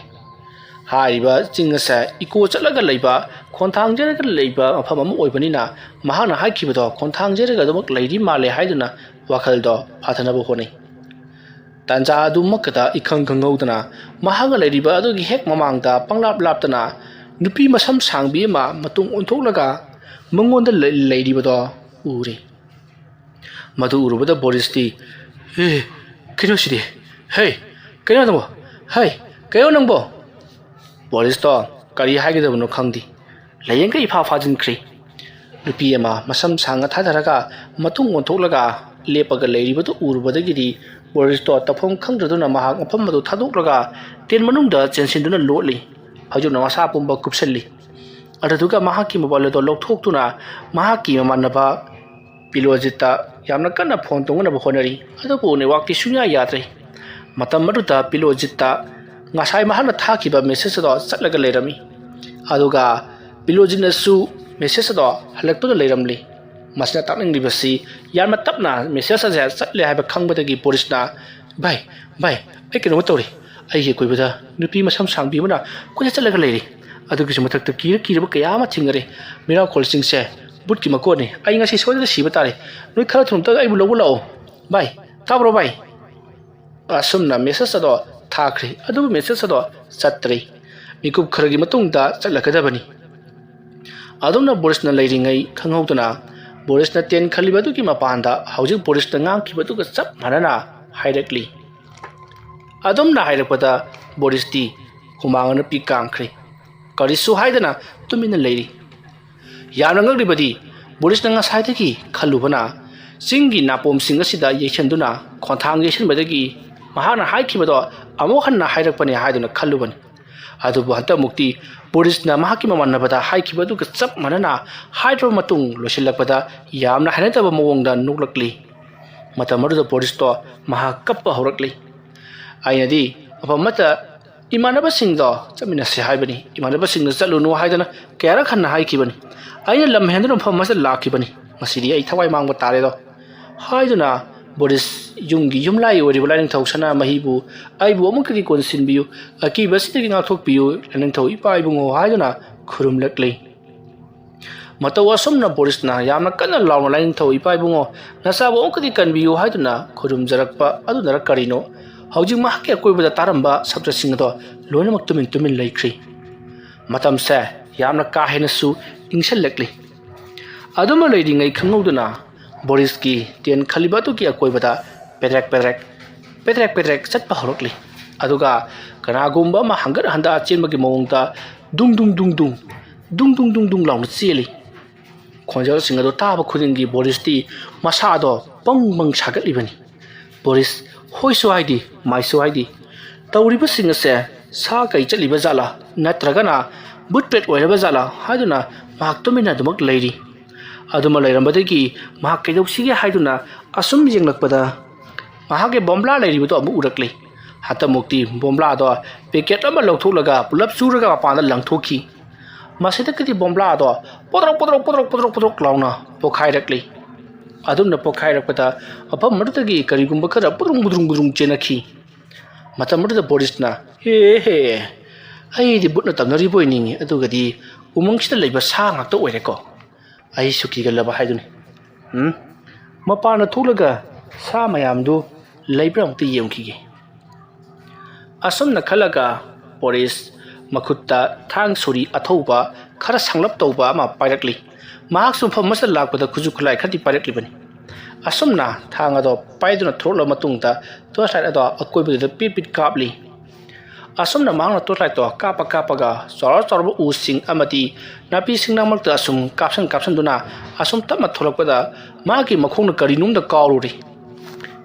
ꯍꯥꯏꯔꯤꯕ ꯆꯤꯡ ꯑꯁꯦ ꯏꯀꯣ ꯆꯠꯂꯒ ꯂꯩꯕ, ꯈꯣꯟꯊꯥꯡꯖꯔꯒ ꯂꯩꯕ ꯃꯐꯝ ꯑꯃ ꯑꯣꯏꯕꯅꯤꯅ, ꯃꯍꯥꯛꯅ ꯍꯥꯏꯈꯤꯕꯗꯣ ꯈꯣꯟꯊꯥꯡꯖꯔꯒ ꯑꯗꯨꯃꯛ ꯂꯩꯔꯤ ꯃꯥꯜꯂꯦ ꯍꯥꯏꯗꯨꯅ ꯋꯥꯈꯜꯗꯣ ꯐꯥꯊꯅꯕ ꯍꯣꯠꯅꯩ꯫ ꯇꯥꯟꯖꯥ ꯑꯗꯨꯃꯛꯇꯗ ꯏꯈꯪ ꯈꯪꯍꯧꯗꯅ ꯃꯍꯥꯛꯅ ꯂꯩꯔꯤꯕ ꯑꯗꯨꯒꯤ ꯍꯦꯛ ꯃꯃꯥꯡꯗ ꯄꯪꯂꯥꯞ ꯂꯥꯞꯇꯅ ꯅꯨꯄꯤ ꯃꯁꯝ ꯁꯥꯡꯕꯤ ꯑꯃ ꯃꯇꯨꯡ ꯑꯣꯟꯊꯣꯛꯂꯒ ꯃꯉꯣꯟꯗ ꯂꯩ-, ꯂꯩꯔꯤꯕꯗꯣ ꯎꯔꯦ꯫ ꯃꯗꯨ ꯎꯔꯨꯕꯗ ꯕꯣꯔꯤꯁꯇꯤ, "ꯑꯦ, ꯀꯩꯅꯣ ꯁꯤꯗꯤ? ꯍꯦ, ꯀꯩꯅꯣ ꯅꯪꯕꯣ? ꯍꯦ, ꯀꯩꯅꯣ ꯅꯪꯕꯣ?" ꯕꯣꯔꯤꯁꯇꯣ ꯀꯔꯤ ꯍꯥꯏꯒꯗꯕꯅꯣ ꯈꯪꯗꯦ꯫ ꯂꯥꯏꯌꯦꯡꯒ ꯏꯐꯥ ꯐꯥꯖꯤꯟꯈ꯭ꯔꯦ꯫ ꯅꯨꯄꯤ ꯑꯃ ꯃꯁꯝ ꯁꯥꯡꯅ ꯊꯥꯗꯔꯒ ꯃꯇꯨꯡ ꯑꯣꯟꯊꯣꯛꯂꯒ ꯂꯦꯞꯄꯒ ꯂꯩꯔꯤꯕꯗꯨ ꯎꯔꯨꯕꯗꯒꯤꯗꯤ ꯕꯣꯔꯤꯁꯇꯣ ꯇꯧꯐꯝ ꯈꯪꯗ꯭ꯔꯗꯨꯅ ꯃꯍꯥꯛ ꯃꯐꯝ ꯑꯗꯨ ꯊꯥꯗꯣꯛꯂꯒ ꯇꯦꯟ ꯃꯅꯨꯡꯗ ꯆꯦꯟꯁꯤꯟꯗꯨꯅ ꯂꯣꯠꯂꯤ꯫ ꯐꯩꯖꯨꯞꯅ ꯃꯁꯥ ꯄꯨꯝꯕ ꯀꯨꯞꯁꯤꯜꯂꯤ꯫ ꯑꯗꯨꯗꯨꯒ ꯃꯍꯥꯛꯀꯤ ꯃꯣꯕꯥꯏꯜ ꯑꯗꯨ ꯂꯧꯊꯣꯛꯇꯨꯅ ꯃꯍꯥꯛꯀꯤ ꯃꯃꯥꯟꯅꯕ ꯄꯤꯂꯣꯖꯤꯠꯇ ꯌꯥꯝꯅ ꯀꯟꯅ ꯐꯣꯟ ꯇꯧꯅꯅꯕ ꯍꯣꯠꯅꯔꯤ꯫ ꯑꯗꯨꯕꯨ ꯅꯦꯠꯋꯥꯛꯇꯤ ꯁꯨꯡꯌꯥ ꯌꯥꯗ꯭ꯔꯦ꯫ ꯃꯇꯝ ꯑꯗꯨꯗ ꯄꯤꯂꯣꯖꯤꯠꯇ ꯉꯁꯥꯏ ꯃꯍꯥꯛꯅ ꯊꯥꯈꯤꯕ ꯃꯦꯁꯦꯖ ꯑꯗꯣ ꯆꯠꯂꯒ ꯂꯩꯔꯝꯃꯤ꯫ ꯑꯗꯨꯒ ꯄꯤꯂꯣꯖꯤꯠꯅꯁꯨ ꯃꯦꯁꯦꯖ ꯑꯗꯣ ꯍꯜꯂꯛꯇꯨꯅ ꯂꯩꯔꯝꯂꯤ꯫ ꯃꯁꯤꯅ ꯇꯥꯛꯅꯤꯡꯂꯤꯕꯁꯤ ꯌꯥꯝꯅ ꯇꯞꯅ ꯃꯦꯁꯦꯖ ꯑꯁꯦ ꯆꯠꯂꯦ ꯍꯥꯏꯕ ꯈꯪꯕꯗꯒꯤ ꯕꯣꯔꯤꯁꯅ, "ꯚꯥꯏ, ꯚꯥꯏ, ꯑꯩ ꯀꯩꯅꯣꯝꯃ ꯇꯧꯔꯤ꯫ ꯑꯩꯒꯤ ꯑꯀꯣꯏꯕꯗ ꯅꯨꯄꯤ ꯃꯁꯝ ꯁꯥꯡꯕꯤ ꯑꯃꯅ ꯀꯣꯏꯆꯠ ꯆꯠꯂꯒ ꯂꯩꯔꯤ꯫ ꯑꯗꯨꯒꯤꯁꯨ ꯃꯊꯛꯇ ꯀꯤꯔ ꯀꯤꯔꯕ ꯀꯌꯥ ꯑꯃ ꯊꯦꯡꯅꯔꯦ꯫ ꯃꯤꯔꯥꯎꯈꯣꯜꯁꯤꯡꯁꯦ ꯕꯨꯠꯀꯤ ꯃꯀꯣꯟꯅꯤ꯫ ꯑꯩ ꯉꯁꯤ ꯁꯣꯏꯗꯅ ꯁꯤꯕ ꯇꯥꯔꯦ꯫ ꯅꯣꯏ ꯈꯔ ꯊꯨꯅ ꯑꯝꯇ ꯑꯩꯕꯨ ꯂꯧꯕ ꯂꯥꯛꯑꯣ꯫ ꯚꯥꯏ, ꯇꯥꯕ꯭ꯔꯣ ꯚꯥꯏ?" ꯑꯁꯨꯝꯅ ꯃꯦꯁꯦꯖ ꯑꯗꯣ ꯊꯥꯈ꯭ꯔꯦ꯫ ꯑꯗꯨꯕꯨ ꯃꯦꯁꯦꯖ ꯑꯗꯣ ꯆꯠꯇ꯭ꯔꯦ꯫ ꯃꯤꯀꯨꯞ ꯈꯔꯒꯤ ꯃꯇꯨꯡꯗ ꯆꯠꯂꯛꯀꯗꯕꯅꯤ꯫ ꯑꯗꯨꯝꯅ ꯕꯣꯔꯤꯁꯅ ꯂꯩꯔꯤꯉꯩ ꯈꯪꯍꯧꯗꯅ ꯕꯣꯔꯤꯁꯅ ꯇꯦꯟ ꯈꯜꯂꯤꯕ ꯑꯗꯨꯒꯤ ꯃꯄꯥꯟꯗ ꯍꯧꯖꯤꯛ ꯕꯣꯔꯤꯁꯅ ꯉꯥꯡꯈꯤꯕꯗꯨꯒ ꯆꯞ ꯃꯥꯟꯅꯅ ꯍꯥꯏꯔꯛꯂꯤ꯫ ꯑꯗꯨꯝꯅ ꯍꯥꯏꯔꯛꯄꯗ ꯕꯣꯔꯤꯁꯇꯤ ꯍꯨꯃꯥꯡ ꯑꯅꯞꯄꯤ ꯀꯥꯡꯈ꯭ꯔꯦ꯫ ꯀꯔꯤꯁꯨ ꯍꯥꯏꯗꯅ ꯇꯨꯃꯤꯟꯅ ꯂꯩꯔꯤ꯫ ꯌꯥꯝꯅ ꯉꯛꯂꯤꯕꯗꯤ ꯕꯣꯔꯤꯁꯅ ꯉꯁꯥꯏꯗꯒꯤ ꯈꯜꯂꯨꯕꯅ ꯆꯤꯡꯒꯤ ꯅꯥꯄꯣꯝꯁꯤꯡ ꯑꯁꯤꯗ ꯌꯩꯁꯟꯗꯨꯅ ꯈꯣꯟꯊꯥꯡ ꯌꯩꯁꯟꯕꯗꯒꯤ ꯃꯍꯥꯛꯅ ꯍꯥꯏꯈꯤꯕꯗꯣ ꯑꯃꯨꯛ ꯍꯟꯅ ꯍꯥꯏꯔꯛꯄꯅꯤ ꯍꯥꯏꯗꯨꯅ ꯈꯜꯂꯨꯕꯅꯤ꯫ ꯑꯗꯨꯕꯨ ꯍꯟꯗꯛꯃꯨꯛꯇꯤ ꯕꯣꯔꯤꯁꯅ ꯃꯍꯥꯛꯀꯤ ꯃꯃꯥꯟꯅꯕꯗ ꯍꯥꯏꯈꯤꯕ ꯑꯗꯨꯒ ꯆꯞ ꯃꯥꯟꯅꯅ ꯍꯥꯏꯔꯕ ꯃꯇꯨꯡ ꯂꯣꯏꯁꯤꯜꯂꯛꯄꯗ ꯌꯥꯝꯅ ꯍꯩꯅꯗꯕ ꯃꯑꯣꯡꯗ ꯅꯣꯛꯂꯛꯂꯤ꯫ ꯃꯇꯝ ꯑꯗꯨꯗ ꯕꯣꯔꯤꯁꯇꯣ ꯃꯍꯥꯛ ꯀꯞꯄ ꯍꯧꯔꯛꯂꯤ꯫ ꯑꯩꯅꯗꯤ ꯃꯐꯝ ꯑꯃꯠꯇ ꯏꯃꯥꯟꯅꯕꯁꯤꯡꯗꯣ ꯆꯠꯃꯤꯟꯅꯁꯤ ꯍꯥꯏꯕꯅꯤ, ꯏꯃꯥꯟꯅꯕꯁꯤꯡꯗ ꯆꯠꯂꯨꯅꯨ ꯍꯥꯏꯗꯅ ꯀꯌꯥꯔꯛ ꯍꯟꯅ ꯍꯥꯏꯈꯤꯕꯅꯤ꯫ ꯑꯩꯅ ꯂꯝ ꯍꯦꯟꯗꯨꯅ ꯃꯐꯝ ꯑꯃꯁꯤꯗ ꯂꯥꯛꯈꯤꯕꯅꯤ, ꯃꯁꯤꯗꯤ ꯑꯩ ꯊꯋꯥꯏ ꯃꯥꯡꯕ ꯇꯥꯔꯦꯗꯣ ꯍꯥꯏꯗꯨꯅ ꯕꯣꯔꯤꯁ ꯌꯨꯝꯒꯤ ꯌꯨꯝꯂꯥꯏ ꯑꯣꯏꯔꯤꯕ ꯂꯥꯏꯅꯤꯡꯊꯧ ꯁꯅꯥꯃꯍꯤꯕꯨ ꯑꯩꯕꯨ ꯑꯃꯨꯛꯀꯗꯤ ꯀꯣꯟꯁꯤꯟꯕꯤꯌꯨ, ꯑꯀꯤꯕꯁꯤꯗꯒꯤ ꯉꯥꯛꯊꯣꯛꯄꯤꯌꯨ ꯂꯥꯏꯅꯤꯡꯊꯧ ꯏꯄꯥ ꯏꯕꯨꯡꯉꯣ ꯍꯥꯏꯗꯨꯅ ꯈꯨꯔꯨꯝꯂꯛꯂꯤ꯫ ꯃꯇꯧ ꯑꯁꯨꯝꯅ ꯕꯣꯔꯤꯁꯅ ꯌꯥꯝꯅ ꯀꯟꯅ ꯂꯥꯎꯅ ꯂꯥꯏꯅꯤꯡꯊꯧ ꯏꯄꯥ ꯏꯕꯨꯡꯉꯣ, ꯅꯆꯥꯕꯨ ꯑꯃꯨꯛꯀꯗꯤ ꯀꯟꯕꯤꯌꯨ ꯍꯥꯏꯗꯨꯅ ꯈꯨꯔꯨꯝꯖꯔꯛꯄ ꯑꯗꯨꯅꯔ ꯀꯔꯤꯅꯣ, ꯍꯧꯖꯤꯛ ꯃꯍꯥꯛꯀꯤ ꯑꯀꯣꯏꯕꯗ ꯇꯥꯔꯝꯕ ꯁꯥꯇ꯭ꯔꯁꯤꯡ ꯑꯗꯣ ꯂꯣꯏꯅꯃꯛ ꯇꯨꯃꯤꯟ ꯇꯨꯃꯤꯟ ꯂꯩꯈ꯭ꯔꯤ꯫ ꯃꯇꯝꯁꯦ ꯌꯥꯝꯅ ꯀꯥ ꯍꯦꯟꯅꯁꯨ ꯏꯪꯁꯜꯂꯛꯂꯤ꯫ ꯑꯗꯨꯃ ꯂꯩꯔꯤꯉꯩ ꯈꯪꯍꯧꯗꯅ ꯕꯣꯔꯤꯁꯀꯤ ꯇꯦꯟ ꯈꯜꯂꯤꯕ ꯑꯗꯨꯒꯤ ꯑꯀꯣꯏꯕꯗ ꯄꯦꯗ꯭ꯔꯦꯛ ꯄꯦꯗ꯭ꯔꯦꯛ, ꯄꯦꯗ꯭ꯔꯦꯛ ꯄꯦꯗ꯭ꯔꯦꯛ ꯆꯠꯄ ꯍꯧꯔꯛꯂꯤ꯫ ꯑꯗꯨꯒ ꯀꯅꯥꯒꯨꯝꯕ ꯑꯃ ꯍꯪꯒꯠ ꯍꯟꯗ ꯆꯦꯟꯕꯒꯤ ꯃꯑꯣꯡꯗ ꯗꯨꯡ ꯗꯨꯡ ꯗꯨꯡ ꯗꯨꯡ, ꯗꯨꯡ ꯗꯨꯡ ꯗꯨꯡ ꯗꯨꯡ ꯂꯥꯎꯅ ꯆꯦꯜꯂꯤ꯫ ꯈꯣꯟꯖꯦꯜꯁꯤꯡ ꯑꯗꯨ ꯇꯥꯕ ꯈꯨꯗꯤꯡꯒꯤ ꯕꯣꯔꯤꯁꯇꯤ ꯃꯁꯥꯗꯣ ꯕꯪ ꯕꯪ ꯁꯥꯒꯠꯂꯤꯕꯅꯤ꯫ ꯕꯣꯔꯤꯁ ꯍꯣꯏꯁꯨ ꯍꯥꯏꯗꯦ, ꯃꯥꯏꯁꯨ ꯍꯥꯏꯗꯦ꯫ ꯇꯧꯔꯤꯕꯁꯤꯡ ꯑꯁꯦ ꯁꯥ ꯀꯩ ꯆꯠꯂꯤꯕ ꯖꯥꯠꯂꯥ, ꯅꯠꯇ꯭ꯔꯒꯅ ꯕꯨꯠ ꯄ꯭ꯔꯦꯠ ꯑꯣꯏꯔꯕ ꯖꯥꯠꯂꯥ ꯍꯥꯏꯗꯨꯅ ꯃꯍꯥꯛ ꯇꯨꯃꯤꯟꯅ ꯑꯗꯨꯃꯛ ꯂꯩꯔꯤ꯫ ꯑꯗꯨꯃ ꯂꯩꯔꯝꯕꯗꯒꯤ ꯃꯍꯥꯛ ꯀꯩꯗꯧꯁꯤꯒꯦ ꯍꯥꯏꯗꯨꯅ ꯑꯁꯨꯝ ꯌꯦꯡꯂꯛꯄꯗ ꯃꯍꯥꯛꯀꯤ ꯕꯣꯝꯕ꯭ꯂꯥ ꯂꯩꯔꯤꯕꯗꯣ ꯑꯃꯨꯛ ꯎꯔꯛꯂꯤ꯫ ꯍꯟꯇꯃꯨꯛꯇꯤ ꯕꯣꯝꯕ꯭ꯂꯥꯗꯣ ꯄꯦꯀꯦꯠ ꯑꯃ ꯂꯧꯊꯣꯛꯂꯒ ꯄꯨꯂꯞ ꯆꯨꯔꯒ ꯃꯄꯥꯟꯗ ꯂꯪꯊꯣꯛꯈꯤ꯫ ꯃꯁꯤꯗꯒꯤꯗꯤ ꯕꯣꯝꯕ꯭ꯂꯥꯗꯣ ꯄꯣꯗ꯭ꯔꯣꯛ ꯄꯣꯗ꯭ꯔꯣꯛ ꯄꯣꯗ꯭ꯔꯣꯛ ꯄꯣꯗ꯭ꯔꯣꯛ ꯄꯣꯗ꯭ꯔꯣꯛ ꯂꯥꯎꯅ ꯄꯣꯈꯥꯏꯔꯛꯂꯤ꯫ ꯑꯗꯨꯝꯅ ꯄꯣꯈꯥꯏꯔꯛꯄꯗ ꯃꯐꯝ ꯑꯗꯨꯗꯒꯤ ꯀꯔꯤꯒꯨꯝꯕ ꯈꯔ ꯄꯨꯗ꯭ꯔꯨꯡ ꯄꯨꯗ꯭ꯔꯨꯡ ꯄꯨꯗ꯭ꯔꯨꯡ ꯆꯦꯟꯅꯈꯤ꯫ ꯃꯇꯝ ꯑꯗꯨꯗ ꯕꯣꯔꯤꯁꯅ, "ꯍꯦ ꯍꯦ, ꯑꯩꯗꯤ ꯕꯨꯠꯅ ꯇꯝꯅꯔꯤꯕ ꯑꯣꯏꯅꯤꯡꯉꯤ, ꯑꯗꯨꯒꯗꯤ ꯎꯃꯪꯁꯤꯗ ꯂꯩꯕ ꯁꯥ ꯉꯥꯛꯇ ꯑꯣꯏꯔꯦꯀꯣ꯫ ꯑꯩꯁꯨ ꯀꯤꯒꯜꯂꯕ ꯍꯥꯏꯗꯨꯅꯤ꯫ ꯎꯝ? ꯃꯄꯥꯟꯗ ꯊꯣꯛꯂꯒ ꯁꯥ ꯃꯌꯥꯝꯗꯨ ꯂꯩꯕ꯭ꯔꯥ ꯑꯃꯨꯛꯇ ꯌꯦꯡꯈꯤꯒꯦ"꯫ ꯑꯁꯨꯝꯅ ꯈꯜꯂꯒ ꯕꯣꯔꯤꯁ ꯃꯈꯨꯠꯇ ꯊꯥꯡ ꯁꯣꯔꯤ ꯑꯊꯧꯕ ꯈꯔ ꯁꯥꯡꯂꯞ ꯇꯧꯕ ꯑꯃ ꯄꯥꯏꯔꯛꯂꯤ꯫ ꯃꯍꯥꯛꯁꯨ ꯃꯐꯝ ꯑꯃꯁꯤꯗ ꯂꯥꯛꯄꯗ ꯈꯨꯠꯁꯨ ꯈꯨꯠꯂꯥꯏ ꯈꯔꯗꯤ ꯄꯥꯏꯔꯛꯂꯤꯕꯅꯤ꯫ ꯑꯁꯨꯝꯅ ꯊꯥꯡ ꯑꯗꯣ ꯄꯥꯏꯗꯨꯅ ꯊꯣꯛꯂꯛꯂꯕ ꯃꯇꯨꯡꯗ ꯇꯣꯔꯆ ꯂꯥꯏꯠ ꯑꯗꯣ ꯑꯀꯣꯏꯕꯗꯨꯗ ꯄꯤꯠ ꯄꯤꯠ ꯀꯥꯞꯂꯤ꯫ ꯑꯁꯨꯝꯅ ꯃꯍꯥꯛꯅ ꯇꯣꯔꯆ ꯂꯥꯏꯠꯇꯣ ꯀꯥꯞꯄ ꯀꯥꯞꯄꯒ ꯆꯥꯎꯔ ꯆꯥꯎꯔꯕ ꯎꯁꯤꯡ ꯑꯃꯗꯤ ꯅꯥꯄꯤ ꯁꯤꯡꯅꯥꯡ ꯃꯔꯛꯇ ꯑꯁꯨꯝ ꯀꯥꯞꯁꯟ ꯀꯥꯞꯁꯟꯗꯨꯅ ꯑꯁꯨꯝ ꯇꯞꯅ ꯊꯣꯛꯂꯛꯄꯗ ꯃꯥꯒꯤ ꯃꯈꯣꯡꯅ ꯀꯔꯤꯅꯣꯝꯗ ꯀꯥꯎꯔꯨꯔꯦ꯫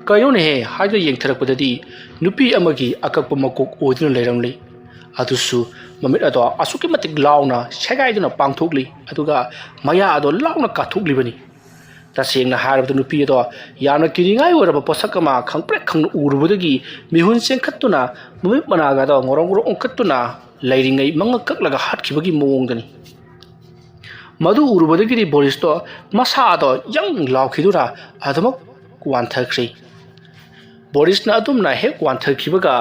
"ꯀꯩꯅꯣꯅꯦꯍꯦ?" ꯍꯥꯏꯗꯨꯅ ꯌꯦꯡꯊꯔꯛꯄꯗꯗꯤ ꯅꯨꯄꯤ ꯑꯃꯒꯤ ꯑꯀꯛꯄ ꯃꯀꯣꯛ ꯑꯣꯏꯗꯨꯅ ꯂꯩꯔꯝꯂꯤ꯫ ꯑꯗꯨꯁꯨ ꯃꯃꯤꯠ ꯑꯗꯣ ꯑꯁꯨꯛꯀꯤ ꯃꯇꯤꯛ ꯂꯥꯎꯅ ꯁꯦꯒꯥꯏꯗꯨꯅ ꯄꯥꯡꯊꯣꯛꯂꯤ, ꯑꯗꯨꯒ ꯃꯌꯥ ꯑꯗꯣ ꯂꯥꯎꯅ ꯀꯥꯊꯣꯛꯂꯤꯕꯅꯤ꯫ ꯇꯁꯦꯡꯅ ꯍꯥꯏꯔꯕꯗ ꯅꯨꯄꯤ ꯑꯗꯣ ꯌꯥꯝꯅ ꯀꯤꯅꯤꯡꯉꯥꯏ ꯑꯣꯏꯔꯕ ꯄꯣꯠꯁꯛ ꯑꯃ ꯈꯪꯄ꯭ꯔꯦꯛ ꯈꯪꯅ ꯎꯔꯨꯕꯗꯒꯤ ꯃꯤꯍꯨꯟ ꯆꯦꯟꯈꯠꯇꯨꯅ ꯃꯃꯤꯠ ꯃꯅꯥꯒꯗꯣ ꯉꯧꯔꯣꯡ ꯉꯧꯔꯣꯡ ꯑꯣꯟꯈꯠꯇꯨꯅ ꯂꯩꯔꯤꯉꯩ ꯃꯉꯛ ꯀꯛꯂꯒ ꯍꯥꯠꯈꯤꯕꯒꯤ ꯃꯑꯣꯡꯗꯅꯤ꯫ ꯃꯗꯨ ꯎꯔꯨꯕꯗꯒꯤꯗꯤ ꯕꯣꯔꯤꯁꯇꯣ ꯃꯁꯥꯗꯣ ꯌꯪ ꯂꯥꯎꯈꯤꯗꯨꯅ ꯑꯗꯨꯃꯛ ꯋꯥꯟꯊꯈ꯭ꯔꯦ꯫ ꯕꯣꯔꯤꯁꯅ ꯑꯗꯨꯝꯅ ꯍꯦꯛ ꯋꯥꯟꯊꯈꯤꯕꯒ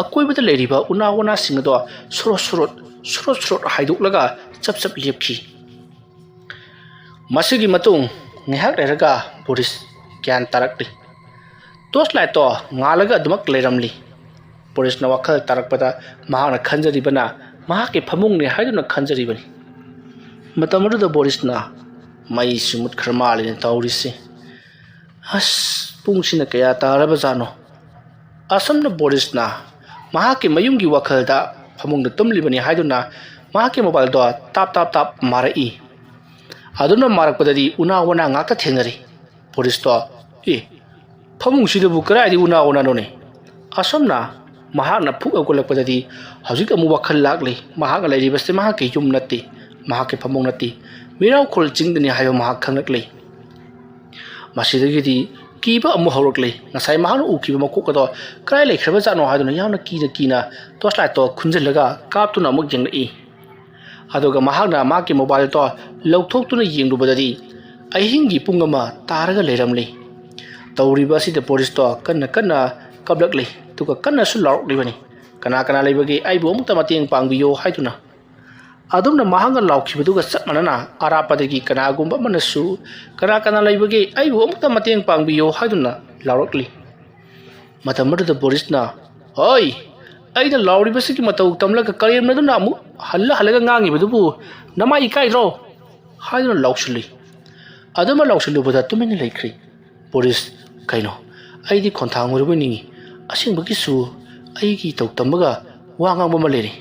ꯑꯀꯣꯏꯕꯗ ꯂꯩꯔꯤꯕ ꯎꯅꯥ ꯋꯥꯅꯥꯁꯤꯡ ꯑꯗꯣ ꯁꯣꯔꯣꯠ ꯁꯣꯔꯣꯠ ꯁꯣꯔꯣꯠ ꯁꯣꯔꯣꯠ ꯍꯥꯏꯗꯣꯛꯂꯒ ꯆꯞ ꯆꯞ ꯂꯦꯞꯈꯤ꯫ ꯃꯁꯤꯒꯤ ꯃꯇꯨꯡ ꯉꯥꯏꯍꯥꯛ ꯂꯩꯔꯒ ꯕꯣꯔꯤꯁ ꯒ꯭ꯌꯥꯟ ꯇꯥꯔꯛꯂꯤ꯫ ꯇꯣꯔꯆ ꯂꯥꯏꯠꯇꯣ ꯉꯥꯜꯂꯒ ꯑꯗꯨꯃꯛ ꯂꯩꯔꯝꯂꯤ꯫ ꯕꯣꯔꯤꯁꯅ ꯋꯥꯈꯜ ꯇꯥꯔꯛꯄꯗ ꯃꯍꯥꯛꯅ ꯈꯟꯖꯔꯤꯕꯅ ꯃꯍꯥꯛꯀꯤ ꯐꯃꯨꯡꯅꯤ ꯍꯥꯏꯗꯨꯅ ꯈꯟꯖꯔꯤꯕꯅꯤ꯫ ꯃꯇꯝ ꯑꯗꯨꯗ ꯕꯣꯔꯤꯁꯅ "ꯃꯩꯁꯨ ꯃꯨꯠꯈ꯭ꯔ ꯃꯥꯜꯂꯦꯅ ꯇꯧꯔꯤꯁꯤ꯫ ꯑꯁ, ꯄꯨꯡꯁꯤꯅ ꯀꯌꯥ ꯇꯥꯔꯕꯖꯥꯠꯅꯣ?" ꯑꯁꯨꯝꯅ ꯕꯣꯔꯤꯁꯅ ꯃꯍꯥꯛꯀꯤ ꯃꯌꯨꯝꯒꯤ ꯋꯥꯈꯜꯗ ꯐꯃꯨꯡꯗ ꯇꯨꯝꯂꯤꯕꯅꯤ ꯍꯥꯏꯗꯨꯅ ꯃꯍꯥꯛꯀꯤ ꯃꯣꯕꯥꯏꯜꯗꯣ ꯇꯥꯞ ꯇꯥꯞ ꯇꯥꯞ ꯃꯥꯔꯛꯏ꯫ ꯑꯗꯨꯅ ꯃꯥꯔꯛꯄꯗꯗꯤ ꯎꯅꯥ ꯋꯥꯅꯥ ꯉꯥꯛꯇ ꯊꯦꯡꯅꯔꯤ꯫ ꯕꯣꯔꯤꯁꯇꯣ, "ꯑꯦ, ꯐꯃꯨꯡꯁꯤꯗꯕꯨ ꯀꯗꯥꯏꯗꯒꯤ ꯎꯅꯥ ꯋꯥꯅꯥꯅꯣꯅꯦ?" ꯑꯁꯨꯝꯅ ꯃꯍꯥꯛꯅ ꯐꯨꯛ ꯍꯧꯒꯠꯂꯛꯄꯗꯗꯤ ꯍꯧꯖꯤꯛ ꯑꯃꯨꯛ ꯋꯥꯈꯜ ꯂꯥꯛꯂꯤ꯫ ꯃꯍꯥꯛꯅ ꯂꯩꯔꯤꯕꯁꯤ ꯃꯍꯥꯛꯀꯤ ꯌꯨꯝ ꯅꯠꯇꯦ, ꯃꯍꯥꯛꯀꯤ ꯐꯃꯨꯡ ꯅꯠꯇꯦ, ꯃꯤꯔꯥꯎꯈꯣꯜ ꯆꯤꯡꯗꯅꯤ ꯍꯥꯏꯕ ꯃꯍꯥꯛ ꯈꯪꯂꯛꯂꯤ꯫ ꯃꯁꯤꯗꯒꯤꯗꯤ ꯀꯤꯕ ꯑꯃꯨꯛ ꯍꯧꯔꯛꯂꯤ꯫ ꯉꯁꯥꯏ ꯃꯍꯥꯛꯅ ꯎꯈꯤꯕ ꯃꯀꯣꯛ ꯑꯗꯣ ꯀꯗꯥꯏ ꯂꯩꯈ꯭ꯔꯕꯖꯥꯠꯅꯣ ꯍꯥꯏꯗꯨꯅ ꯌꯥꯝꯅ ꯀꯤꯅ ꯀꯤꯅ ꯇꯣꯔꯆ ꯂꯥꯏꯠꯇꯣ ꯈꯨꯟꯖꯤꯜꯂꯒ ꯀꯥꯞꯇꯨꯅ ꯑꯃꯨꯛ ꯌꯦꯡꯂꯛꯏ꯫ ꯑꯗꯨꯒ ꯃꯍꯥꯛꯅ ꯃꯍꯥꯛꯀꯤ ꯃꯣꯕꯥꯏꯜꯗꯣ ꯂꯧꯊꯣꯛꯇꯨꯅ ꯌꯦꯡꯂꯨꯕꯗꯗꯤ ꯑꯍꯤꯡꯒꯤ ꯄꯨꯡ ꯑꯃ ꯇꯥꯔꯒ ꯂꯩꯔꯝꯂꯤ꯫ ꯇꯧꯔꯤꯕ ꯑꯁꯤꯗ ꯕꯣꯔꯤꯁꯇꯣ ꯀꯟꯅ ꯀꯟꯅ ꯀꯞꯂꯛꯂꯤ, ꯑꯗꯨꯒ ꯀꯟꯅꯁꯨ ꯂꯥꯎꯔꯛꯂꯤꯕꯅꯤ, "ꯀꯅꯥ ꯀꯅꯥ ꯂꯩꯕꯒꯦ? ꯑꯩꯕꯨ ꯑꯃꯨꯛꯇ ꯃꯇꯦꯡ ꯄꯥꯡꯕꯤꯌꯣ" ꯍꯥꯏꯗꯨꯅ꯫ ꯑꯗꯨꯝꯅ ꯃꯍꯥꯛꯅ ꯂꯥꯎꯈꯤꯕꯗꯨꯒ ꯆꯞ ꯃꯥꯟꯅꯅ ꯑꯔꯥꯞꯄꯗꯒꯤ ꯀꯅꯥꯒꯨꯝꯕ ꯑꯃꯅꯁꯨ, "ꯀꯅꯥ ꯀꯅꯥ ꯂꯩꯕꯒꯦ? ꯑꯩꯕꯨ ꯑꯃꯨꯛꯇ ꯃꯇꯦꯡ ꯄꯥꯡꯕꯤꯌꯣ" ꯍꯥꯏꯗꯨꯅ ꯂꯥꯎꯔꯛꯂꯤ꯫ ꯃꯇꯝ ꯑꯗꯨꯗ ꯕꯣꯔꯤꯁꯅ, "ꯍꯣꯏ, ꯑꯩꯅ ꯂꯥꯎꯔꯤꯕꯁꯤꯒꯤ ꯃꯇꯧ ꯇꯝꯂꯒ ꯀꯔꯦꯝꯅꯗꯨꯅ ꯑꯃꯨꯛ ꯍꯜꯂ ꯍꯜꯂꯒ ꯉꯥꯡꯉꯤꯕꯗꯨꯕꯨ ꯅꯃꯥꯏ ꯏꯀꯥꯏꯗ꯭ꯔꯣ?" ꯍꯥꯏꯗꯨꯅ ꯂꯥꯎꯁꯤꯜꯂꯤ꯫ ꯑꯗꯨꯃ ꯂꯥꯎꯁꯤꯜꯂꯨꯕꯗ ꯇꯨꯃꯤꯟꯅ ꯂꯩꯈ꯭ꯔꯤ꯫ ꯕꯣꯔꯤꯁ, "ꯀꯩꯅꯣ? ꯑꯩꯗꯤ ꯈꯣꯟꯊꯥꯡ ꯑꯣꯏꯔꯕꯣꯏ ꯅꯤꯡꯉꯤ꯫ ꯑꯁꯦꯡꯕꯒꯤꯁꯨ ꯑꯩꯒꯤ ꯏꯇꯧ ꯇꯝꯕꯒ ꯋꯥ ꯉꯥꯡꯕ ꯑꯃ ꯂꯩꯔꯦ꯫"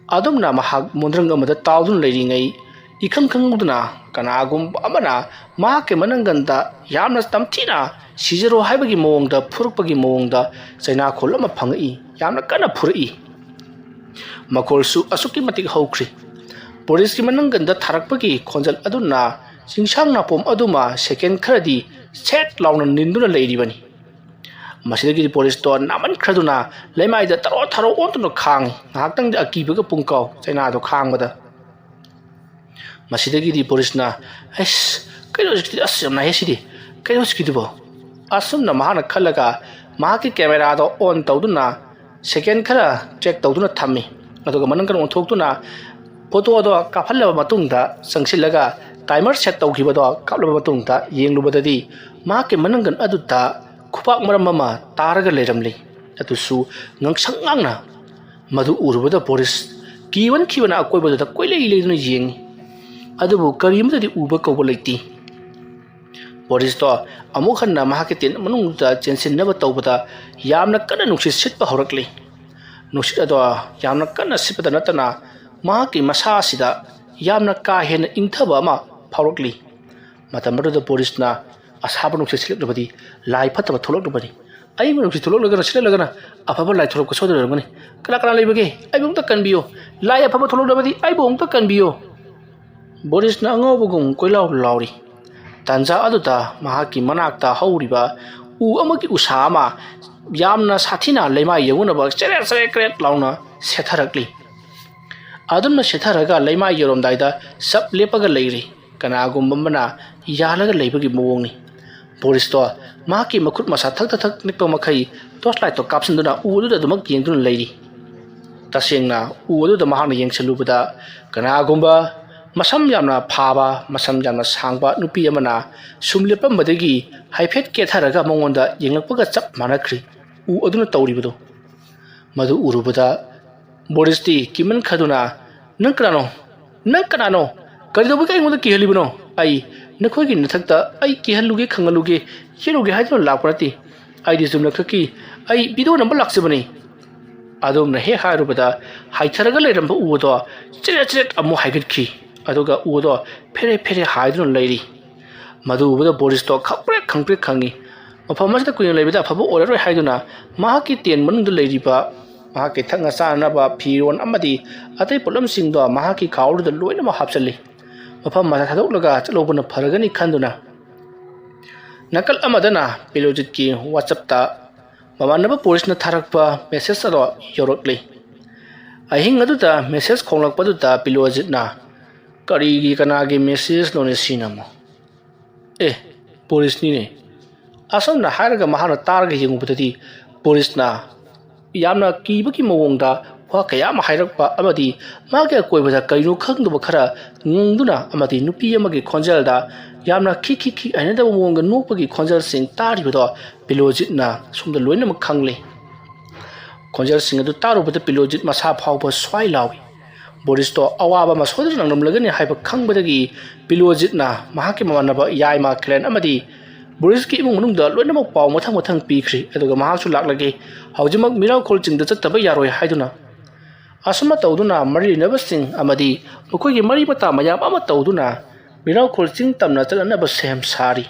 ꯑꯗꯨꯝꯅ ꯃꯍꯥꯛ ꯃꯣꯟꯗ꯭ꯔꯪ ꯑꯃꯗ ꯇꯥꯎꯗꯨꯅ ꯂꯩꯔꯤꯉꯩ, ꯏꯈꯪ ꯈꯪꯍꯧꯗꯅ ꯀꯅꯥꯒꯨꯝꯕ ꯑꯃꯅ ꯃꯍꯥꯛꯀꯤ ꯃꯅꯪꯒꯟꯗ ꯌꯥꯝꯅ ꯇꯝꯊꯤꯅ "ꯁꯤꯖꯔꯣ" ꯍꯥꯏꯕꯒꯤ ꯃꯑꯣꯡꯗ ꯐꯨꯔꯛꯄꯒꯤ ꯃꯑꯣꯡꯗ ꯆꯩꯅꯥꯈꯣꯜ ꯑꯃ ꯐꯪꯉꯛꯏ꯫ ꯌꯥꯝꯅ ꯀꯟꯅ ꯐꯨꯔꯛꯏ꯫ ꯃꯈꯣꯜꯁꯨ ꯑꯁꯨꯛꯀꯤ ꯃꯇꯤꯛ ꯍꯧꯈ꯭ꯔꯤ꯫ ꯕꯣꯔꯤꯁꯀꯤ ꯃꯅꯪꯒꯟꯗ ꯊꯥꯔꯛꯄꯒꯤ ꯈꯣꯟꯖꯦꯜ ꯑꯗꯨꯅ ꯆꯤꯡꯁꯥꯡ ꯅꯥꯄꯣꯝ ꯑꯗꯨꯃ ꯁꯦꯀꯦꯟ ꯈꯔꯗꯤ ꯁꯦꯠ ꯂꯥꯎꯅ ꯅꯤꯟꯗꯨꯅ ꯂꯩꯔꯤꯕꯅꯤ꯫ ꯃꯁꯤꯗꯒꯤꯗꯤ ꯕꯣꯔꯤꯁꯇꯣ ꯅꯥꯃꯟꯈ꯭ꯔꯗꯨꯅ ꯂꯩꯃꯥꯏꯗ ꯇꯔꯣ ꯊꯔꯣ ꯑꯣꯟꯗꯨꯅ ꯈꯥꯡꯉꯤ꯫ ꯉꯥꯏꯍꯥꯛꯇꯪꯗꯤ ꯑꯀꯤꯕꯒ ꯄꯨꯡꯀꯥꯎ ꯆꯩꯅꯥꯗꯣ ꯈꯥꯡꯕꯗ꯫ ꯃꯁꯤꯗꯒꯤꯗꯤ ꯕꯣꯔꯤꯁꯅ, "ꯑꯩꯁ, ꯀꯩꯅꯣ ꯍꯧꯖꯤꯛꯀꯤꯗꯤ? ꯑꯁ, ꯌꯥꯝ ꯅꯥꯏꯍꯦ ꯁꯤꯗꯤ꯫ ꯀꯩꯅꯣ ꯍꯧꯖꯤꯛꯀꯤꯗꯨꯕꯣ?" ꯑꯁꯨꯝꯅ ꯃꯍꯥꯛꯅ ꯈꯜꯂꯒ ꯃꯍꯥꯛꯀꯤ ꯀꯦꯃꯦꯔꯥꯗꯣ ꯑꯣꯟ ꯇꯧꯗꯨꯅ ꯁꯦꯀꯦꯟ ꯈꯔ ꯇ꯭ꯔꯦꯛ ꯇꯧꯗꯨꯅ ꯊꯝꯃꯤ꯫ ꯑꯗꯨꯒ ꯃꯅꯪꯒꯟ ꯑꯣꯟꯊꯣꯛꯇꯨꯅ ꯐꯣꯇꯣꯗꯣ ꯀꯥꯞꯍꯜꯂꯕ ꯃꯇꯨꯡꯗ ꯆꯪꯁꯤꯜꯂꯒ ꯇꯥꯏꯃꯔ ꯁꯦꯠ ꯇꯧꯈꯤꯕꯗꯣ ꯀꯥꯞꯂꯕ ꯃꯇꯨꯡꯗ ꯌꯦꯡꯂꯨꯕꯗꯗꯤ ꯃꯍꯥꯛꯀꯤ ꯃꯅꯪꯒꯟ ꯑꯗꯨꯗ ꯈꯨꯕꯥꯛ ꯃꯔꯝ ꯑꯃ ꯇꯥꯔꯒ ꯂꯩꯔꯝꯂꯤ꯫ ꯑꯗꯨꯁꯨ ꯉꯥꯡꯁꯪ ꯉꯥꯡꯅ꯫ ꯃꯗꯨ ꯎꯔꯨꯕꯗ ꯕꯣꯔꯤꯁ ꯀꯤꯃꯟꯈꯤꯕꯅ ꯑꯀꯣꯏꯕꯗꯨꯗ ꯀꯣꯏꯂꯩ ꯂꯩꯗꯨꯅ ꯌꯦꯡꯉꯤ꯫ ꯑꯗꯨꯕꯨ ꯀꯔꯤ ꯑꯃꯠꯇꯗꯤ ꯎꯕ ꯀꯧꯕ ꯂꯩꯇꯦ꯫ ꯕꯣꯔꯤꯁꯇꯣ ꯑꯃꯨꯛ ꯍꯟꯅ ꯃꯍꯥꯛꯀꯤ ꯇꯦꯟ ꯃꯅꯨꯡꯗ ꯆꯦꯟꯁꯤꯟꯅꯕ ꯇꯧꯕꯗ ꯌꯥꯝꯅ ꯀꯟꯅ ꯅꯨꯡꯁꯤꯠ ꯁꯤꯠꯄ ꯍꯧꯔꯛꯂꯤ꯫ ꯅꯨꯡꯁꯤꯠ ꯑꯗꯣ ꯌꯥꯝꯅ ꯀꯟꯅ ꯁꯤꯠꯄꯗ ꯅꯠꯇꯅ ꯃꯍꯥꯛꯀꯤ ꯃꯁꯥ ꯑꯁꯤꯗ ꯌꯥꯝꯅ ꯀꯥ ꯍꯦꯟꯅ ꯏꯪꯊꯕ ꯑꯃ ꯐꯥꯎꯔꯛꯂꯤ꯫ ꯃꯇꯝ ꯑꯗꯨꯗ ꯕꯣꯔꯤꯁꯅ, "ꯑꯁꯥꯕ ꯅꯨꯡꯁꯤꯠ ꯁꯤꯠꯂꯛꯂꯕꯗꯤ ꯂꯥꯏ ꯐꯠꯇꯕ ꯊꯣꯛꯂꯛꯂꯕꯅꯤ꯫ ꯑꯏꯪꯕ ꯅꯨꯡꯁꯤꯠ ꯊꯣꯛꯂꯛꯂꯒꯅ, ꯁꯤꯠꯂꯛꯂꯒꯅ ꯑꯐꯕ ꯂꯥꯏ ꯊꯣꯛꯂꯛꯄ ꯁꯣꯏꯗꯅ ꯑꯣꯏꯔꯝꯒꯅꯤ꯫ ꯀꯅꯥ ꯀꯅꯥ ꯂꯩꯕꯒꯦ? ꯑꯩꯕꯨ ꯑꯃꯨꯛꯇ ꯀꯟꯕꯤꯌꯨ꯫ ꯂꯥꯏ ꯑꯐꯕ ꯊꯣꯛꯂꯛꯂꯕꯗꯤ ꯑꯩꯕꯨ ꯑꯃꯨꯛꯇ ꯀꯟꯕꯤꯌꯨ"꯫ ꯕꯣꯔꯤꯁꯅ ꯑꯉꯥꯎꯕꯒꯨꯝ ꯀꯣꯏꯂꯥꯎ ꯂꯥꯎꯔꯤ꯫ ꯇꯥꯟꯖꯥ ꯑꯗꯨꯗ ꯃꯍꯥꯛꯀꯤ ꯃꯅꯥꯛꯇ ꯍꯧꯔꯤꯕ ꯎ ꯑꯃꯒꯤ ꯎꯁꯥ ꯑꯃ ꯌꯥꯝꯅ ꯁꯥꯊꯤꯅ ꯂꯩꯃꯥꯏ ꯌꯧꯅꯅꯕ ꯆꯦꯔꯦꯠ ꯆꯦꯔꯦꯠ ꯀ꯭ꯔꯦꯠ ꯂꯥꯎꯅ ꯁꯦꯠꯊꯔꯛꯂꯤ꯫ ꯑꯗꯨꯝꯅ ꯁꯦꯠꯊꯔꯒ ꯂꯩꯃꯥꯏ ꯌꯧꯔꯝꯗꯥꯏꯗ ꯆꯞ ꯂꯦꯞꯄꯒ ꯂꯩꯔꯤ꯫ ꯀꯅꯥꯒꯨꯝꯕ ꯑꯃꯅ ꯌꯥꯜꯂꯒ ꯂꯩꯕꯒꯤ ꯃꯑꯣꯡꯅꯤ꯫ ꯕꯣꯔꯤꯁꯇꯣ ꯃꯍꯥꯛꯀꯤ ꯃꯈꯨꯠ ꯃꯁꯥ ꯊꯛ ꯊꯛ ꯊꯛ ꯅꯤꯛꯄ ꯃꯈꯩ ꯇꯣꯔꯆ ꯂꯥꯏꯠꯇꯣ ꯀꯥꯞꯁꯤꯟꯗꯨꯅ ꯎ ꯑꯗꯨꯗ ꯑꯗꯨꯃꯛ ꯌꯦꯡꯗꯨꯅ ꯂꯩꯔꯤ꯫ ꯇꯁꯦꯡꯅ ꯎ ꯑꯗꯨꯗ ꯃꯍꯥꯛꯅ ꯌꯦꯡꯁꯤꯜꯂꯨꯕꯗ ꯀꯅꯥꯒꯨꯝꯕ ꯃꯁꯝ ꯌꯥꯝꯅ ꯐꯥꯕ, ꯃꯁꯝ ꯌꯥꯝꯅ ꯁꯥꯡꯕ ꯅꯨꯄꯤ ꯑꯃꯅ ꯁꯨꯝ ꯂꯦꯞꯄꯝꯕꯗꯒꯤ ꯍꯥꯏꯐꯦꯠ ꯀꯦꯊꯔꯒ ꯃꯉꯣꯟꯗ ꯌꯦꯡꯂꯛꯄꯒ ꯆꯞ ꯃꯥꯟꯅꯈ꯭ꯔꯤ꯫ ꯎ ꯑꯗꯨꯅ ꯇꯧꯔꯤꯕꯗꯨ꯫ ꯃꯗꯨ ꯎꯔꯨꯕꯗ ꯕꯣꯔꯤꯁꯇꯤ ꯀꯤꯃꯟꯈꯗꯨꯅ, "ꯅꯪ ꯀꯅꯥꯅꯣ? ꯅꯪ ꯀꯅꯥꯅꯣ? ꯀꯔꯤꯗꯧꯕꯒꯤ ꯑꯩꯉꯣꯟꯗ ꯀꯤꯍꯜꯂꯤꯕꯅꯣ? ꯑꯩ ꯅꯈꯣꯏꯒꯤ ꯅꯊꯛꯇ ꯑꯩ ꯀꯤꯍꯜꯂꯨꯒꯦ, ꯈꯪꯍꯜꯂꯨꯒꯦ, ꯌꯦꯠꯂꯨꯒꯦ ꯍꯥꯏꯗꯨꯅ ꯂꯥꯛꯄ ꯅꯠꯇꯦ꯫ ꯑꯩꯗꯤ ꯆꯨꯝꯅꯈꯛꯀꯤ ꯑꯩ ꯚꯤꯗꯤꯑꯣ ꯅꯝꯕ ꯂꯥꯛꯆꯕꯅꯤ"꯫ ꯑꯗꯨꯝꯅ ꯍꯦꯛ ꯍꯥꯏꯔꯨꯕꯗ ꯍꯥꯏꯊꯔꯒ ꯂꯩꯔꯝꯕ ꯎ ꯑꯗꯣ ꯆꯦꯔꯦꯠ ꯆꯦꯔꯦꯠ ꯑꯃꯨꯛ ꯍꯥꯏꯒꯠꯈꯤ꯫ ꯑꯗꯨꯒ ꯎ ꯑꯗꯣ ꯐꯦꯔꯦ ꯐꯦꯔꯦ ꯍꯥꯏꯗꯨꯅ ꯂꯩꯔꯤ꯫ ꯃꯗꯨ ꯎꯕꯗ ꯕꯣꯔꯤꯁꯇꯣ ꯈꯪꯄ꯭ꯔꯦꯛ ꯈꯪꯄ꯭ꯔꯦꯛ ꯈꯪꯉꯤ꯫ ꯃꯐꯝ ꯑꯁꯤꯗ ꯀꯨꯏꯅ ꯂꯩꯕꯗ ꯑꯐꯕ ꯑꯣꯏꯔꯔꯣꯏ ꯍꯥꯏꯗꯨꯅ ꯃꯍꯥꯛꯀꯤ ꯇꯦꯟ ꯃꯅꯨꯡꯗ ꯂꯩꯔꯤꯕ ꯃꯍꯥꯛꯀꯤ ꯊꯛꯅ ꯆꯥꯅꯅꯕ ꯐꯤꯔꯣꯜ ꯑꯃꯗꯤ ꯑꯇꯩ ꯄꯣꯠꯂꯝꯁꯤꯡꯗꯣ ꯃꯍꯥꯛꯀꯤ ꯈꯥꯎꯗꯨꯗ ꯂꯣꯏꯅꯃꯛ ꯍꯥꯞꯆꯤꯜꯂꯤ꯫ ꯃꯐꯝ ꯑꯁꯤꯗ ꯊꯥꯗꯣꯛꯂꯒ ꯆꯠꯍꯧꯕꯅ ꯐꯔꯒꯅꯤ ꯈꯟꯗꯨꯅ ꯅꯥꯀꯜ ꯑꯃꯗꯅ ꯕꯤꯂꯣꯖꯤꯠꯀꯤ WhatsApp-ꯇ ꯃꯃꯥꯟꯅꯕ ꯕꯣꯔꯤꯁꯅ ꯊꯥꯔꯛꯄ message ꯑꯗꯣ ꯌꯧꯔꯛꯂꯤ꯫ ꯑꯍꯤꯡ ꯑꯗꯨꯗ message ꯈꯣꯡꯂꯛꯄꯗꯨꯗ ꯕꯤꯂꯣꯖꯤꯠꯅ, "ꯀꯔꯤꯒꯤ ꯀꯅꯥꯒꯤ message-ꯅꯣꯅꯦ ꯁꯤꯅ ꯑꯃꯨꯛ? ꯑꯦ, ꯕꯣꯔꯤꯁꯅꯤꯅꯦ!" ꯑꯁꯨꯝꯅ ꯍꯥꯏꯔꯒ ꯃꯍꯥꯛꯅ ꯇꯥꯔꯒ ꯌꯦꯡꯉꯨꯕꯗꯗꯤ ꯕꯣꯔꯤꯁꯅ ꯌꯥꯝꯅ ꯀꯤꯕꯒꯤ ꯃꯑꯣꯡꯗ ꯋꯥ ꯀꯌꯥ ꯑꯃ ꯍꯥꯏꯔꯛꯄ ꯑꯃꯗꯤ ꯃꯥꯒꯤ ꯑꯀꯣꯏꯕꯗ ꯀꯔꯤꯅꯣ ꯈꯪꯗꯕ ꯈꯔ ꯉꯪꯗꯨꯅ ꯑꯃꯗꯤ ꯅꯨꯄꯤ ꯑꯃꯒꯤ ꯈꯣꯟꯖꯦꯜꯗ ꯌꯥꯝꯅ ꯈꯤꯛ ꯈꯤꯛ ꯈꯤꯛ ꯍꯩꯅꯗꯕ ꯃꯑꯣꯡꯗ ꯅꯣꯛꯄꯒꯤ ꯈꯣꯟꯖꯦꯜꯁꯤꯡ ꯇꯥꯔꯤꯕꯗꯣ ꯕꯤꯂꯣꯖꯤꯠꯅ ꯁꯣꯝꯗ ꯂꯣꯏꯅꯃꯛ ꯈꯪꯂꯦ꯫ ꯈꯣꯟꯖꯦꯜꯁꯤꯡ ꯑꯗꯨ ꯇꯥꯔꯨꯕꯗ ꯕꯤꯂꯣꯖꯤꯠ ꯃꯁꯥ ꯐꯥꯎꯕ ꯁ꯭ꯋꯥꯏ ꯂꯥꯎꯏ꯫ ꯕꯣꯔꯤꯁꯇꯣ ꯑꯋꯥꯕ ꯑꯃ ꯁꯣꯏꯗꯅ ꯅꯪꯂꯝꯂꯒꯅꯤ ꯍꯥꯏꯕ ꯈꯪꯕꯗꯒꯤ ꯕꯤꯂꯣꯖꯤꯠꯅ ꯃꯍꯥꯛꯀꯤ ꯃꯃꯥꯟꯅꯕ ꯌꯥꯏꯃ ꯀ꯭ꯂꯦꯟ ꯑꯃꯗꯤ ꯕꯣꯔꯤꯁꯀꯤ ꯏꯃꯨꯡ ꯃꯅꯨꯡꯗ ꯂꯣꯏꯅꯃꯛ ꯄꯥꯎ ꯃꯊꯪ ꯃꯊꯪ ꯄꯤꯈ꯭ꯔꯤ꯫ ꯑꯗꯨꯒ ꯃꯍꯥꯛꯁꯨ ꯂꯥꯛꯂꯒꯦ, ꯍꯧꯖꯤꯛꯃꯛ ꯃꯤꯔꯥꯎꯈꯣꯜ ꯆꯤꯡꯗ ꯆꯠꯇꯕ ꯌꯥꯔꯣꯏ ꯍꯥꯏꯗꯨꯅ꯫ ꯑꯁꯨꯝꯅ ꯇꯧꯗꯨꯅ ꯃꯔꯤ ꯂꯩꯅꯕꯁꯤꯡ ꯑꯃꯗꯤ ꯃꯈꯣꯏꯒꯤ ꯃꯔꯤ ꯃꯇꯥ ꯃꯌꯥꯝ ꯑꯃ ꯇꯧꯗꯨꯅ ꯃꯤꯔꯥꯎꯈꯣꯜ ꯆꯤꯡ ꯇꯝꯅ ꯆꯠꯅꯅꯕ ꯁꯦꯝ ꯁꯥꯔꯤ꯫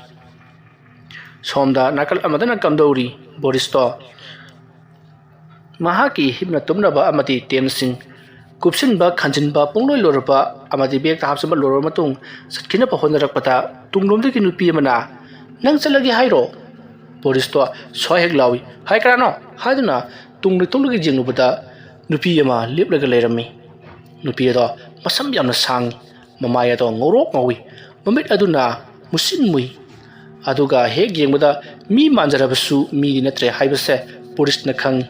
ꯁꯣꯝꯗ ꯅꯥꯀꯜ ꯑꯃꯗꯅ ꯀꯝꯗꯧꯔꯤ? ꯕꯣꯔꯤꯁꯇꯣ ꯃꯍꯥꯛꯀꯤ ꯍꯤꯞꯅ ꯇꯨꯝꯅꯕ ꯑꯃꯗꯤ ꯇꯦꯟꯁꯤꯡ ꯀꯨꯞꯁꯤꯟꯕ, ꯈꯟꯖꯤꯟꯕ ꯄꯨꯡꯂꯣꯏ ꯂꯣꯏꯔꯕ ꯑꯃꯗꯤ ꯕꯦꯒꯇ ꯍꯥꯞꯆꯤꯟꯕ ꯂꯣꯏꯔꯕ ꯃꯇꯨꯡ ꯆꯠꯈꯤꯅꯕ ꯍꯣꯠꯅꯔꯛꯄꯗ, ꯇꯨꯡꯂꯣꯝꯗꯒꯤ ꯅꯨꯄꯤ ꯑꯃꯅ, "ꯅꯪ ꯆꯠꯂꯒꯦ ꯍꯥꯏꯔꯣ?" ꯕꯣꯔꯤꯁꯇꯣ ꯁ꯭ꯋꯥꯏ ꯍꯦꯛ ꯂꯥꯎꯏ꯫ "ꯍꯥꯏ, ꯀꯅꯥꯅꯣ?" ꯍꯥꯏꯗꯨꯅ ꯇꯨꯡꯗ ꯇꯨꯡꯂꯒ ꯌꯦꯡꯂꯨꯕꯗ ꯅꯨꯄꯤ ꯑꯃ ꯂꯦꯞꯂꯒ ꯂꯩꯔꯝꯃꯤ꯫ ꯅꯨꯄꯤ ꯑꯗꯣ ꯃꯁꯝ ꯌꯥꯝꯅ ꯁꯥꯡꯏ, ꯃꯃꯥꯏ ꯑꯗꯣ ꯉꯧꯔꯣꯛ ꯉꯧꯏ, ꯃꯃꯤꯠ ꯑꯗꯨꯅ ꯃꯨꯁꯤꯟ ꯃꯨꯏ꯫ ꯑꯗꯨꯒ ꯍꯦꯛ ꯌꯦꯡꯕꯗ ꯃꯤ ꯃꯥꯟꯖꯔꯕꯁꯨ ꯃꯤꯗꯤ ꯅꯠꯇ꯭ꯔꯦ ꯍꯥꯏꯕꯁꯦ ꯕꯣꯔꯤꯁꯅ ꯈꯪꯏ꯫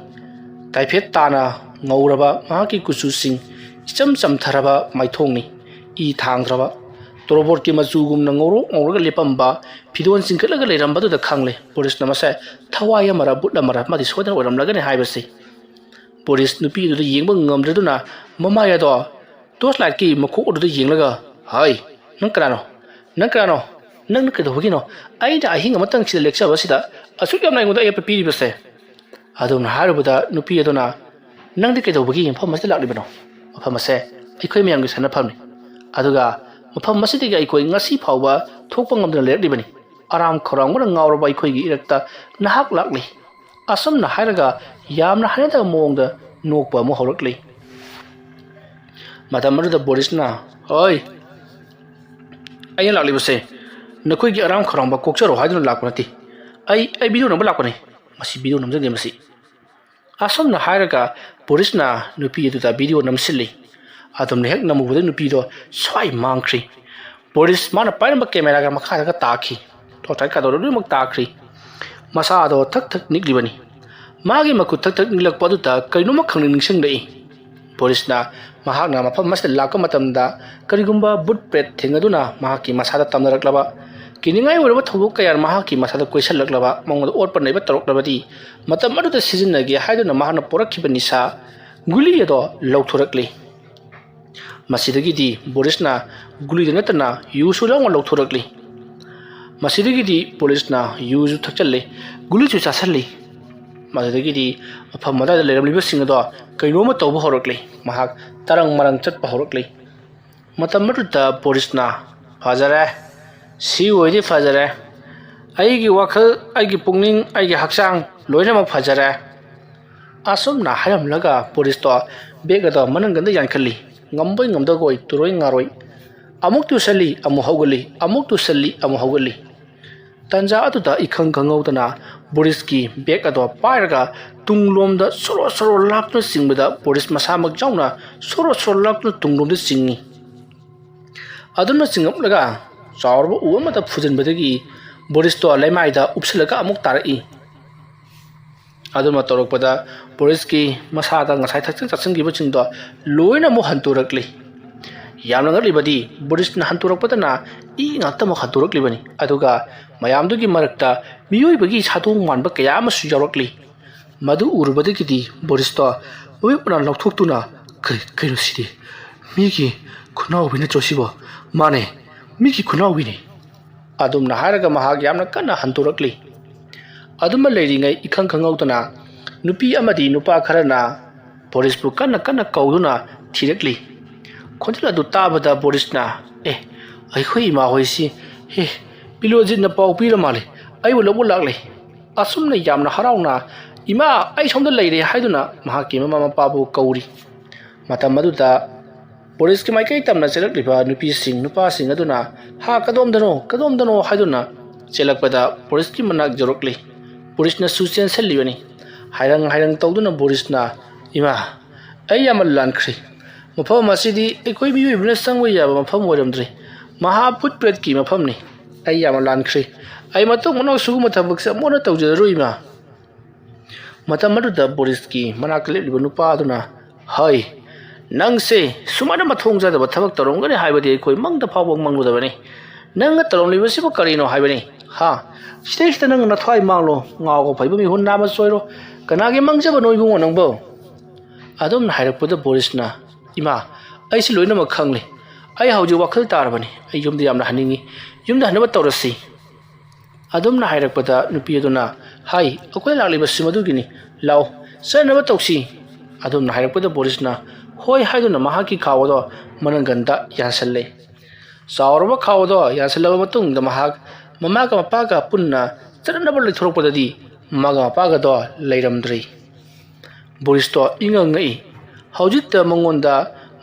ꯇꯥꯏꯐꯦꯠ ꯇꯥꯅ ꯉꯧꯔꯕ ꯃꯍꯥꯛꯀꯤ ꯀꯨꯆꯨꯁꯤꯡ, ꯏꯆꯝ ꯆꯝꯊꯔꯕ ꯃꯥꯏꯊꯣꯡꯅꯤ꯫ ꯏ ꯊꯥꯡꯗ꯭ꯔꯕ, ꯇꯣꯔꯣꯕꯣꯠꯀꯤ ꯃꯆꯨꯒꯨꯝꯅ ꯉꯧꯔꯣꯛ ꯉꯧꯔꯒ ꯂꯦꯞꯄꯝꯕ, ꯐꯤꯗꯣꯟ ꯆꯤꯡꯈꯠꯂꯒ ꯂꯩꯔꯝꯕꯗꯨꯗ ꯈꯪꯂꯦ ꯕꯣꯔꯤꯁꯅ ꯃꯁꯦ ꯊꯋꯥꯏ ꯑꯃꯔ ꯕꯨꯠ ꯑꯃꯔ ꯑꯃꯗꯤ ꯁꯣꯏꯗꯅ ꯑꯣꯏꯔꯝꯂꯒꯅꯤ ꯍꯥꯏꯕꯁꯤ꯫ ꯕꯣꯔꯤꯁ ꯅꯨꯄꯤ ꯑꯗꯨꯗ ꯌꯦꯡꯕ ꯉꯝꯗ꯭ꯔꯗꯨꯅ ꯃꯃꯥꯏ ꯑꯗꯣ ꯇꯣꯔꯆ ꯂꯥꯏꯠꯀꯤ ꯃꯈꯣꯛ ꯑꯗꯨꯗ ꯌꯦꯡꯂꯒ, "ꯍꯥꯏ, ꯅꯪ ꯀꯅꯥꯅꯣ? ꯅꯪ ꯀꯅꯥꯅꯣ? ꯅꯪꯅ ꯀꯩꯗꯧꯕꯒꯤꯅꯣ ꯑꯩꯅ ꯑꯍꯤꯡ ꯑꯃꯇꯪ ꯁꯤꯗ ꯂꯦꯛꯆꯕꯁꯤꯗ ꯑꯁꯨꯛ ꯌꯥꯝꯅ ꯑꯩꯉꯣꯟꯗ ꯑꯌꯦꯠꯄ ꯄꯤꯔꯤꯕꯁꯦ?" ꯑꯗꯨꯝꯅ ꯍꯥꯏꯔꯨꯕꯗ ꯅꯨꯄꯤ ꯑꯗꯨꯅ, "ꯅꯪꯗꯤ ꯀꯩꯗꯧꯕꯒꯤ ꯃꯐꯝ ꯑꯁꯤꯗ ꯂꯥꯛꯂꯤꯕꯅꯣ? ꯃꯐꯝ ꯑꯁꯦ ꯑꯩꯈꯣꯏ ꯃꯌꯥꯝꯒꯤ ꯁꯥꯟꯅꯐꯝꯅꯤ꯫ ꯑꯗꯨꯒ ꯃꯐꯝ ꯑꯁꯤꯗꯒꯤ ꯑꯩꯈꯣꯏ ꯉꯁꯤ ꯐꯥꯎꯕ ꯊꯣꯛꯄ ꯉꯝꯗꯅ ꯂꯩꯔꯛꯂꯤꯕꯅꯤ꯫ ꯑꯔꯥꯝ ꯈꯧꯔꯥꯡꯕꯅ ꯉꯥꯎꯔꯕ ꯑꯩꯈꯣꯏꯒꯤ ꯏꯔꯛꯇ ꯅꯍꯥꯛ ꯂꯥꯛꯂꯤ꯫ ꯑꯁꯨꯝꯅ ꯍꯥꯏꯔꯒ ꯌꯥꯝꯅ ꯍꯩꯅꯗꯕ ꯃꯑꯣꯡꯗ ꯅꯣꯛꯄ ꯑꯃꯨꯛ ꯍꯧꯔꯛꯂꯤ꯫ ꯃꯇꯝ ꯑꯗꯨꯗ ꯕꯣꯔꯤꯁꯅ, "ꯍꯣꯏ, ꯑꯩꯅ ꯂꯥꯛꯂꯤꯕꯁꯦ ꯅꯈꯣꯏꯒꯤ ꯑꯔꯥꯝ ꯈꯧꯔꯥꯡꯕ ꯀꯣꯛꯆꯔꯣ ꯍꯥꯏꯗꯨꯅ ꯂꯥꯛꯄ ꯅꯠꯇꯦ꯫ ꯑꯩ, ꯑꯩ ꯚꯤꯗꯤꯑꯣ ꯅꯝꯕ ꯂꯥꯛꯄꯅꯤ꯫ ꯃꯁꯤ ꯚꯤꯗꯤꯑꯣ ꯅꯝꯖꯗꯦ ꯃꯁꯤ"꯫ ꯑꯁꯨꯝꯅ ꯍꯥꯏꯔꯒ ꯕꯣꯔꯤꯁꯅ ꯅꯨꯄꯤ ꯑꯗꯨꯗ ꯚꯤꯗꯤꯑꯣ ꯅꯝꯁꯤꯜꯂꯤ꯫ ꯑꯗꯨꯝꯅ ꯍꯦꯛ ꯅꯝꯃꯨꯕꯗ ꯅꯨꯄꯤꯗꯣ ꯁ꯭ꯋꯥꯏ ꯃꯥꯡꯈ꯭ꯔꯤ꯫ ꯕꯣꯔꯤꯁ ꯃꯥꯅ ꯄꯥꯏꯔꯝꯕ ꯀꯦꯃꯦꯔꯥꯒ ꯃꯈꯥꯗꯒ ꯇꯥꯈꯤ꯫ ꯇꯣꯔꯆ ꯂꯥꯏꯠꯀꯗꯣ ꯂꯣꯏꯅꯃꯛ ꯇꯥꯈ꯭ꯔꯤ꯫ ꯃꯁꯥꯗꯣ ꯊꯛ ꯊꯛ ꯅꯤꯛꯂꯤꯕꯅꯤ꯫ ꯃꯥꯒꯤ ꯃꯈꯨꯠ ꯊꯛ ꯊꯛ ꯅꯤꯛꯂꯛꯄ ꯑꯗꯨꯗ ꯀꯔꯤꯅꯣꯃ ꯈꯪꯅꯤꯡ ꯅꯤꯡꯁꯤꯡꯂꯛꯏ꯫ ꯕꯣꯔꯤꯁꯅ ꯃꯍꯥꯛꯅ ꯃꯐꯝ ꯑꯃꯁꯤꯗ ꯂꯥꯛꯄ ꯃꯇꯝꯗ ꯀꯔꯤꯒꯨꯝꯕ ꯕꯨꯠ ꯄ꯭ꯔꯦꯠ ꯊꯦꯡꯅꯗꯨꯅ ꯃꯍꯥꯛꯀꯤ ꯃꯁꯥꯗ ꯇꯝꯅꯔꯛꯂꯕ, ꯀꯤꯅꯤꯡꯉꯥꯏ ꯑꯣꯏꯔꯕ ꯊꯧꯗꯣꯛ ꯀꯌꯥ ꯃꯍꯥꯛꯀꯤ ꯃꯁꯥꯗ ꯀꯣꯏꯁꯤꯜꯂꯛꯂꯕ, ꯃꯉꯣꯟꯗ ꯑꯣꯠꯄ ꯅꯩꯕ ꯇꯧꯔꯛꯂꯕꯗꯤ ꯃꯇꯝ ꯑꯗꯨꯗ ꯁꯤꯖꯤꯟꯅꯒꯦ ꯍꯥꯏꯗꯨꯅ ꯃꯍꯥꯛꯅ ꯄꯣꯔꯛꯈꯤꯕ ꯅꯤꯁꯥ ꯒꯨꯂꯤ ꯑꯗꯣ ꯂꯧꯊꯣꯔꯛꯂꯤ꯫ ꯃꯁꯤꯗꯒꯤꯗꯤ ꯕꯣꯔꯤꯁꯅ ꯒꯨꯂꯤꯗ ꯅꯠꯇꯅ ꯌꯨꯁꯨ ꯌꯥꯎꯅ ꯂꯧꯊꯣꯔꯛꯂꯤ꯫ ꯃꯁꯤꯗꯒꯤꯗꯤ ꯕꯣꯔꯤꯁꯅ ꯌꯨꯁꯨ ꯊꯛꯆꯜꯂꯤ, ꯒꯨꯂꯤꯁꯨ ꯆꯥꯁꯜꯂꯤ꯫ ꯃꯁꯤꯗꯒꯤꯗꯤ ꯃꯐꯝ ꯑꯗꯨꯋꯥꯏꯗ ꯂꯩꯔꯝꯂꯤꯕꯁꯤꯡ ꯑꯗꯣ ꯀꯩꯅꯣꯝꯃ ꯇꯧꯕ ꯍꯧꯔꯛꯂꯤ꯫ ꯃꯍꯥꯛ ꯇꯔꯪ ꯃꯔꯪ ꯆꯠꯄ ꯍꯧꯔꯛꯂꯤ꯫ ꯃꯇꯝ ꯑꯗꯨꯗ ꯕꯣꯔꯤꯁꯅ, "ꯐꯖꯔꯦ꯫ ꯁꯤ ꯑꯣꯏꯗꯤ ꯐꯖꯔꯦ꯫ ꯑꯩꯒꯤ ꯋꯥꯈꯜ, ꯑꯩꯒꯤ ꯄꯨꯛꯅꯤꯡ, ꯑꯩꯒꯤ ꯍꯛꯆꯥꯡ ꯂꯣꯏꯅꯃꯛ ꯐꯖꯔꯦ"꯫ ꯑꯁꯨꯝꯅ ꯍꯥꯏꯔꯝꯂꯒ ꯕꯣꯔꯤꯁꯇꯣ ꯕꯦꯒ ꯑꯗꯣ ꯃꯅꯪꯒꯟꯗ ꯌꯥꯟꯈꯠꯂꯤ꯫ ꯉꯝꯕꯣꯏ ꯉꯝꯗꯕꯣꯏ, ꯇꯨꯔꯣꯏ ꯉꯥꯔꯣꯏ꯫ ꯑꯃꯨꯛ ꯇꯨꯁꯜꯂꯤ, ꯑꯃꯨꯛ ꯍꯧꯒꯠꯂꯤ, ꯑꯃꯨꯛ ꯇꯨꯁꯜꯂꯤ, ꯑꯃꯨꯛ ꯍꯧꯒꯠꯂꯤ꯫ ꯇꯟꯖꯥ ꯑꯗꯨꯗ ꯏꯈꯪ ꯈꯪꯍꯧꯗꯅ ꯕꯣꯔꯤꯁꯀꯤ ꯕꯦꯒ ꯑꯗꯣ ꯄꯥꯏꯔꯒ ꯇꯨꯡꯂꯣꯝꯗ ꯁꯣꯔꯣ ꯁꯣꯔꯣ ꯂꯥꯛꯇꯨꯅ ꯆꯤꯡꯕꯗ ꯕꯣꯔꯤꯁ ꯃꯁꯥꯃꯛ ꯌꯥꯎꯅ ꯁꯣꯔꯣ ꯁꯣꯔꯣ ꯂꯥꯛꯇꯨꯅ ꯇꯨꯡꯂꯣꯝꯗ ꯆꯤꯡꯏ꯫ ꯑꯗꯨꯝꯅ ꯆꯤꯡꯂꯛꯂꯒ ꯆꯥꯎꯔꯕ ꯎ ꯑꯃꯗ ꯐꯨꯖꯤꯟꯕꯗꯒꯤ ꯕꯣꯔꯤꯁꯇꯣ ꯂꯩꯃꯥꯏꯗ ꯎꯞꯁꯤꯜꯂꯒ ꯑꯃꯨꯛ ꯇꯥꯔꯛꯏ꯫ ꯑꯗꯨꯃ ꯇꯧꯔꯛꯄꯗ ꯕꯣꯔꯤꯁꯀꯤ ꯃꯁꯥꯗ ꯉꯁꯥꯏ ꯊꯛꯆꯤꯟ ꯆꯥꯁꯤꯟꯈꯤꯕꯁꯤꯡꯗꯣ ꯂꯣꯏꯅ ꯑꯃꯨꯛ ꯍꯟꯇꯣꯔꯛꯂꯤ꯫ ꯌꯥꯝꯅ ꯉꯛꯂꯤꯕꯗꯤ ꯕꯣꯔꯤꯁꯅ ꯍꯟꯇꯣꯔꯛꯄꯗꯅ ꯏ ꯉꯥꯛꯇꯃꯛ ꯍꯟꯇꯣꯔꯛꯂꯤꯕꯅꯤ꯫ ꯑꯗꯨꯒ ꯃꯌꯥꯝꯗꯨꯒꯤ ꯃꯔꯛꯇ ꯃꯤꯑꯣꯏꯕꯒꯤ ꯁꯥꯗꯣꯡ ꯃꯥꯟꯕ ꯀꯌꯥ ꯑꯃꯁꯨ ꯌꯥꯎꯔꯛꯂꯤ꯫ ꯃꯗꯨ ꯎꯔꯨꯕꯗꯒꯤꯗꯤ ꯕꯣꯔꯤꯁꯇꯣ ꯃꯃꯤꯠ ꯃꯅꯥ ꯂꯥꯎꯊꯣꯛꯇꯨꯅ, "ꯀꯔꯤ, ꯀꯩꯅꯣ ꯁꯤꯗꯤ? ꯃꯤꯒꯤ ꯈꯨꯅꯥꯎꯕꯤ ꯅꯠꯇ꯭ꯔꯣ ꯁꯤꯕꯣ? ꯃꯥꯅꯦ, ꯃꯤꯒꯤ ꯈꯨꯅꯥꯎꯕꯤꯅꯤ"꯫ ꯑꯗꯨꯝꯅ ꯍꯥꯏꯔꯒ ꯃꯍꯥꯛ ꯌꯥꯝꯅ ꯀꯟꯅ ꯍꯟꯇꯣꯔꯛꯂꯤ꯫ ꯑꯗꯨꯃ ꯂꯩꯔꯤꯉꯩ ꯏꯈꯪ ꯈꯪꯍꯧꯗꯅ ꯅꯨꯄꯤ ꯑꯃꯗꯤ ꯅꯨꯄꯥ ꯈꯔꯅ ꯕꯣꯔꯤꯁꯄꯨ ꯀꯟꯅ ꯀꯟꯅ ꯀꯧꯗꯨꯅ ꯊꯤꯔꯛꯂꯤ꯫ ꯈꯣꯟꯖꯦꯜ ꯑꯗꯨ ꯇꯥꯕꯗ ꯕꯣꯔꯤꯁꯅ, "ꯑꯦ, ꯑꯩꯈꯣꯏ ꯏꯃꯥ ꯍꯣꯏꯁꯤ, ꯍꯦ, ꯕꯤꯂꯣꯖꯤꯠꯅ ꯄꯥꯎ ꯄꯤꯔ ꯃꯥꯜꯂꯦ, ꯑꯩꯕꯨ ꯂꯧꯕ ꯂꯥꯛꯂꯦ"꯫ ꯑꯁꯨꯝꯅ ꯌꯥꯝꯅ ꯍꯔꯥꯎꯅ, "ꯏꯃꯥ, ꯑꯩ ꯁꯣꯝꯗ ꯂꯩꯔꯦ" ꯍꯥꯏꯗꯨꯅ ꯃꯍꯥꯛꯀꯤ ꯃꯃꯥ ꯃꯄꯥꯕꯨ ꯀꯧꯔꯤ꯫ ꯃꯇꯝ ꯑꯗꯨꯗ ꯕꯣꯔꯤꯁꯀꯤ ꯃꯥꯏꯀꯩ ꯇꯝꯅ ꯆꯦꯜꯂꯛꯂꯤꯕ ꯅꯨꯄꯤꯁꯤꯡ, ꯅꯨꯄꯥꯁꯤꯡ ꯑꯗꯨꯅ, "ꯍꯥ, ꯀꯗꯣꯝꯗꯅꯣ, ꯀꯗꯣꯝꯗꯅꯣ?" ꯍꯥꯏꯗꯨꯅ ꯆꯦꯜꯂꯛꯄꯗ ꯕꯣꯔꯤꯁꯀꯤ ꯃꯅꯥꯛ ꯌꯧꯔꯛꯂꯤ꯫ ꯕꯣꯔꯤꯁꯅꯁꯨ ꯆꯦꯟꯁꯤꯜꯂꯤꯕꯅꯤ꯫ ꯍꯥꯏꯔꯪ ꯍꯥꯏꯔꯪ ꯇꯧꯗꯨꯅ ꯕꯣꯔꯤꯁꯅ, "ꯏꯃꯥ, ꯑꯩ ꯌꯥꯝꯅ ꯂꯥꯟꯈ꯭ꯔꯦ꯫ ꯃꯐꯝ ꯑꯁꯤꯗꯤ ꯑꯩꯈꯣꯏ ꯃꯤꯑꯣꯏꯕꯅ ꯆꯪꯕ ꯌꯥꯕ ꯃꯐꯝ ꯑꯣꯏꯔꯝꯗ꯭ꯔꯦ꯫ ꯃꯍꯥ ꯚꯨꯠ ꯄ꯭ꯔꯦꯠꯀꯤ ꯃꯐꯝꯅꯤ꯫ ꯑꯩ ꯌꯥꯝꯅ ꯂꯥꯟꯈ꯭ꯔꯦ꯫ ꯑꯩ ꯃꯇꯨꯡ ꯃꯅꯥꯎ ꯁꯤꯒꯨꯝꯕ ꯊꯕꯛꯁꯦ ꯑꯃꯨꯛ ꯍꯟꯅ ꯇꯧꯖꯔꯔꯣꯏ, ꯏꯃꯥ"꯫ ꯃꯇꯝ ꯑꯗꯨꯗ ꯕꯣꯔꯤꯁꯀꯤ ꯃꯅꯥꯛꯇ ꯂꯦꯞꯂꯤꯕ ꯅꯨꯄꯥ ꯑꯗꯨꯅ, "ꯍꯩ, ꯅꯪꯁꯦ ꯁꯨꯃꯥꯏꯅ ꯃꯊꯣꯡ ꯆꯥꯗꯕ ꯊꯕꯛ ꯇꯧꯔꯝꯒꯅꯤ ꯍꯥꯏꯕꯗꯤ ꯑꯩꯈꯣꯏ ꯃꯪꯗ ꯐꯥꯎꯕ ꯃꯪꯂꯨꯗꯕꯅꯤ꯫ ꯅꯪꯅ ꯇꯧꯔꯝꯂꯤꯕꯁꯤꯕꯨ ꯀꯔꯤꯅꯣ ꯍꯥꯏꯕꯅꯤ? ꯍꯥ? ꯁꯤꯗꯩꯁꯤꯗ ꯅꯪ ꯅꯊ꯭ꯋꯥꯏ ꯃꯥꯡꯂꯣ, ꯉꯥꯎꯕ ꯐꯩꯕ ꯃꯤꯍꯨꯟ ꯅꯥꯝꯃ ꯆꯣꯏꯔꯣ꯫ ꯀꯅꯥꯒꯤ ꯃꯪꯖꯕꯅꯣ ꯏꯕꯨꯡꯉꯣ ꯅꯪꯕꯣ?" ꯑꯗꯨꯝꯅ ꯍꯥꯏꯔꯛꯄꯗ ꯕꯣꯔꯤꯁꯅ, "ꯏꯃꯥ, ꯑꯩꯁꯤ ꯂꯣꯏꯅꯃꯛ ꯈꯪꯂꯦ꯫ ꯑꯩ ꯍꯧꯖꯤꯛ ꯋꯥꯈꯜ ꯇꯥꯔꯕꯅꯤ꯫ ꯑꯩ ꯌꯨꯝꯗ ꯌꯥꯝꯅ ꯍꯟꯅꯤꯡꯏ꯫ ꯌꯨꯝꯗ ꯍꯟꯅꯕ ꯇꯧꯔꯁꯤ"꯫ ꯑꯗꯨꯝꯅ ꯍꯥꯏꯔꯛꯄꯗ ꯅꯨꯄꯤ ꯑꯗꯨꯅ, "ꯍꯥꯏ, ꯑꯩꯈꯣꯏꯅ ꯂꯥꯛꯂꯤꯕꯁꯤ ꯃꯗꯨꯒꯤꯅꯤ꯫ ꯂꯥꯛꯑꯣ, ꯆꯠꯅꯕ ꯇꯧꯁꯤ"꯫ ꯑꯗꯨꯝꯅ ꯍꯥꯏꯔꯛꯄꯗ ꯕꯣꯔꯤꯁꯅ ꯍꯣꯏ ꯍꯥꯏꯗꯨꯅ ꯃꯍꯥꯛꯀꯤ ꯈꯥꯎ ꯑꯗꯣ ꯃꯅꯪꯒꯟꯗ ꯌꯥꯟꯁꯜꯂꯦ꯫ ꯆꯥꯎꯔꯕ ꯈꯥꯎ ꯑꯗꯣ ꯌꯥꯟꯁꯜꯂꯕ ꯃꯇꯨꯡꯗ ꯃꯍꯥꯛ ꯃꯃꯥꯒ ꯃꯄꯥꯒ ꯄꯨꯟꯅ ꯆꯠꯅꯕ ꯂꯩꯊꯣꯔꯛꯄꯗꯗꯤ ꯃꯃꯥꯒ ꯃꯄꯥꯒꯗꯣ ꯂꯩꯔꯝꯗ꯭ꯔꯦ꯫ ꯕꯣꯔꯤꯁꯇꯣ ꯏꯉꯛ ꯉꯛꯏ꯫ ꯍꯧꯖꯤꯛꯇ ꯃꯉꯣꯟꯗ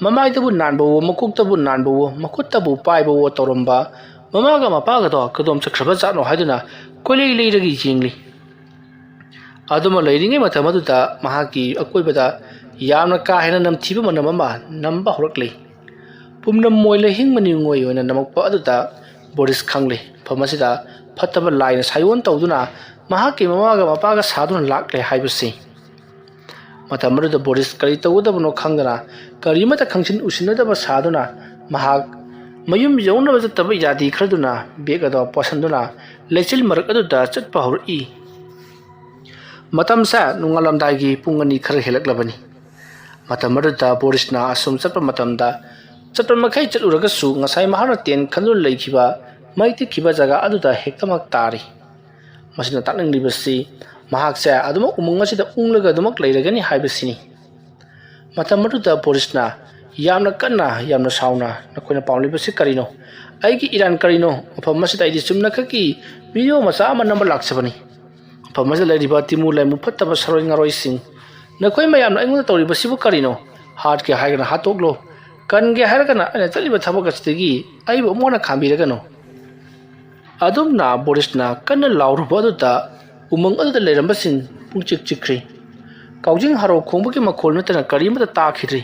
ꯃꯃꯥꯏꯗꯕꯨ ꯅꯥꯟꯕꯋꯣ, ꯃꯀꯣꯛꯇꯕꯨ ꯅꯥꯟꯕꯋꯣ, ꯃꯈꯨꯠꯇꯕꯨ ꯄꯥꯏꯕꯋꯣ ꯇꯧꯔꯝꯕ ꯃꯃꯥꯒ ꯃꯄꯥꯒꯗꯣ ꯀꯗꯣꯝ ꯆꯠꯈ꯭ꯔꯕ ꯖꯥꯠꯅꯣ ꯍꯥꯏꯗꯨꯅ ꯀꯣꯏꯂꯩ ꯂꯩꯔꯒ ꯌꯦꯡꯂꯤ꯫ ꯑꯗꯨꯃ ꯂꯩꯔꯤꯉꯩ ꯃꯇꯝ ꯑꯗꯨꯗ ꯃꯍꯥꯛꯀꯤ ꯑꯀꯣꯏꯕꯗ ꯌꯥꯝꯅ ꯀꯥ ꯍꯦꯟꯅ ꯅꯝꯊꯤꯕ ꯃꯅꯝ ꯑꯃ ꯅꯝꯕ ꯍꯧꯔꯛꯂꯤ꯫ ꯄꯨꯝꯅꯝ ꯑꯣꯏ ꯂꯩꯍꯤꯡ ꯃꯅꯤꯡꯉꯣꯏ ꯑꯣꯏꯅ ꯅꯝꯃꯛꯄ ꯑꯗꯨꯗ ꯕꯣꯔꯤꯁ ꯈꯪꯂꯦ, ꯃꯐꯝ ꯑꯁꯤꯗ ꯐꯠꯇꯕ ꯂꯥꯏꯅ ꯁꯥꯏꯑꯣꯟ ꯇꯧꯗꯨꯅ ꯃꯍꯥꯛꯀꯤ ꯃꯃꯥꯒ ꯃꯄꯥꯒ ꯁꯥꯗꯨꯅ ꯂꯥꯛꯂꯦ ꯍꯥꯏꯕꯁꯤ꯫ ꯃꯇꯝ ꯑꯗꯨꯗ ꯕꯣꯔꯤꯁ ꯀꯔꯤ ꯇꯧꯒꯗꯕꯅꯣ ꯈꯪꯗꯅ, ꯀꯔꯤꯃꯠꯇ ꯈꯪꯁꯤꯟ ꯎꯁꯤꯟꯅꯗꯕ ꯁꯥꯗꯨꯅ ꯃꯍꯥꯛ ꯃꯌꯨꯝ ꯌꯧꯅꯕ ꯆꯠꯇꯕ ꯌꯥꯗꯦ ꯈꯟꯗꯨꯅ ꯕꯦꯒ ꯑꯗꯣ ꯄꯣꯠꯁꯟꯗꯨꯅ ꯂꯩꯆꯤꯜ ꯃꯔꯛ ꯑꯗꯨꯗ ꯆꯠꯄ ꯍꯧꯔꯛꯏ꯫ ꯃꯇꯝꯁꯦ ꯅꯣꯡꯉꯥꯜꯂꯝꯗꯥꯏꯒꯤ ꯄꯨꯡ ꯑꯅꯤ ꯈꯔ ꯍꯦꯜꯂꯛꯂꯕꯅꯤ꯫ ꯃꯇꯝ ꯑꯗꯨꯗ ꯕꯣꯔꯤꯁꯅ ꯑꯁꯨꯝ ꯆꯠꯄ ꯃꯇꯝꯗ, ꯆꯠꯄ ꯃꯈꯩ ꯆꯠꯂꯨꯔꯒꯁꯨ ꯉꯁꯥꯏ ꯃꯍꯥꯛꯅ ꯇꯦꯟ ꯈꯟꯗꯨꯅ ꯂꯩꯈꯤꯕ ꯃꯩ ꯇꯤꯛꯈꯤꯕ ꯖꯒꯥ ꯑꯗꯨꯗ ꯍꯦꯛꯇꯃꯛ ꯇꯥꯔꯤ꯫ ꯃꯁꯤꯅ ꯇꯥꯛꯅꯤꯡꯂꯤꯕꯁꯤ ꯃꯍꯥꯛꯁꯦ ꯑꯗꯨꯃꯛ ꯎꯃꯪ ꯑꯁꯤꯗ ꯎꯪꯂꯒ ꯑꯗꯨꯃꯛ ꯂꯩꯔꯒꯅꯤ ꯍꯥꯏꯕꯁꯤꯅꯤ꯫ ꯃꯇꯝ ꯑꯗꯨꯗ ꯕꯣꯔꯤꯁꯅ ꯌꯥꯝꯅ ꯀꯟꯅ, ꯌꯥꯝꯅ ꯁꯥꯎꯅ, "ꯅꯈꯣꯏꯅ ꯄꯥꯝꯂꯤꯕꯁꯤ ꯀꯔꯤꯅꯣ? ꯑꯩꯒꯤ ꯏꯔꯥꯟ ꯀꯔꯤꯅꯣ? ꯃꯐꯝ ꯑꯁꯤꯗ ꯑꯩꯗꯤ ꯆꯨꯝꯅꯈꯛꯀꯤ ꯚꯤꯗꯤꯑꯣ ꯃꯆꯥ ꯑꯃ ꯅꯝꯕ ꯂꯥꯛꯆꯕꯅꯤ꯫ ꯃꯐꯝ ꯑꯁꯤꯗ ꯂꯩꯔꯤꯕ ꯇꯤꯃꯨ ꯂꯩꯃꯨ ꯐꯠꯇꯕ ꯁꯔꯣꯏ ꯉꯥꯔꯣꯏꯁꯤꯡ, ꯅꯈꯣꯏ ꯃꯌꯥꯝꯅ ꯑꯩꯉꯣꯟꯗ ꯇꯧꯔꯤꯕꯁꯤꯕꯨ ꯀꯔꯤꯅꯣ? ꯍꯥꯠꯀꯦ ꯍꯥꯏꯔꯒꯅ ꯍꯥꯠꯇꯣꯛꯂꯣ, ꯀꯟꯒꯦ ꯍꯥꯏꯔꯒꯅ ꯑꯩꯅ ꯆꯠꯂꯤꯕ ꯊꯕꯛ ꯑꯁꯤꯗꯒꯤ ꯑꯩꯕꯨ ꯑꯃꯨꯛ ꯍꯟꯅ ꯈꯥꯝꯕꯤꯔꯒꯅꯨ꯫ ꯑꯗꯨꯝꯅ ꯕꯣꯔꯤꯁꯅ ꯀꯟꯅ ꯂꯥꯎꯔꯨꯕ ꯑꯗꯨꯗ ꯎꯃꯪ ꯑꯗꯨꯗ ꯂꯩꯔꯝꯕꯁꯤꯡ ꯄꯨꯡꯆꯤꯛ ꯆꯤꯛꯈ꯭ꯔꯤ꯫ ꯀꯥꯎꯖꯤꯡ ꯍꯔꯥꯎ ꯈꯣꯡꯕꯒꯤ ꯃꯈꯣꯜ ꯅꯠꯇꯅ ꯀꯔꯤ ꯑꯃꯠꯇ ꯇꯥꯈꯤꯗ꯭ꯔꯤ꯫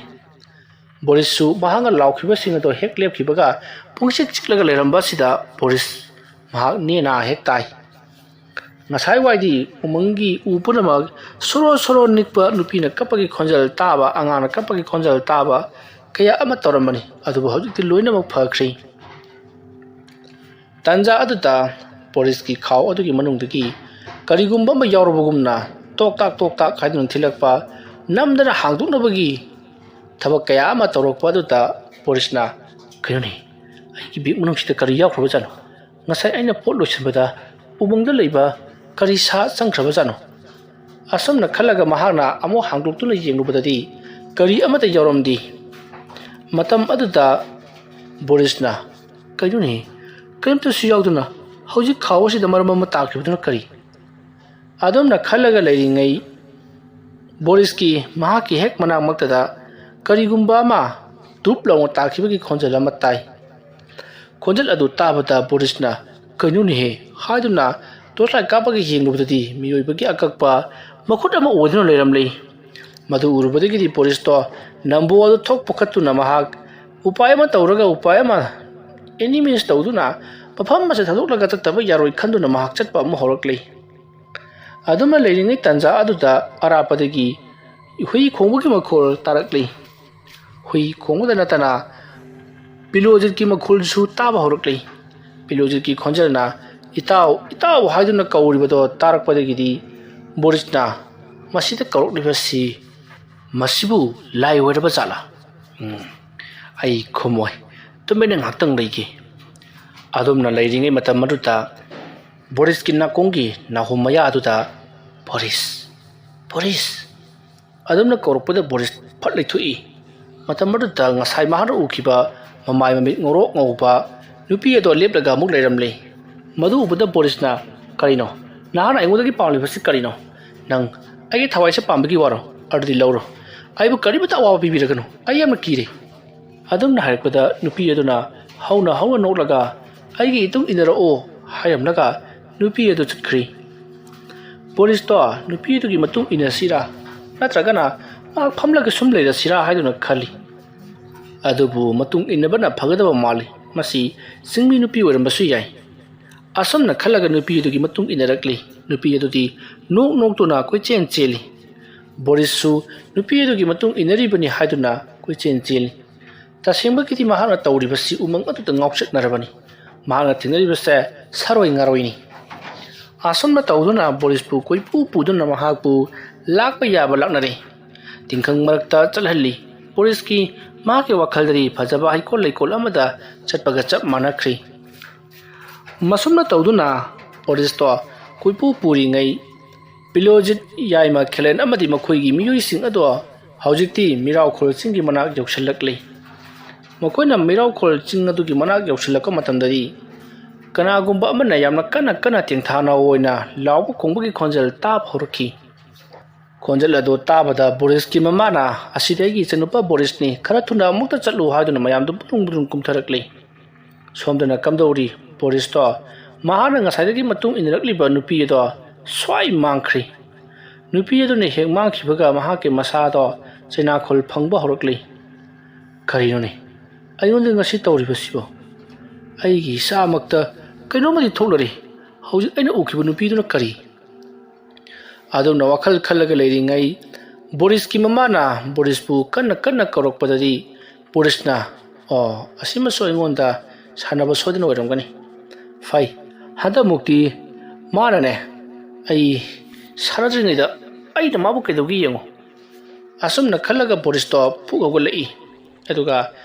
ꯕꯣꯔꯤꯁꯁꯨ ꯃꯍꯥꯛꯅ ꯂꯥꯎꯈꯤꯕꯁꯤꯡ ꯑꯗꯨ ꯍꯦꯛ ꯂꯦꯞꯈꯤꯕꯒ ꯄꯨꯡꯆꯤꯛ ꯆꯤꯛꯂꯒ ꯂꯩꯔꯝꯕ ꯑꯁꯤꯗ ꯕꯣꯔꯤꯁ ꯃꯍꯥꯛ ꯅꯦꯅꯥ ꯍꯦꯛ ꯇꯥꯏ꯫ ꯉꯁꯥꯏꯋꯥꯏꯗꯤ ꯎꯃꯪꯒꯤ ꯎ ꯄꯨꯝꯅꯃꯛ ꯁꯣꯔꯣ ꯁꯣꯔꯣ ꯅꯤꯛꯄ, ꯅꯨꯄꯤꯅ ꯀꯞꯄꯒꯤ ꯈꯣꯟꯖꯦꯜ ꯇꯥꯕ, ꯑꯉꯥꯡꯅ ꯀꯞꯄꯒꯤ ꯈꯣꯟꯖꯦꯜ ꯇꯥꯕ ꯀꯌꯥ ꯑꯃ ꯇꯧꯔꯝꯕꯅꯤ, ꯑꯗꯨꯕꯨ ꯍꯧꯖꯤꯛꯇꯤ ꯂꯣꯏꯅꯃꯛ ꯐꯈ꯭ꯔꯦ꯫ ꯇꯥꯟꯖꯥ ꯑꯗꯨꯗ ꯕꯣꯔꯤꯁꯀꯤ ꯈꯥꯎ ꯑꯗꯨꯒꯤ ꯃꯅꯨꯡꯗꯒꯤ ꯀꯔꯤꯒꯨꯝꯕ ꯑꯃ ꯌꯥꯎꯔꯕꯒꯨꯝꯅ ꯇꯣꯛ ꯇꯥꯛ ꯇꯣꯛ ꯇꯥꯛ ꯍꯥꯏꯗꯨꯅ ꯊꯤꯜꯂꯛꯄ, ꯅꯝꯗꯅ ꯍꯥꯡꯗꯣꯛꯅꯕꯒꯤ ꯊꯕꯛ ꯀꯌꯥ ꯑꯃ ꯇꯧꯔꯛꯄ ꯑꯗꯨꯗ ꯕꯣꯔꯤꯁꯅ, "ꯀꯩꯅꯣꯅꯦ, ꯑꯩꯒꯤ ꯕꯦꯒ ꯃꯅꯨꯡꯁꯤꯗ ꯀꯔꯤ ꯌꯥꯎꯈ꯭ꯔꯕꯖꯥꯠꯅꯣ? ꯉꯁꯥꯏ ꯑꯩꯅ ꯄꯣꯠ ꯂꯣꯏꯁꯤꯟꯕꯗ ꯎꯃꯪꯗ ꯂꯩꯕ ꯀꯔꯤ ꯁꯥ ꯆꯪꯈ꯭ꯔꯕꯖꯥꯠꯅꯣ?" ꯑꯁꯨꯝꯅ ꯈꯜꯂꯒ ꯃꯍꯥꯛꯅ ꯑꯃꯨꯛ ꯍꯥꯡꯗꯣꯛꯇꯨꯅ ꯌꯦꯡꯂꯨꯕꯗꯗꯤ ꯀꯔꯤ ꯑꯃꯠꯇ ꯌꯥꯎꯔꯝꯗꯦ꯫ ꯃꯇꯝ ꯑꯗꯨꯗ ꯕꯣꯔꯤꯁꯅ, "ꯀꯩꯅꯣꯅꯦ, ꯀꯔꯤꯝꯇꯁꯨ ꯌꯥꯎꯗꯅ ꯍꯧꯖꯤꯛ ꯈꯥꯎ ꯑꯁꯤꯗ ꯃꯔꯝ ꯑꯃ ꯇꯥꯈꯤꯕꯗꯨꯅ ꯀꯔꯤ?" ꯑꯗꯨꯝꯅ ꯈꯜꯂꯒ ꯂꯩꯔꯤꯉꯩ ꯕꯣꯔꯤꯁꯀꯤ ꯃꯍꯥꯛꯀꯤ ꯍꯦꯛ ꯃꯅꯥꯛꯃꯛꯇꯗ ꯀꯔꯤꯒꯨꯝꯕ ꯑꯃ ꯗꯨꯞ ꯂꯥꯎꯅ ꯇꯥꯈꯤꯕꯒꯤ ꯈꯣꯟꯖꯦꯜ ꯑꯃ ꯇꯥꯏ꯫ ꯈꯣꯟꯖꯦꯜ ꯑꯗꯨ ꯇꯥꯕꯗ ꯕꯣꯔꯤꯁꯅ, "ꯀꯩꯅꯣꯅꯦꯍꯦ?" ꯍꯥꯏꯗꯨꯅ ꯇꯣꯔꯆ ꯂꯥꯏꯠ ꯀꯥꯞꯄꯒ ꯌꯦꯡꯂꯨꯕꯗꯗꯤ ꯃꯤꯑꯣꯏꯕꯒꯤ ꯑꯀꯛꯄ ꯃꯈꯨꯠ ꯑꯃ ꯑꯣꯏꯗꯨꯅ ꯂꯩꯔꯝꯂꯦ꯫ ꯃꯗꯨ ꯎꯔꯨꯕꯗꯒꯤꯗꯤ ꯕꯣꯔꯤꯁꯇꯣ ꯅꯝꯕꯣ ꯑꯗꯨ ꯊꯣꯛ ꯄꯨꯈꯠꯇꯨꯅ ꯃꯍꯥꯛ ꯎꯄꯥꯏ ꯑꯃ ꯇꯧꯔꯒ ꯎꯄꯥꯏ ꯑꯃ, ꯑꯦꯅꯤ ꯃꯤꯟꯁ ꯇꯧꯗꯨꯅ ꯃꯐꯝ ꯑꯁꯤ ꯊꯥꯗꯣꯛꯂꯒ ꯆꯠꯇꯕ ꯌꯥꯔꯣꯏ ꯈꯟꯗꯨꯅ ꯃꯍꯥꯛ ꯆꯠꯄ ꯑꯃ ꯍꯧꯔꯛꯂꯤ꯫ ꯑꯗꯨꯝꯅ ꯂꯩꯔꯤꯉꯩ ꯇꯥꯟꯖꯥ ꯑꯗꯨꯗ ꯑꯔꯥꯞꯄꯗꯒꯤ ꯍꯨꯏ ꯈꯣꯡꯕꯒꯤ ꯃꯈꯣꯜ ꯇꯥꯔꯛꯂꯤ꯫ ꯍꯨꯏ ꯈꯣꯡꯕꯗ ꯅꯠꯇꯅ ꯄꯤꯂꯣꯖꯤꯠꯀꯤ ꯃꯈꯣꯜꯁꯨ ꯇꯥꯕ ꯍꯧꯔꯛꯂꯤ꯫ ꯄꯤꯂꯣꯖꯤꯠꯀꯤ ꯈꯣꯟꯖꯦꯜꯅ "ꯏꯇꯥꯎ, ꯏꯇꯥꯎ" ꯍꯥꯏꯗꯨꯅ ꯀꯧꯔꯤꯕꯗꯣ ꯇꯥꯔꯛꯄꯗꯒꯤꯗꯤ ꯕꯣꯔꯤꯁꯅ, "ꯃꯁꯤꯗ ꯀꯧꯔꯛꯂꯤꯕꯁꯤ, ꯃꯁꯤꯕꯨ ꯂꯥꯏ ꯑꯣꯏꯔꯕ ꯖꯥꯠꯂꯥ? ꯎꯝ, ꯑꯩ ꯈꯨꯝꯃꯣꯏ, ꯇꯨꯃꯤꯟꯅ ꯉꯥꯏꯍꯥꯛꯇꯪ ꯂꯩꯒꯦ"꯫ ꯑꯗꯨꯝꯅ ꯂꯩꯔꯤꯉꯩ ꯃꯇꯝ ꯑꯗꯨꯗ ꯕꯣꯔꯤꯁꯀꯤ ꯅꯥꯀꯣꯡꯒꯤ ꯅꯥꯍꯨꯝ ꯃꯌꯥ ꯑꯗꯨꯗ, "ꯕꯣꯔꯤꯁ, ꯕꯣꯔꯤꯁ" ꯑꯗꯨꯝꯅ ꯀꯧꯔꯛꯄꯗ ꯕꯣꯔꯤꯁ ꯐꯠ ꯂꯩꯊꯣꯛꯏ꯫ ꯃꯇꯝ ꯑꯗꯨꯗ ꯉꯁꯥꯏ ꯃꯍꯥꯛꯅ ꯎꯈꯤꯕ ꯃꯃꯥꯏ ꯃꯃꯤꯠ ꯉꯧꯔꯣꯛ ꯉꯧꯕ ꯅꯨꯄꯤ ꯑꯗꯣ ꯂꯦꯞꯂꯒ ꯑꯃꯨꯛ ꯂꯩꯔꯝꯂꯦ꯫ ꯃꯗꯨ ꯎꯕꯗ ꯕꯣꯔꯤꯁꯅ, "ꯀꯔꯤꯅꯣ? ꯅꯍꯥꯛꯅ ꯑꯩꯉꯣꯟꯗꯒꯤ ꯄꯥꯝꯂꯤꯕꯁꯤ ꯀꯔꯤꯅꯣ? ꯅꯪ ꯑꯩꯒꯤ ꯊꯋꯥꯏꯁꯦ ꯄꯥꯝꯕꯒꯤ ꯋꯥꯔꯣ? ꯑꯗꯨꯗꯤ ꯂꯧꯔꯣ꯫ ꯑꯩꯕꯨ ꯀꯔꯤꯃꯇ ꯑꯋꯥꯕ ꯄꯤꯕꯤꯔꯒꯅꯨ꯫ ꯑꯩ ꯌꯥꯝꯅ ꯀꯤꯔꯦ꯫ ꯑꯗꯨꯝꯅ ꯍꯥꯏꯔꯛꯄꯗ ꯅꯨꯄꯤ ꯑꯗꯨꯅ ꯍꯧꯅ ꯍꯧꯅ ꯅꯣꯛꯂꯒ, "ꯑꯩꯒꯤ ꯏꯇꯨꯡ ꯏꯟꯅꯔꯛꯑꯣ" ꯍꯥꯏꯔꯝꯂꯒ ꯅꯨꯄꯤ ꯑꯗꯨ ꯆꯠꯈ꯭ꯔꯤ꯫ ꯕꯣꯔꯤꯁꯇꯣ ꯅꯨꯄꯤ ꯑꯗꯨꯒꯤ ꯃꯇꯨꯡ ꯏꯟꯅꯁꯤꯔꯥ ꯅꯠꯇ꯭ꯔꯒꯅ ꯃꯍꯥꯛ ꯐꯝꯂꯒ ꯁꯨꯝ ꯂꯩꯔꯁꯤꯔꯥ ꯍꯥꯏꯗꯨꯅ ꯈꯜꯂꯤ꯫ ꯑꯗꯨꯕꯨ ꯃꯇꯨꯡ ꯏꯟꯅꯕꯅ ꯐꯒꯗꯕ ꯃꯥꯜꯂꯤ꯫ ꯃꯁꯤ ꯆꯤꯡꯃꯤ ꯅꯨꯄꯤ ꯑꯣꯏꯔꯝꯕꯁꯨ ꯌꯥꯏ꯫ ꯑꯁꯨꯝꯅ ꯈꯜꯂꯒ ꯅꯨꯄꯤ ꯑꯗꯨꯒꯤ ꯃꯇꯨꯡ ꯏꯟꯅꯔꯛꯂꯤ꯫ ꯅꯨꯄꯤ ꯑꯗꯨꯗꯤ ꯅꯣꯛ ꯅꯣꯛꯇꯨꯅ ꯀꯣꯏꯆꯦꯟ ꯆꯦꯜꯂꯤ꯫ ꯕꯣꯔꯤꯁꯁꯨ ꯅꯨꯄꯤ ꯑꯗꯨꯒꯤ ꯃꯇꯨꯡ ꯏꯟꯅꯔꯤꯕꯅꯤ ꯍꯥꯏꯗꯨꯅ ꯀꯣꯏꯆꯦꯟ ꯆꯦꯜꯂꯤ꯫ ꯇꯁꯦꯡꯕꯒꯤꯗꯤ ꯃꯍꯥꯛꯅ ꯇꯧꯔꯤꯕꯁꯤ ꯎꯃꯪ ꯑꯗꯨꯗ ꯉꯥꯎꯆꯠꯅꯔꯕꯅꯤ꯫ ꯃꯍꯥꯛꯅ ꯊꯦꯡꯅꯔꯤꯕꯁꯦ ꯁꯥꯔꯣꯏ ꯉꯥꯔꯣꯏꯅꯤ꯫ ꯑꯁꯨꯝꯅ ꯇꯧꯗꯨꯅ ꯕꯣꯔꯤꯁꯄꯨ ꯀꯣꯏꯄꯨ ꯄꯨꯗꯨꯅ ꯃꯍꯥꯛꯄꯨ ꯂꯥꯛꯄ ꯌꯥꯕ ꯂꯥꯛꯅꯔꯦ꯫ ꯇꯤꯡꯈꯪ ꯃꯔꯛꯇ ꯆꯠꯍꯜꯂꯤ꯫ ꯕꯣꯔꯤꯁꯀꯤ ꯃꯍꯥꯛꯀꯤ ꯋꯥꯈꯜꯗꯗꯤ ꯐꯖꯕ ꯍꯩꯀꯣꯜ ꯂꯩꯀꯣꯜ ꯑꯃꯗ ꯆꯠꯄꯒ ꯆꯞ ꯃꯥꯟꯅꯈ꯭ꯔꯤ꯫ ꯃꯁꯨꯝꯅ ꯇꯧꯗꯨꯅ ꯕꯣꯔꯤꯁꯇꯣ ꯀꯣꯏꯄꯨ ꯄꯨꯔꯤꯉꯩ ꯄꯤꯂꯣꯖꯤꯠ ꯌꯥꯏꯃ ꯈꯦꯂꯦꯟ ꯑꯃꯗꯤ ꯃꯈꯣꯏꯒꯤ ꯃꯤꯑꯣꯏꯁꯤꯡ ꯑꯗꯣ ꯍꯧꯖꯤꯛꯇꯤ ꯃꯤꯔꯥꯎꯈꯣꯜ ꯆꯤꯡꯒꯤ ꯃꯅꯥꯛ ꯌꯧꯁꯤꯜꯂꯛꯂꯤ꯫ ꯃꯈꯣꯏꯅ ꯃꯤꯔꯥꯎꯈꯣꯜ ꯆꯤꯡ ꯑꯗꯨꯒꯤ ꯃꯅꯥꯛ ꯌꯧꯁꯤꯜꯂꯛꯄ ꯃꯇꯝꯗꯗꯤ ꯀꯅꯥꯒꯨꯝꯕ ꯑꯃꯅ ꯌꯥꯝꯅ ꯀꯟꯅ ꯀꯟꯅ ꯇꯦꯡꯊꯥꯅ ꯑꯣꯏꯅ ꯂꯥꯎꯕ ꯈꯣꯡꯕꯒꯤ ꯈꯣꯟꯖꯦꯜ ꯇꯥꯕ ꯍꯧꯔꯛꯈꯤ꯫ ꯈꯣꯟꯖꯦꯜ ꯑꯗꯨ ꯇꯥꯕꯗ ꯕꯣꯔꯤꯁꯀꯤ ꯃꯃꯥꯅ, "ꯑꯁꯤꯗꯤ ꯑꯩꯒꯤ ꯏꯆꯟꯅꯨꯄꯥ ꯕꯣꯔꯤꯁꯅꯤ, ꯈꯔ ꯊꯨꯅ ꯑꯃꯨꯛꯇ ꯆꯠꯂꯨ" ꯍꯥꯏꯗꯨꯅ ꯃꯌꯥꯝꯗꯨ ꯕꯨꯗꯨꯡ ꯕꯨꯗꯨꯡ ꯀꯨꯝꯊꯔꯛꯂꯤ꯫ ꯁꯣꯝꯗꯅ ꯀꯝꯗꯧꯔꯤ? ꯕꯣꯔꯤꯁꯇꯣ ꯃꯍꯥꯛꯅ ꯉꯁꯥꯏꯗꯒꯤ ꯃꯇꯨꯡ ꯏꯟꯅꯔꯛꯂꯤꯕ ꯅꯨꯄꯤ ꯑꯗꯣ ꯁ꯭ꯋꯥꯏ ꯃꯥꯡꯈ꯭ꯔꯤ꯫ ꯅꯨꯄꯤ ꯑꯗꯨꯅ ꯍꯦꯛ ꯃꯥꯡꯈꯤꯕꯒ ꯃꯍꯥꯛꯀꯤ ꯃꯁꯥꯗꯣ ꯆꯩꯅꯥꯈꯣꯜ ꯐꯪꯕ ꯍꯧꯔꯛꯂꯤ꯫ ꯀꯔꯤꯅꯣꯅꯦ ꯑꯩꯉꯣꯟꯗ ꯉꯁꯤ ꯇꯧꯔꯤꯕꯁꯤꯕꯣ? ꯑꯩꯒꯤ ꯏꯁꯥꯃꯛꯇ ꯀꯩꯅꯣꯝꯃꯗꯤ ꯊꯣꯛꯅꯔꯤ꯫ ꯍꯧꯖꯤꯛ ꯑꯩꯅ ꯎꯈꯤꯕ ꯅꯨꯄꯤꯗꯨꯅ ꯀꯔꯤ? ꯑꯗꯨꯝꯅ ꯋꯥꯈꯜ ꯈꯜꯂꯒ ꯂꯩꯔꯤꯉꯩ ꯕꯣꯔꯤꯁꯀꯤ ꯃꯃꯥꯅ ꯕꯣꯔꯤꯁꯄꯨ ꯀꯟꯅ ꯀꯟꯅ ꯀꯧꯔꯛꯄꯗꯗꯤ ꯕꯣꯔꯤꯁꯅ, "ꯑꯣ, ꯑꯁꯤꯃꯁꯨ ꯑꯩꯉꯣꯟꯗ ꯁꯥꯟꯅꯕ ꯁꯣꯏꯗꯅ ꯑꯣꯏꯔꯝꯒꯅꯤ꯫ ꯐꯩ, ꯍꯟꯗꯛꯃꯨꯛꯇꯤ ꯃꯥꯅꯅꯦ ꯑꯩ ꯁꯥꯟꯅꯗ꯭ꯔꯤꯉꯩꯗ ꯑꯩꯅ ꯃꯥꯕꯨ ꯀꯩꯗꯧꯒꯦ ꯌꯦꯡꯉꯨ"꯫ ꯑꯁꯨꯝꯅ ꯈꯜꯂꯒ ꯕꯣꯔꯤꯁꯇꯣ ꯐꯨꯛ ꯍꯧꯒꯠꯂꯛꯏ꯫ ꯑꯗꯨꯒ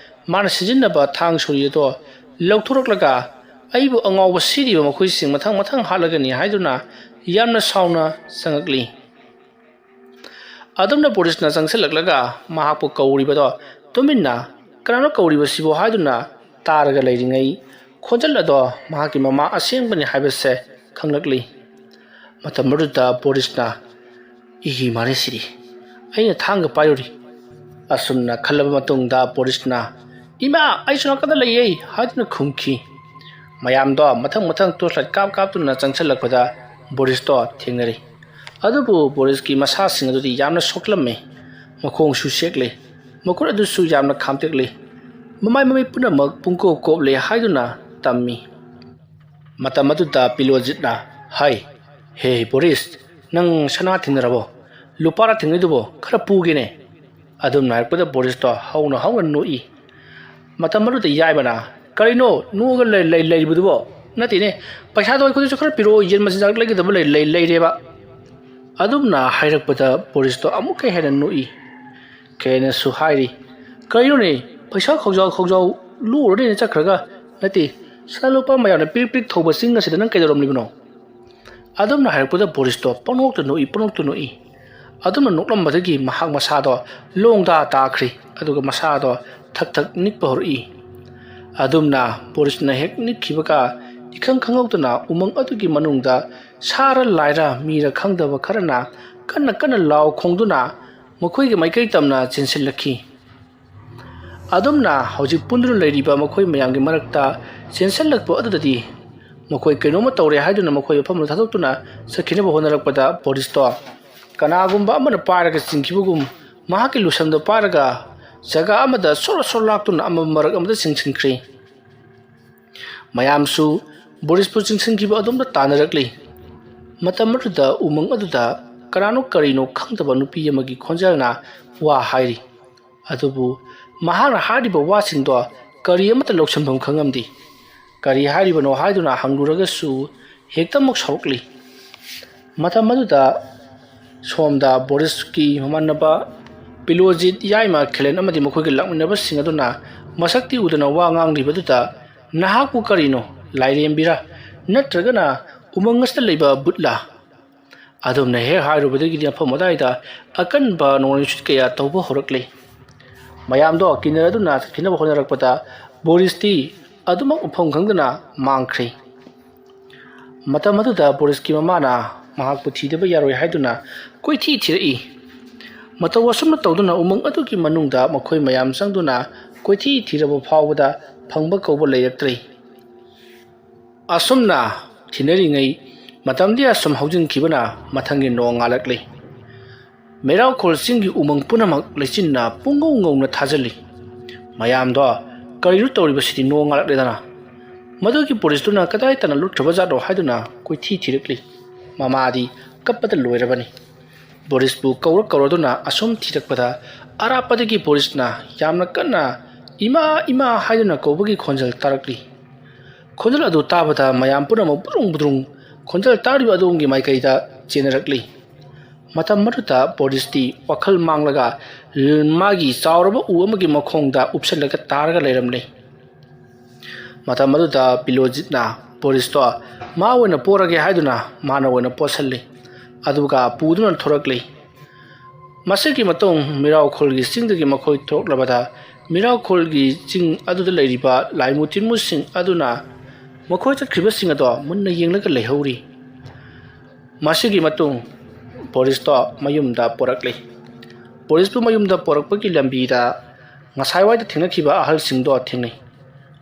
ꯃꯥꯅ ꯁꯤꯖꯤꯟꯅꯕ ꯊꯥꯡ ꯁꯣꯔꯤ ꯑꯗꯣ ꯂꯧꯊꯣꯔꯛꯂꯒ, "ꯑꯩꯕꯨ ꯑꯉꯥꯎꯕ ꯁꯤꯔꯤꯕ ꯃꯈꯣꯏꯁꯤꯡ ꯃꯊꯪ ꯃꯊꯪ ꯍꯥꯠꯂꯒꯅꯤ" ꯍꯥꯏꯗꯨꯅ ꯌꯥꯝꯅ ꯁꯥꯎꯅ ꯆꯪꯉꯛꯂꯤ꯫ ꯑꯗꯨꯝꯅ ꯕꯣꯔꯤꯁꯅ ꯆꯪꯁꯤꯜꯂꯛꯂꯒ ꯃꯍꯥꯛꯄꯨ ꯀꯧꯔꯤꯕꯗꯣ ꯇꯨꯃꯤꯟꯅ "ꯀꯅꯥꯅꯣ ꯀꯧꯔꯤꯕꯁꯤꯕꯣ?" ꯍꯥꯏꯗꯨꯅ ꯇꯥꯔꯒ ꯂꯩꯔꯤꯉꯩ, ꯈꯣꯟꯖꯦꯜ ꯑꯗꯣ ꯃꯍꯥꯛꯀꯤ ꯃꯃꯥ ꯑꯁꯦꯡꯕꯅꯤ ꯍꯥꯏꯕꯁꯦ ꯈꯪꯂꯛꯂꯤ꯫ ꯃꯇꯝ ꯑꯗꯨꯗ ꯕꯣꯔꯤꯁꯅ, "ꯏꯍꯤ ꯃꯥꯅꯦ ꯁꯤꯗꯤ, ꯑꯩꯅ ꯊꯥꯡꯒ ꯄꯥꯏꯔꯨꯔꯤ"꯫ ꯑꯁꯨꯝꯅ ꯈꯜꯂꯕ ꯃꯇꯨꯡꯗ ꯕꯣꯔꯤꯁꯅ, "ꯏꯃꯥ, ꯑꯩꯁꯨ ꯅꯥꯀꯟꯗ ꯂꯩꯌꯦ" ꯍꯥꯏꯗꯨꯅ ꯈꯨꯝꯈꯤ꯫ ꯃꯌꯥꯝꯗꯣ ꯃꯊꯪ ꯃꯊꯪ torchlight ꯀꯥꯞ ꯀꯥꯞꯇꯨꯅ ꯆꯪꯁꯤꯜꯂꯛꯄꯗ ꯕꯣꯔꯤꯁꯇꯣ ꯊꯦꯡꯅꯔꯤ꯫ ꯑꯗꯨꯕꯨ ꯕꯣꯔꯤꯁꯀꯤ ꯃꯁꯥꯁꯤꯡ ꯑꯗꯨꯗꯤ ꯌꯥꯝꯅ ꯁꯣꯛꯂꯝꯃꯤ꯫ ꯃꯈꯣꯡꯁꯨ ꯁꯦꯛꯂꯤ, ꯃꯈꯨꯠ ꯑꯗꯨꯁꯨ ꯌꯥꯝꯅ ꯈꯥꯝꯇꯦꯛꯂꯤ, ꯃꯃꯥꯏ ꯃꯃꯤꯠ ꯄꯨꯝꯅꯃꯛ ꯄꯨꯡꯀꯣꯞ ꯀꯣꯞꯂꯦ ꯍꯥꯏꯗꯨꯅ ꯇꯝꯃꯤ꯫ ꯃꯇꯝ ꯑꯗꯨꯗ ꯄꯤꯂꯣꯖꯤꯠꯅ, "ꯍꯥꯏ, ꯍꯦ ꯕꯣꯔꯤꯁ, ꯅꯪ ꯁꯅꯥ ꯊꯦꯡꯅꯔꯕꯣ? ꯂꯨꯄꯥꯔ ꯊꯦꯡꯅꯩꯗꯨꯕꯣ? ꯈꯔ ꯄꯨꯒꯦꯅꯦ"꯫ ꯑꯗꯨꯝꯅ ꯍꯥꯏꯔꯛꯄꯗ ꯕꯣꯔꯤꯁꯇꯣ ꯍꯧꯅ ꯍꯧꯅ ꯅꯣꯛꯏ꯫ ꯃꯇꯝ ꯑꯗꯨꯗ ꯌꯥꯏꯃꯅ, "ꯀꯔꯤꯅꯣ ꯅꯣꯛꯑꯒ ꯂꯩ-, ꯂꯩ-, ꯂꯩꯔꯤꯕꯗꯨꯕꯣ? ꯅꯠꯇꯦꯅꯦ, ꯄꯩꯁꯥꯗꯣ ꯑꯩꯈꯣꯏꯗꯁꯨ ꯈꯔ ꯄꯤꯔꯛꯑꯣ, ꯌꯦꯟ ꯃꯆꯤꯟꯖꯥꯛ ꯂꯩꯒꯗꯕ ꯂꯩ-, ꯂꯩ-, ꯂꯩꯔꯦꯕ"꯫ ꯑꯗꯨꯝꯅ ꯍꯥꯏꯔꯛꯄꯗ ꯕꯣꯔꯤꯁꯇꯣ ꯑꯃꯨꯛꯀ ꯍꯦꯟꯅ ꯅꯣꯛꯏ꯫ ꯀꯦꯅꯁꯨ ꯍꯥꯏꯔꯤ, "ꯀꯔꯤꯅꯣꯅꯦ, ꯄꯩꯁꯥ ꯈꯧꯖꯥꯎ ꯈꯧꯖꯥꯎ ꯂꯣꯛꯎꯔꯅꯤꯅ ꯆꯠꯈ꯭ꯔꯒ? ꯅꯠꯇꯦ, ꯁꯅꯥ ꯂꯨꯄꯥ ꯃꯌꯥꯝꯅ ꯄꯤꯔꯤꯛ ꯄꯤꯔꯤꯛ ꯊꯧꯕ ꯆꯤꯡ ꯑꯁꯤꯗ ꯅꯪ ꯀꯩꯗꯧꯔꯝꯂꯤꯕꯅꯣ?" ꯑꯗꯨꯝꯅ ꯍꯥꯏꯔꯛꯄꯗ ꯕꯣꯔꯤꯁꯇꯣ ꯄꯪꯅꯣꯛꯇ ꯅꯣꯛꯏ, ꯄꯪꯅꯣꯛꯇ ꯅꯣꯛꯏ꯫ ꯑꯗꯨꯝꯅ ꯅꯣꯛꯂꯝꯕꯗꯒꯤ ꯃꯍꯥꯛ ꯃꯁꯥꯗꯣ ꯂꯣꯡꯗꯥ ꯇꯥꯈ꯭ꯔꯤ, ꯑꯗꯨꯒ ꯃꯁꯥꯗꯣ ꯊꯛ ꯊꯛ ꯅꯤꯛꯄ ꯍꯧꯔꯛꯏ꯫ ꯑꯗꯨꯝꯅ ꯕꯣꯔꯤꯁꯅ ꯍꯦꯛ ꯅꯤꯛꯈꯤꯕꯒ, ꯏꯈꯪ ꯈꯪꯍꯧꯗꯅ ꯎꯃꯪ ꯑꯗꯨꯒꯤ ꯃꯅꯨꯡꯗ ꯁꯥꯔ ꯂꯥꯏꯔ ꯃꯤꯔ ꯈꯪꯗꯕ ꯈꯔꯅ ꯀꯟꯅ ꯀꯟꯅ ꯂꯥꯎ ꯈꯣꯡꯗꯨꯅ ꯃꯈꯣꯏꯒꯤ ꯃꯥꯏꯀꯩ ꯇꯝꯅ ꯆꯦꯟꯁꯤꯜꯂꯛꯈꯤ꯫ ꯑꯗꯨꯝꯅ ꯍꯧꯖꯤꯛ ꯄꯨꯟꯗꯨꯅ ꯂꯩꯔꯤꯕ ꯃꯈꯣꯏ ꯃꯌꯥꯝꯒꯤ ꯃꯔꯛꯇ ꯆꯦꯟꯁꯤꯜꯂꯛꯄ ꯑꯗꯨꯗꯗꯤ ꯃꯈꯣꯏ ꯀꯩꯅꯣꯝꯃ ꯇꯧꯔꯦ ꯍꯥꯏꯗꯨꯅ ꯃꯈꯣꯏ ꯃꯐꯝꯗꯨ ꯊꯥꯗꯣꯛꯇꯨꯅ ꯆꯠꯈꯤꯅꯕ ꯍꯣꯠꯅꯔꯛꯄꯗ ꯕꯣꯔꯤꯁꯇꯣ ꯀꯅꯥꯒꯨꯝꯕ ꯑꯃꯅ ꯄꯥꯏꯔꯒ ꯆꯤꯡꯈꯤꯕꯒꯨꯝ ꯃꯍꯥꯛꯀꯤ ꯂꯨꯁꯟꯗꯨ ꯄꯥꯏꯔꯒ ꯖꯒꯥ ꯑꯃꯗ ꯁꯣꯔ ꯁꯣꯔ ꯂꯥꯛꯇꯨꯅ ꯑꯃ ꯃꯔꯛ ꯑꯃꯗ ꯆꯤꯡꯁꯤꯟꯈ꯭ꯔꯤ꯫ ꯃꯌꯥꯝꯁꯨ ꯕꯣꯔꯤꯁꯄꯨ ꯆꯤꯡꯁꯤꯟꯈꯤꯕ ꯑꯗꯣꯝꯗ ꯇꯥꯟꯅꯔꯛꯂꯤ꯫ ꯃꯇꯝ ꯑꯗꯨꯗ ꯎꯃꯪ ꯑꯗꯨꯗ ꯀꯅꯥꯅꯣ ꯀꯔꯤꯅꯣ ꯈꯪꯗꯕ ꯅꯨꯄꯤ ꯑꯃꯒꯤ ꯈꯣꯟꯖꯦꯜꯅ ꯋꯥ ꯍꯥꯏꯔꯤ꯫ ꯑꯗꯨꯕꯨ ꯃꯍꯥꯛꯅ ꯍꯥꯏꯔꯤꯕ ꯋꯥꯁꯤꯡꯗꯣ ꯀꯔꯤ ꯑꯃꯠꯇ ꯂꯧꯁꯤꯟꯐꯝ ꯈꯪꯉꯝꯗꯦ꯫ ꯀꯔꯤ ꯍꯥꯏꯔꯤꯕꯅꯣ ꯍꯥꯏꯗꯨꯅ ꯍꯪꯂꯨꯔꯒꯁꯨ ꯍꯦꯛꯇꯃꯛ ꯁꯥꯎꯔꯛꯂꯤ꯫ ꯃꯇꯝ ꯑꯗꯨꯗ ꯁꯣꯝꯗ ꯕꯣꯔꯤꯁꯀꯤ ꯃꯃꯥꯟꯅꯕ ꯄꯤꯂꯣꯖꯤꯠ, ꯌꯥꯏꯃ, ꯈꯦꯂꯦꯟ ꯑꯃꯗꯤ ꯃꯈꯣꯏꯒꯤ ꯂꯥꯛꯃꯤꯟꯅꯕꯁꯤꯡ ꯑꯗꯨꯅ ꯃꯁꯛꯇꯤ ꯎꯗꯅ ꯋꯥ ꯉꯥꯡꯂꯤꯕꯗꯨꯗ, "ꯅꯍꯥꯛꯄꯨ ꯀꯔꯤꯅꯣ, ꯂꯥꯏꯔꯦꯝꯕꯤꯔꯥ? ꯅꯠꯇ꯭ꯔꯒꯅ ꯎꯃꯪ ꯑꯁꯤꯗ ꯂꯩꯕ ꯕꯨꯠꯂꯥ?" ꯑꯗꯨꯝꯅ ꯍꯦꯛ ꯍꯥꯏꯔꯨꯕꯗꯒꯤꯗꯤ ꯃꯐꯝ ꯑꯗꯨꯋꯥꯏꯗ ꯑꯀꯟꯕ ꯅꯣꯡꯂꯩ ꯅꯨꯡꯁꯤꯠ ꯀꯌꯥ ꯇꯧꯕ ꯍꯧꯔꯛꯂꯤ꯫ ꯃꯌꯥꯝꯗꯣ ꯀꯤꯅꯔꯗꯨꯅ ꯆꯠꯈꯤꯅꯕ ꯍꯣꯠꯅꯔꯛꯄꯗ ꯕꯣꯔꯤꯁꯇꯤ ꯑꯗꯨꯃꯛ ꯃꯐꯝ ꯈꯪꯗꯅ ꯃꯥꯡꯈ꯭ꯔꯦ꯫ ꯃꯇꯝ ꯑꯗꯨꯗ ꯕꯣꯔꯤꯁꯀꯤ ꯃꯃꯥꯅ ꯃꯍꯥꯛꯄꯨ ꯊꯤꯗꯕ ꯌꯥꯔꯣꯏ ꯍꯥꯏꯗꯨꯅ ꯀꯣꯏꯊꯤ ꯊꯤꯔꯛꯏ꯫ ꯃꯇꯧ ꯑꯁꯨꯝꯅ ꯇꯧꯗꯨꯅ ꯎꯃꯪ ꯑꯗꯨꯒꯤ ꯃꯅꯨꯡꯗ ꯃꯈꯣꯏ ꯃꯌꯥꯝ ꯆꯪꯗꯨꯅ ꯀꯣꯏꯊꯤ ꯊꯤꯔꯕ ꯐꯥꯎꯕꯗ ꯐꯪꯕ ꯀꯧꯕ ꯂꯩꯔꯛꯇ꯭ꯔꯦ꯫ ꯑꯁꯨꯝꯅ ꯊꯤꯅꯔꯤꯉꯩ ꯃꯇꯝꯗꯤ ꯑꯁꯨꯝ ꯍꯧꯖꯤꯟꯈꯤꯕꯅ ꯃꯊꯪꯒꯤ ꯅꯣꯡ ꯉꯥꯜꯂꯛꯂꯤ꯫ ꯃꯩꯔꯥꯎꯈꯣꯜ ꯆꯤꯡꯒꯤ ꯎꯃꯪ ꯄꯨꯝꯅꯃꯛ ꯂꯩꯆꯤꯟꯅ ꯄꯨꯡꯉꯧ ꯉꯧꯅ ꯊꯥꯖꯤꯜꯂꯤ꯫ ꯃꯌꯥꯝꯗꯣ, "ꯀꯔꯤꯅꯣ ꯇꯧꯔꯤꯕꯁꯤꯗꯤ? ꯅꯣꯡ ꯉꯥꯜꯂꯛꯂꯦꯗꯅ!" ꯃꯗꯨꯒꯤ ꯕꯣꯔꯤꯁꯇꯨꯅ ꯀꯗꯥꯏ ꯇꯥꯅ ꯂꯨꯞꯈ꯭ꯔꯕ ꯖꯥꯠꯅꯣ ꯍꯥꯏꯗꯨꯅ ꯀꯣꯏꯊꯤ ꯊꯤꯔꯛꯂꯤ꯫ ꯃꯃꯥꯗꯤ ꯀꯞꯄꯗ ꯂꯣꯏꯔꯕꯅꯤ꯫ ꯕꯣꯔꯤꯁꯄꯨ ꯀꯧꯔ ꯀꯧꯔꯗꯨꯅ ꯑꯁꯨꯝ ꯊꯤꯔꯛꯄꯗ, ꯑꯔꯥꯞꯄꯗꯒꯤ ꯕꯣꯔꯤꯁꯅ ꯌꯥꯝꯅ ꯀꯟꯅ "ꯏꯃꯥ, ꯏꯃꯥ" ꯍꯥꯏꯗꯨꯅ ꯀꯧꯕꯒꯤ ꯈꯣꯟꯖꯦꯜ ꯇꯥꯔꯛꯂꯤ꯫ ꯈꯣꯟꯖꯦꯜ ꯑꯗꯨ ꯇꯥꯕꯗ ꯃꯌꯥꯝ ꯄꯨꯝꯅꯃꯛ ꯕꯨꯗ꯭ꯔꯨꯡ ꯕꯨꯗ꯭ꯔꯨꯡ ꯈꯣꯟꯖꯦꯜ ꯇꯥꯔꯤꯕ ꯑꯗꯣꯝꯒꯤ ꯃꯥꯏꯀꯩꯗ ꯆꯦꯟꯅꯔꯛꯂꯤ꯫ ꯃꯇꯝ ꯑꯗꯨꯗ ꯕꯣꯔꯤꯁꯇꯤ ꯋꯥꯈꯜ ꯃꯥꯡꯂꯒ ꯃꯥꯒꯤ ꯆꯥꯎꯔꯕ ꯎ ꯑꯃꯒꯤ ꯃꯈꯣꯡꯗ ꯎꯞꯁꯜꯂꯒ ꯇꯥꯔꯒ ꯂꯩꯔꯝꯂꯦ꯫ ꯃꯇꯝ ꯑꯗꯨꯗ ꯕꯤꯂꯣꯖꯤꯠꯅ ꯕꯣꯔꯤꯁꯇꯣ ꯃꯥ ꯑꯣꯏꯅ ꯄꯣꯔꯒꯦ ꯍꯥꯏꯗꯨꯅ ꯃꯥꯅ ꯑꯣꯏꯅ ꯄꯣꯠꯁꯜꯂꯤ꯫ ꯑꯗꯨꯒ ꯄꯨꯗꯨꯅ ꯊꯣꯔꯛꯂꯤ꯫ ꯃꯁꯤꯒꯤ ꯃꯇꯨꯡ ꯃꯤꯔꯥꯎꯈꯣꯜꯒꯤ ꯆꯤꯡꯗꯒꯤ ꯃꯈꯣꯏ ꯊꯣꯛꯂꯕꯗ, ꯃꯤꯔꯥꯎꯈꯣꯜꯒꯤ ꯆꯤꯡ ꯑꯗꯨꯗ ꯂꯩꯔꯤꯕ ꯂꯥꯏꯃꯨ ꯇꯤꯟꯃꯨꯁꯤꯡ ꯑꯗꯨꯅ ꯃꯈꯣꯏ ꯆꯠꯈ꯭ꯔꯤꯕꯁꯤꯡ ꯑꯗꯣ ꯃꯨꯟꯅ ꯌꯦꯡꯂꯒ ꯂꯩꯍꯧꯔꯤ꯫ ꯃꯁꯤꯒꯤ ꯃꯇꯨꯡ ꯕꯣꯔꯤꯁꯇꯣ ꯃꯌꯨꯝꯗ ꯄꯣꯔꯛꯂꯤ꯫ ꯕꯣꯔꯤꯁꯄꯨ ꯃꯌꯨꯝꯗ ꯄꯣꯔꯛꯄꯒꯤ ꯂꯝꯕꯤꯗ ꯉꯁꯥꯏꯋꯥꯏꯗ ꯊꯦꯡꯅꯈꯤꯕ ꯑꯍꯜꯁꯤꯡꯗꯣ ꯊꯦꯡꯅꯩ꯫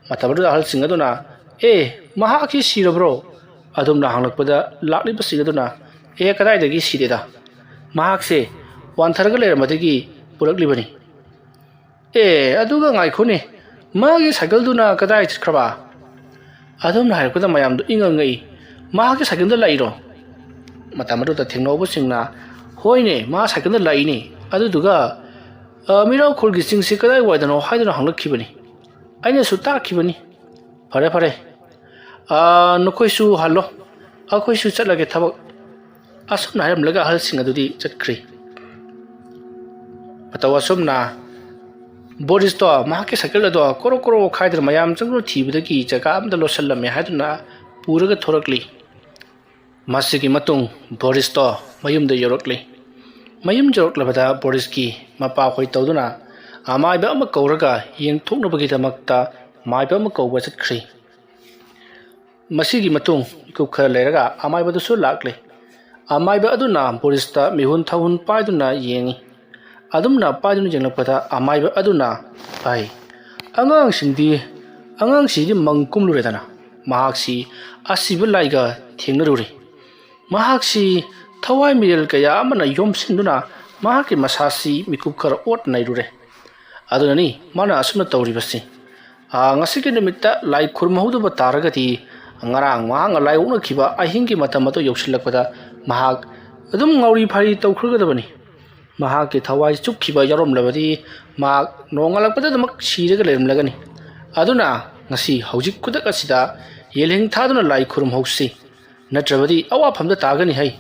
ꯃꯇꯝ ꯑꯗꯨꯗ ꯑꯍꯜꯁꯤꯡ ꯑꯗꯨꯅ, "ꯑꯦ, ꯃꯍꯥꯛꯁꯤ ꯁꯤꯔꯕ꯭ꯔꯣ?" ꯑꯗꯨꯝꯅ ꯍꯪꯂꯛꯄꯗ, ꯂꯥꯛꯂꯤꯕꯁꯤꯡ ꯑꯗꯨꯅ, "ꯑꯦ, ꯀꯗꯥꯏꯗꯒꯤ ꯁꯤꯗꯦꯗ? ꯃꯍꯥꯛꯁꯦ ꯋꯥꯟꯊꯔꯒ ꯂꯩꯔꯝꯕꯗꯒꯤ ꯄꯨꯔꯛꯂꯤꯕꯅꯤ꯫" "ꯑꯦ, ꯑꯗꯨꯒ ꯉꯥꯏꯈꯣꯅꯦ, ꯃꯥꯒꯤ ꯁꯥꯏꯀꯜꯗꯨꯅ ꯀꯗꯥꯏ ꯆꯠꯈ꯭ꯔꯕ?" ꯑꯗꯨꯝꯅ ꯍꯥꯏꯔꯛꯄꯗ ꯃꯌꯥꯝꯗꯣ ꯏꯪꯉ ꯉꯛꯏ꯫ "ꯃꯍꯥꯛꯀꯤ ꯁꯥꯏꯀꯜꯗ ꯂꯥꯛꯏꯔꯣ?" ꯃꯇꯝ ꯑꯗꯨꯗ ꯊꯦꯡꯅꯍꯧꯕꯁꯤꯡꯅ, "ꯍꯣꯏꯅꯦ, ꯃꯥ ꯁꯥꯏꯀꯜꯗ ꯂꯥꯛꯏꯅꯦ꯫ ꯑꯗꯨꯗꯨꯒ, ꯑ, ꯃꯤꯔꯥꯎꯈꯣꯜꯒꯤ ꯆꯤꯡꯁꯤ ꯀꯗꯥꯏꯋꯥꯏꯗꯅꯣ ꯍꯥꯏꯗꯨꯅ ꯍꯪꯂꯛꯈꯤꯕꯅꯤ꯫ ꯑꯩꯅꯁꯨ ꯇꯥꯛꯈꯤꯕꯅꯤ꯫ ꯐꯔꯦ, ꯐꯔꯦ꯫ ꯑ, ꯅꯈꯣꯏꯁꯨ ꯍꯜꯂꯣ꯫ ꯑꯩꯈꯣꯏꯁꯨ ꯆꯠꯂꯒꯦ ꯊꯕꯛ꯫" ꯑꯁꯨꯝꯅ ꯍꯥꯏꯔꯝꯂꯒ ꯑꯍꯜꯁꯤꯡ ꯑꯗꯨꯗꯤ ꯆꯠꯈ꯭ꯔꯤ꯫ ꯃꯇꯧ ꯑꯁꯨꯝꯅ ꯕꯣꯔꯤꯁꯇꯣ ꯃꯍꯥꯛꯀꯤ ꯁꯥꯏꯀꯜ ꯑꯗꯣ ꯀꯣꯔꯣ ꯀꯣꯔꯣ ꯈꯥꯏꯗꯨꯅ ꯃꯌꯥꯝ ꯆꯪꯗꯨꯅ ꯊꯤꯕꯗꯒꯤ ꯖꯒꯥ ꯑꯃꯗ ꯂꯣꯠꯁꯤꯜꯂꯝꯃꯦ ꯍꯥꯏꯗꯨꯅ ꯄꯨꯔꯒ ꯊꯣꯔꯛꯂꯤ꯫ ꯃꯁꯤꯒꯤ ꯃꯇꯨꯡ ꯕꯣꯔꯤꯁꯇꯣ ꯃꯌꯨꯝꯗ ꯌꯧꯔꯛꯂꯤ꯫ ꯃꯌꯨꯝ ꯌꯧꯔꯛꯂꯕꯗ ꯕꯣꯔꯤꯁꯀꯤ ꯃꯄꯥꯈꯣꯏ ꯇꯧꯗꯨꯅ ꯑꯃꯥꯏꯕ ꯑꯃ ꯀꯧꯔꯒ ꯌꯦꯡꯊꯣꯛꯅꯕꯒꯤꯗꯃꯛꯇ ꯃꯥꯏꯕ ꯑꯃ ꯀꯧꯕ ꯆꯠꯈ꯭ꯔꯤ꯫ ꯃꯁꯤꯒꯤ ꯃꯇꯨꯡ ꯃꯤꯀꯨꯞ ꯈꯔ ꯂꯩꯔꯒ ꯑꯃꯥꯏꯕꯗꯨꯁꯨ ꯂꯥꯛꯂꯦ꯫ ꯑꯃꯥꯏꯕ ꯑꯗꯨꯅ ꯕꯣꯔꯤꯁꯇ ꯃꯤꯍꯨꯟ ꯊꯥꯍꯨꯟ ꯄꯥꯏꯗꯨꯅ ꯌꯦꯡꯏ꯫ ꯑꯗꯨꯝꯅ ꯄꯥꯏꯗꯨꯅ ꯌꯦꯡꯂꯛꯄꯗ ꯑꯃꯥꯏꯕ ꯑꯗꯨꯅ ꯍꯥꯏ, "ꯑꯉꯥꯡꯁꯤꯡꯗꯤ, ꯑꯉꯥꯡꯁꯤꯗꯤ ꯃꯪ ꯀꯨꯝꯂꯨꯔꯦꯗꯅ, ꯃꯍꯥꯛꯁꯤ ꯑꯁꯤꯕ ꯂꯥꯏꯒ ꯊꯦꯡꯅꯔꯨꯔꯦ꯫ ꯃꯍꯥꯛꯁꯤ ꯊꯋꯥꯏ ꯃꯤꯔꯦꯜ ꯀꯌꯥ ꯑꯃꯅ ꯌꯣꯝꯁꯤꯟꯗꯨꯅ ꯃꯍꯥꯛꯀꯤ ꯃꯁꯥꯁꯤ ꯃꯤꯀꯨꯞ ꯈꯔ ꯑꯣꯠ ꯅꯩꯔꯨꯔꯦ꯫ ꯑꯗꯨꯅꯅꯤ ꯃꯥꯅ ꯑꯁꯨꯝꯅ ꯇꯧꯔꯤꯕꯁꯤ꯫ ꯑꯥ, ꯉꯁꯤꯒꯤ ꯅꯨꯃꯤꯠꯇ ꯂꯥꯏ ꯈꯨꯔꯨꯝꯍꯧꯗꯕ ꯇꯥꯔꯒꯗꯤ, ꯉꯔꯥꯡ ꯃꯍꯥꯛꯅ ꯂꯥꯏ ꯑꯣꯛꯅꯈꯤꯕ ꯑꯍꯤꯡꯒꯤ ꯃꯇꯝ ꯑꯗꯨ ꯌꯧꯁꯤꯜꯂꯛꯄꯗ ꯃꯍꯥꯛ ꯑꯗꯨꯝ ꯉꯥꯎꯔꯤ ꯐꯥꯏꯔꯤ ꯇꯧꯈ꯭ꯔꯒꯗꯕꯅꯤ꯫ ꯃꯍꯥꯛꯀꯤ ꯊꯋꯥꯏ ꯆꯨꯞꯈꯤꯕ ꯌꯥꯎꯔꯝꯂꯕꯗꯤ ꯃꯍꯥꯛ ꯅꯣꯡꯉꯥꯜꯂꯛꯄꯗ ꯑꯗꯨꯃꯛ ꯁꯤꯔꯒ ꯂꯩꯔꯝꯂꯒꯅꯤ꯫ ꯑꯗꯨꯅ ꯉꯁꯤ ꯍꯧꯖꯤꯛ ꯈꯨꯗꯛ ꯑꯁꯤꯗ ꯌꯦꯜꯍꯤꯡ ꯊꯥꯗꯨꯅ ꯂꯥꯏ ꯈꯨꯔꯨꯝꯍꯧꯁꯤ, ꯅꯠꯇ꯭ꯔꯕꯗꯤ ꯑꯋꯥꯐꯝꯗ ꯇꯥꯒꯅꯤ ꯍꯩ꯫"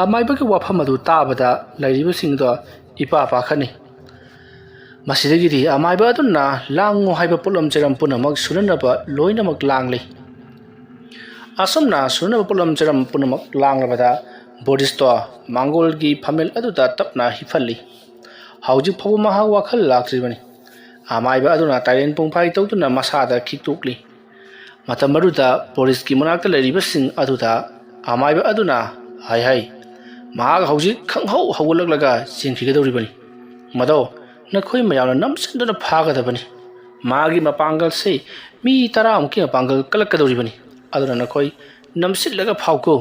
ꯑꯃꯥꯏꯕꯒꯤ ꯋꯥꯐꯝ ꯑꯗꯨ ꯇꯥꯕꯗ ꯂꯩꯔꯤꯕꯁꯤꯡꯗꯣ ꯏꯄꯥ ꯄꯥꯈꯠꯅꯤ꯫ ꯃꯁꯤꯗꯒꯤꯗꯤ ꯑꯃꯥꯏꯕ ꯑꯗꯨꯅ ꯂꯥꯡꯉꯨ ꯍꯥꯏꯕ ꯄꯣꯠꯂꯝ ꯆꯩꯔꯝ ꯄꯨꯝꯅꯃꯛ ꯁꯨꯅꯅꯕ ꯂꯣꯏꯅꯃꯛ ꯂꯥꯡꯂꯤ꯫ ꯑꯁꯨꯝꯅ ꯁꯨꯅꯅꯕ ꯄꯣꯠꯂꯝ ꯆꯩꯔꯝ ꯄꯨꯝꯅꯃꯛ ꯂꯥꯡꯂꯕꯗ ꯕꯣꯔꯤꯁꯇꯣ ꯃꯥꯡꯒꯣꯜꯒꯤ ꯐꯝꯃꯦꯜ ꯑꯗꯨꯗ ꯇꯞꯅ ꯍꯤꯞꯍꯜꯂꯤ꯫ ꯍꯧꯖꯤꯛ ꯐꯥꯎꯕ ꯃꯍꯥꯛ ꯋꯥꯈꯜ ꯂꯥꯛꯇ꯭ꯔꯤꯕꯅꯤ꯫ ꯑꯃꯥꯏꯕ ꯑꯗꯨꯅ ꯇꯥꯏꯔꯦꯟ ꯄꯨꯡꯐꯥꯏ ꯇꯧꯗꯨꯅ ꯃꯁꯥꯗ ꯈꯤꯛꯇꯣꯛꯂꯤ꯫ ꯃꯇꯝ ꯑꯗꯨꯗ ꯕꯣꯔꯤꯁꯀꯤ ꯃꯅꯥꯛꯇ ꯂꯩꯔꯤꯕꯁꯤꯡ ꯑꯗꯨꯗ ꯑꯃꯥꯏꯕ ꯑꯗꯨꯅ ꯍꯥꯏ ꯍꯥꯏ, "ꯃꯍꯥꯛ ꯍꯧꯖꯤꯛ ꯈꯪꯍꯧ ꯍꯧꯒꯠꯂꯛꯂꯒ ꯆꯦꯟꯈꯤꯒꯗꯧꯔꯤꯕꯅꯤ꯫ ꯃꯗꯣ ꯅꯈꯣꯏ ꯃꯌꯥꯝꯅ ꯅꯝꯁꯤꯟꯗꯨꯅ ꯐꯥꯒꯗꯕꯅꯤ꯫ ꯃꯥꯒꯤ ꯃꯄꯥꯡꯒꯜꯁꯦ ꯃꯤ ꯇꯔꯥꯃꯨꯛꯀꯤ ꯃꯄꯥꯡꯒꯜ ꯀꯜꯂꯛꯀꯗꯧꯔꯤꯕꯅꯤ꯫ ꯑꯗꯨꯅ ꯅꯈꯣꯏ ꯅꯝꯁꯤꯜꯂꯒ ꯐꯥꯎꯀꯣ꯫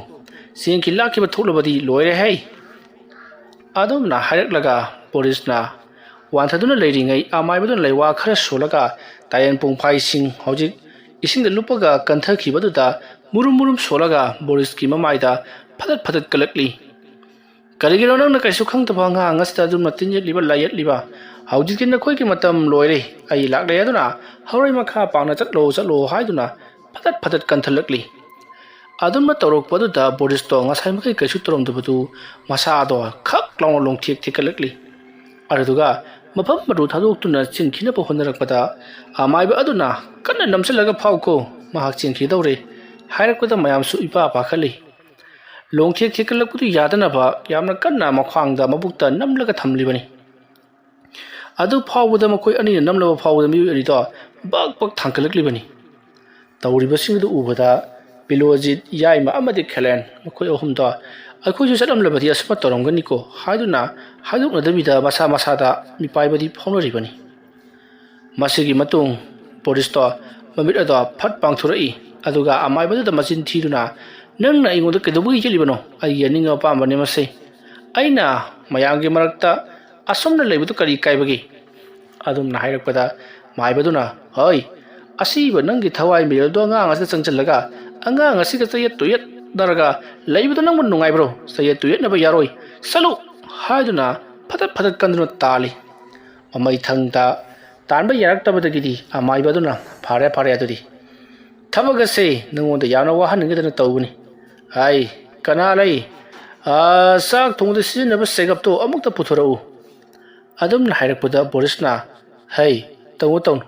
ꯆꯦꯟꯈꯤ ꯂꯥꯛꯈꯤꯕ ꯊꯣꯛꯂꯕꯗꯤ ꯂꯣꯏꯔꯦ ꯍꯩ!" ꯑꯗꯨꯝꯅ ꯍꯥꯏꯔꯛꯂꯒ ꯕꯣꯔꯤꯁꯅ ꯋꯥꯟꯊꯗꯨꯅ ꯂꯩꯔꯤꯉꯩ ꯑꯃꯥꯏꯕꯗꯨꯅ ꯂꯩꯋꯥ ꯈꯔ ꯁꯣꯜꯂꯒ ꯇꯥꯏꯔꯦꯟ ꯄꯨꯡꯐꯥꯏꯁꯤꯡ ꯍꯧꯖꯤꯛ ꯏꯁꯤꯡꯗ ꯂꯨꯞꯄꯒ ꯀꯟꯊꯈꯤꯕꯗꯨꯗ ꯃꯨꯔꯨꯝ ꯃꯨꯔꯨꯝ ꯁꯣꯜꯂꯒ ꯕꯣꯔꯤꯁꯀꯤ ꯃꯃꯥꯏꯗ ꯐꯗꯠ ꯐꯗꯠ ꯀꯜꯂꯛꯂꯤ꯫ "ꯀꯔꯤꯒꯤꯅꯣ ꯅꯪꯅ ꯀꯩꯁꯨ ꯈꯪꯗꯕ ꯑꯉꯥꯡ ꯑꯁꯤꯗ ꯑꯗꯨꯝꯅ ꯇꯤꯟ ꯌꯦꯠꯂꯤꯕ, ꯂꯥꯏ ꯌꯦꯠꯂꯤꯕ? ꯍꯧꯖꯤꯛꯇꯤ ꯅꯈꯣꯏꯒꯤ ꯃꯇꯝ ꯂꯣꯏꯔꯦ꯫ ꯑꯩ ꯂꯥꯛꯂꯦ ꯑꯗꯨꯅ ꯍꯧꯔꯩ ꯃꯈꯥ ꯄꯥꯡꯅ ꯆꯠꯂꯣ, ꯆꯠꯂꯣ" ꯍꯥꯏꯗꯨꯅ ꯐꯗꯠ ꯐꯗꯠ ꯀꯟꯊꯠꯂꯛꯂꯤ꯫ ꯑꯗꯨꯝꯅ ꯇꯧꯔꯛꯄꯗꯨꯗ ꯕꯣꯔꯤꯁꯇꯣ ꯉꯁꯥꯏ ꯃꯈꯩ ꯀꯩꯁꯨ ꯇꯧꯔꯝꯗꯕꯗꯨ ꯃꯁꯥꯗꯣ ꯈꯛ ꯂꯥꯎꯅ ꯂꯣꯡꯊꯦꯛ ꯊꯦꯛꯀꯠꯂꯛꯂꯤ꯫ ꯑꯗꯨꯗꯨꯒ ꯃꯐꯝ ꯑꯗꯨ ꯊꯥꯗꯣꯛꯇꯨꯅ ꯆꯦꯟꯈꯤꯅꯕ ꯍꯣꯠꯅꯔꯛꯄꯗ ꯑꯃꯥꯏꯕ ꯑꯗꯨꯅ "ꯀꯟꯅ ꯅꯝꯁꯤꯜꯂꯒ ꯐꯥꯎꯈꯣ, ꯃꯍꯥꯛ ꯆꯦꯟꯈꯤꯗꯧꯔꯦ" ꯍꯥꯏꯔꯛꯄꯗ ꯃꯌꯥꯝꯁꯨ ꯏꯄꯥ ꯄꯥꯈꯠꯂꯤ꯫ ꯂꯣꯡꯊꯦꯛ ꯊꯦꯛꯀꯠꯂꯛꯄꯗꯨ ꯌꯥꯗꯅꯕ ꯌꯥꯝꯅ ꯀꯟꯅ ꯃꯈ꯭ꯋꯥꯡꯗ ꯃꯕꯨꯛꯇ ꯅꯝꯂꯒ ꯊꯝꯂꯤꯕꯅꯤ꯫ ꯑꯗꯨ ꯐꯥꯎꯕꯗ ꯃꯈꯣꯏ ꯑꯅꯤꯅ ꯅꯝꯂꯕ ꯐꯥꯎꯕꯗ ꯃꯤꯑꯣꯏ ꯑꯅꯤꯗꯣ ꯕꯛ ꯕꯛ ꯊꯥꯡꯒꯠꯂꯛꯂꯤꯕꯅꯤ꯫ ꯇꯧꯔꯤꯕꯁꯤꯡ ꯑꯗꯨ ꯎꯕꯗ ꯕꯤꯂꯣꯖꯤꯠ, ꯌꯥꯏꯃ ꯑꯃꯗꯤ ꯈꯦꯂꯦꯟ, ꯃꯈꯣꯏ ꯑꯍꯨꯝꯗꯣ ꯑꯩꯈꯣꯏꯁꯨ ꯆꯠꯂꯝꯂꯕꯗꯤ ꯑꯁꯨꯝꯅ ꯇꯧꯔꯝꯒꯅꯤꯀꯣ ꯍꯥꯏꯗꯨꯅ ꯍꯥꯏꯗꯣꯛꯅꯗꯕꯤꯗ ꯃꯁꯥ ꯃꯁꯥꯗ ꯃꯤꯄꯥꯏꯕꯗꯤ ꯐꯥꯎꯅꯔꯤꯕꯅꯤ꯫ ꯃꯁꯤꯒꯤ ꯃꯇꯨꯡ ꯕꯣꯔꯤꯁꯇꯣ ꯃꯃꯤꯠ ꯑꯗꯣ ꯐꯠ ꯄꯥꯡꯊꯣꯔꯛꯏ, ꯑꯗꯨꯒ ꯑꯃꯥꯏꯕꯗꯨꯗ ꯃꯆꯤꯟ ꯊꯤꯗꯨꯅ, "ꯅꯪꯅ ꯑꯩꯉꯣꯟꯗ ꯀꯩꯗꯧꯕꯒꯤ ꯌꯦꯠꯂꯤꯕꯅꯣ? ꯑꯩꯒꯤ ꯑꯅꯤꯡ ꯑꯄꯥꯝꯕꯅꯤ ꯃꯁꯤ꯫ ꯑꯩꯅ ꯃꯌꯥꯝꯒꯤ ꯃꯔꯛꯇ ꯑꯁꯨꯝꯅ ꯂꯩꯕꯗꯨ ꯀꯔꯤ ꯀꯥꯏꯕꯒꯦ?" ꯑꯗꯨꯝꯅ ꯍꯥꯏꯔꯛꯄꯗ ꯃꯥꯏꯕꯗꯨꯅ, "ꯍꯣꯏ, ꯑꯁꯤꯕ ꯅꯪꯒꯤ ꯊꯋꯥꯏ ꯃꯤꯔꯦꯜꯗꯣ ꯑꯉꯥꯡ ꯑꯁꯤꯗ ꯆꯪꯁꯤꯜꯂꯒ ꯑꯉꯥꯡ ꯑꯁꯤꯒ ꯆꯌꯦꯠ ꯇꯨꯌꯦꯠꯅꯔꯒ ꯂꯩꯕꯗꯣ ꯅꯪꯕꯨ ꯅꯨꯡꯉꯥꯏꯕ꯭ꯔꯣ? ꯆꯌꯦꯠ ꯇꯨꯌꯦꯠꯅꯕ ꯌꯥꯔꯣꯏ, ꯆꯠꯂꯨ!" ꯍꯥꯏꯗꯨꯅ ꯐꯗꯠ ꯐꯗꯠ ꯀꯟꯗꯨꯅ ꯇꯥꯜꯂꯤ꯫ ꯃꯃꯩ ꯊꯪꯗ ꯇꯥꯟꯕ ꯌꯥꯔꯛꯇꯕꯗꯒꯤꯗꯤ ꯑꯃꯥꯏꯕ ꯑꯗꯨꯅ, "ꯐꯔꯦ, ꯐꯔꯦ, ꯑꯗꯨꯗꯤ ꯊꯕꯛ ꯑꯁꯦ ꯅꯉꯣꯟꯗ ꯌꯥꯝꯅ ꯋꯥꯍꯟꯅꯤꯡꯗꯗꯅ ꯇꯧꯕꯅꯤ꯫ ꯍꯥꯏ, ꯀꯅꯥ ꯂꯩ? ꯑꯥ, ꯆꯥꯛ ꯊꯣꯡꯕꯗ ꯁꯤꯖꯤꯟꯅꯕ ꯆꯦꯒꯞꯇꯣ ꯑꯃꯨꯛꯇ ꯄꯨꯊꯣꯔꯛꯎ꯫" ꯑꯗꯨꯝꯅ ꯍꯥꯏꯔꯛꯄꯗ ꯕꯣꯔꯤꯁꯅ, "ꯍꯩ, ꯇꯧꯅꯨ, ꯇꯧꯅꯨ꯫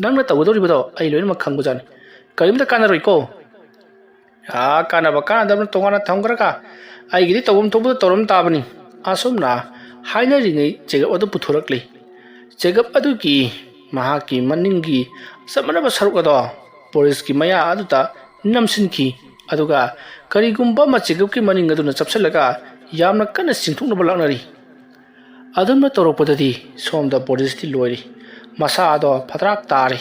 ꯅꯪꯅ ꯇꯧꯒꯗꯧꯔꯤꯕꯗꯣ ꯑꯩ ꯂꯣꯏꯅꯃꯛ ꯈꯪꯕꯖꯥꯠꯅꯤ꯫ ꯀꯔꯤꯝꯇ ꯀꯥꯟꯅꯔꯣꯏꯀꯣ꯫ ꯑꯥ, ꯀꯥꯟꯅꯕ ꯀꯥꯟꯅꯗꯕꯅ ꯇꯣꯉꯥꯟꯅ ꯊꯝꯈ꯭ꯔꯒ ꯑꯩꯒꯤꯗꯤ ꯇꯧꯐꯝ ꯊꯣꯛꯄꯗ ꯇꯧꯔꯝ ꯇꯥꯕꯅꯤ꯫" ꯑꯁꯨꯝꯅ ꯍꯥꯏꯅꯔꯤꯉꯩ ꯆꯦꯒꯞ ꯑꯗꯨ ꯄꯨꯊꯣꯔꯛꯂꯤ꯫ ꯆꯦꯒꯞ ꯑꯗꯨꯒꯤ ꯃꯍꯥꯛꯀꯤ ꯃꯅꯤꯡꯒꯤ ꯆꯞ ꯃꯥꯟꯅꯕ ꯁꯔꯨꯛ ꯑꯗꯣ ꯕꯣꯔꯤꯁꯀꯤ ꯃꯌꯥ ꯑꯗꯨꯗ ꯅꯝꯁꯤꯟꯈꯤ꯫ ꯑꯗꯨꯒ ꯀꯔꯤꯒꯨꯝꯕ ꯑꯃ ꯆꯦꯒꯞꯀꯤ ꯃꯅꯤꯡ ꯑꯗꯨꯅ ꯆꯞꯁꯤꯜꯂꯒ ꯌꯥꯝꯅ ꯀꯟꯅ ꯆꯤꯡꯊꯣꯛꯅꯕ ꯂꯥꯛꯅꯔꯤ꯫ ꯑꯗꯨꯝꯅ ꯇꯧꯔꯛꯄꯗꯗꯤ ꯁꯣꯝꯗ ꯕꯣꯔꯤꯁꯇꯤ ꯂꯣꯏꯔꯤ꯫ ꯃꯁꯥ ꯑꯗꯣ ꯐꯗ꯭ꯔꯥꯛ ꯇꯥꯔꯤ꯫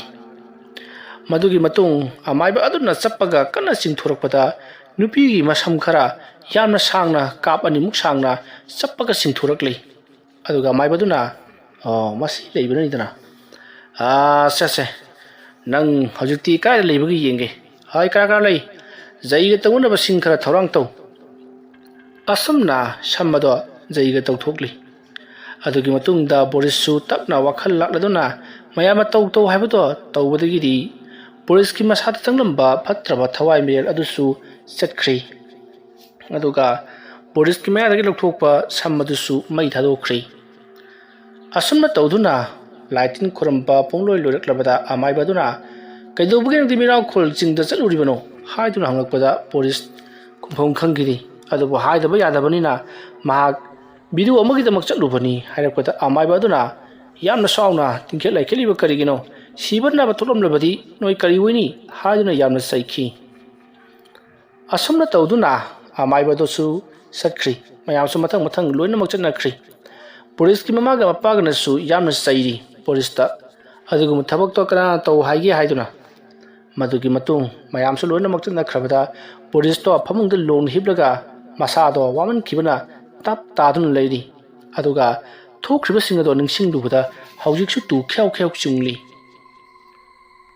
ꯃꯗꯨꯒꯤ ꯃꯇꯨꯡ ꯑꯃꯥꯏꯕ ꯑꯗꯨꯅ ꯆꯞꯄꯒ ꯀꯟꯅ ꯆꯤꯡꯊꯣꯔꯛꯄꯗ ꯅꯨꯄꯤꯒꯤ ꯃꯁꯝ ꯈꯔ ꯌꯥꯝꯅ ꯁꯥꯡꯅ, ꯀꯥꯞ ꯑꯅꯤꯃꯨꯛ ꯁꯥꯡꯅ ꯆꯞꯄꯒ ꯆꯤꯡꯊꯣꯔꯛꯂꯤ꯫ ꯑꯗꯨꯒ ꯑꯃꯥꯏꯕꯗꯨꯅ, "ꯑꯣ, ꯃꯁꯤ ꯂꯩꯕꯅꯅꯤꯗꯅ꯫ ꯑꯥ, ꯁꯦ, ꯁꯦ, ꯅꯪ ꯍꯧꯖꯤꯛꯇꯤ ꯀꯗꯥꯏꯗ ꯂꯩꯕꯒꯦ ꯌꯦꯡꯒꯦ꯫ ꯍꯥꯏ, ꯀꯅꯥ ꯀꯅꯥ ꯂꯩ? ꯖꯩꯒ ꯇꯧꯅꯅꯕꯁꯤꯡ ꯈꯔ ꯊꯧꯔꯥꯡ ꯇꯧ꯫" ꯑꯁꯨꯝꯅ ꯁꯝ ꯑꯗꯣ ꯖꯩꯒ ꯇꯧꯊꯣꯛꯂꯤ꯫ ꯑꯗꯨꯒꯤ ꯃꯇꯨꯡꯗ ꯕꯣꯔꯤꯁꯁꯨ ꯇꯞꯅ ꯋꯥꯈꯜ ꯂꯥꯛꯂꯗꯨꯅ ꯃꯌꯥꯝꯅ ꯇꯧ ꯇꯧ ꯍꯥꯏꯕꯗꯣ ꯇꯧꯕꯗꯒꯤꯗꯤ ꯕꯣꯔꯤꯁꯀꯤ ꯃꯁꯥꯗ ꯆꯪꯂꯝꯕ ꯐꯠꯇ꯭ꯔꯕ ꯊꯋꯥꯏ ꯃꯤꯔꯦꯜ ꯑꯗꯨꯁꯨ ꯆꯠꯈ꯭ꯔꯤ꯫ ꯑꯗꯨꯒ ꯕꯣꯔꯤꯁꯀꯤ ꯃꯌꯥꯗꯒꯤ ꯂꯧꯊꯣꯛꯄ ꯁꯝ ꯑꯗꯨꯁꯨ ꯃꯩ ꯊꯥꯗꯣꯛꯈ꯭ꯔꯤ꯫ ꯑꯁꯨꯝꯅ ꯇꯧꯗꯨꯅ ꯂꯥꯏ ꯇꯤꯟ ꯈꯨꯔꯨꯝꯕ ꯄꯨꯡꯂꯣꯏ ꯂꯣꯏꯔꯛꯂꯕꯗ ꯑꯃꯥꯏꯕ ꯑꯗꯨꯅ, "ꯀꯩꯗꯧꯕꯒꯤ ꯅꯪꯗꯤ ꯃꯤꯔꯥꯡꯈꯣꯜ ꯆꯤꯡꯗ ꯆꯠꯂꯨꯔꯤꯕꯅꯣ?" ꯍꯥꯏꯗꯨꯅ ꯍꯪꯂꯛꯄꯗ ꯕꯣꯔꯤꯁ ꯈꯨꯝꯐꯝ ꯈꯪꯈꯤꯗꯦ꯫ ꯑꯗꯨꯕꯨ ꯍꯥꯏꯗꯕ ꯌꯥꯗꯕꯅꯤꯅ ꯃꯍꯥꯛ ꯚꯤꯗꯤꯑꯣ ꯑꯃꯒꯤꯗꯃꯛ ꯆꯠꯂꯨꯕꯅꯤ ꯍꯥꯏꯔꯛꯄꯗ ꯑꯃꯥꯏꯕ ꯑꯗꯨꯅ ꯌꯥꯝꯅ ꯁꯥꯎꯅ, "ꯇꯤꯡꯈꯦꯠ ꯂꯥꯏꯈꯦꯠꯂꯤꯕ ꯀꯔꯤꯒꯤꯅꯣ? ꯁꯤꯕ ꯅꯥꯕ ꯊꯣꯛꯂꯝꯂꯕꯗꯤ ꯅꯣꯏ ꯀꯔꯤ ꯑꯣꯏꯅꯤ?" ꯍꯥꯏꯗꯨꯅ ꯌꯥꯝꯅ ꯆꯩꯈꯤ꯫ ꯑꯁꯨꯝꯅ ꯇꯧꯗꯨꯅ ꯑꯃꯥꯏꯕꯗꯨꯁꯨ ꯆꯠꯈ꯭ꯔꯤ꯫ ꯃꯌꯥꯝꯁꯨ ꯃꯊꯪ ꯃꯊꯪ ꯂꯣꯏꯅꯃꯛ ꯆꯠꯅꯈ꯭ꯔꯤ꯫ ꯕꯣꯔꯤꯁꯀꯤ ꯃꯃꯥꯒ ꯃꯄꯥꯒꯅꯁꯨ ꯌꯥꯝꯅ ꯆꯩꯔꯤ ꯕꯣꯔꯤꯁꯇ꯫ "ꯑꯗꯨꯒꯨꯝꯕ ꯊꯕꯛꯇꯣ ꯀꯅꯥꯅ ꯇꯧ ꯍꯥꯏꯒꯦ?" ꯍꯥꯏꯗꯨꯅ꯫ ꯃꯗꯨꯒꯤ ꯃꯇꯨꯡ ꯃꯌꯥꯝꯁꯨ ꯂꯣꯏꯅꯃꯛ ꯆꯠꯅꯈ꯭ꯔꯕꯗ ꯕꯣꯔꯤꯁꯇꯣ ꯐꯃꯨꯡꯗ ꯂꯣꯡꯅ ꯍꯤꯞꯂꯒ ꯃꯁꯥꯗꯣ ꯋꯥꯃꯟꯈꯤꯕꯅ ꯇꯞ ꯇꯥꯗꯨꯅ ꯂꯩꯔꯤ꯫ ꯑꯗꯨꯒ ꯊꯣꯛꯈ꯭ꯔꯤꯕꯁꯤꯡ ꯑꯗꯣ ꯅꯤꯡꯁꯤꯡꯂꯨꯕꯗ ꯍꯧꯖꯤꯛꯁꯨ ꯇꯨ ꯈ꯭ꯌꯥꯎ ꯈ꯭ꯌꯥꯎ ꯆꯨꯡꯂꯤ꯫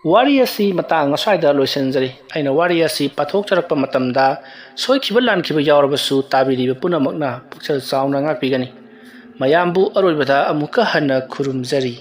ꯋꯥꯔꯤ ꯑꯁꯤ ꯃꯇꯥꯡ ꯑꯁ꯭ꯋꯥꯏꯗ ꯂꯣꯏꯁꯤꯟꯖꯔꯤ꯫ ꯑꯩꯅ ꯋꯥꯔꯤ ꯑꯁꯤ ꯄꯥꯊꯣꯛꯆꯔꯛꯄ ꯃꯇꯝꯗ ꯁꯣꯏꯈꯤꯕ ꯂꯥꯟꯈꯤꯕ ꯌꯥꯎꯔꯕꯁꯨ ꯇꯥꯕꯤꯔꯤꯕ ꯄꯨꯝꯅꯃꯛꯅ ꯄꯨꯛꯆꯦꯜ ꯆꯥꯎꯅ ꯉꯥꯛꯄꯤꯒꯅꯤ꯫ ꯃꯌꯥꯝꯕꯨ ꯑꯔꯣꯏꯕꯗ ꯑꯃꯨꯛꯀ ꯍꯟꯅ ꯈꯨꯔꯨꯝꯖꯔꯤ꯫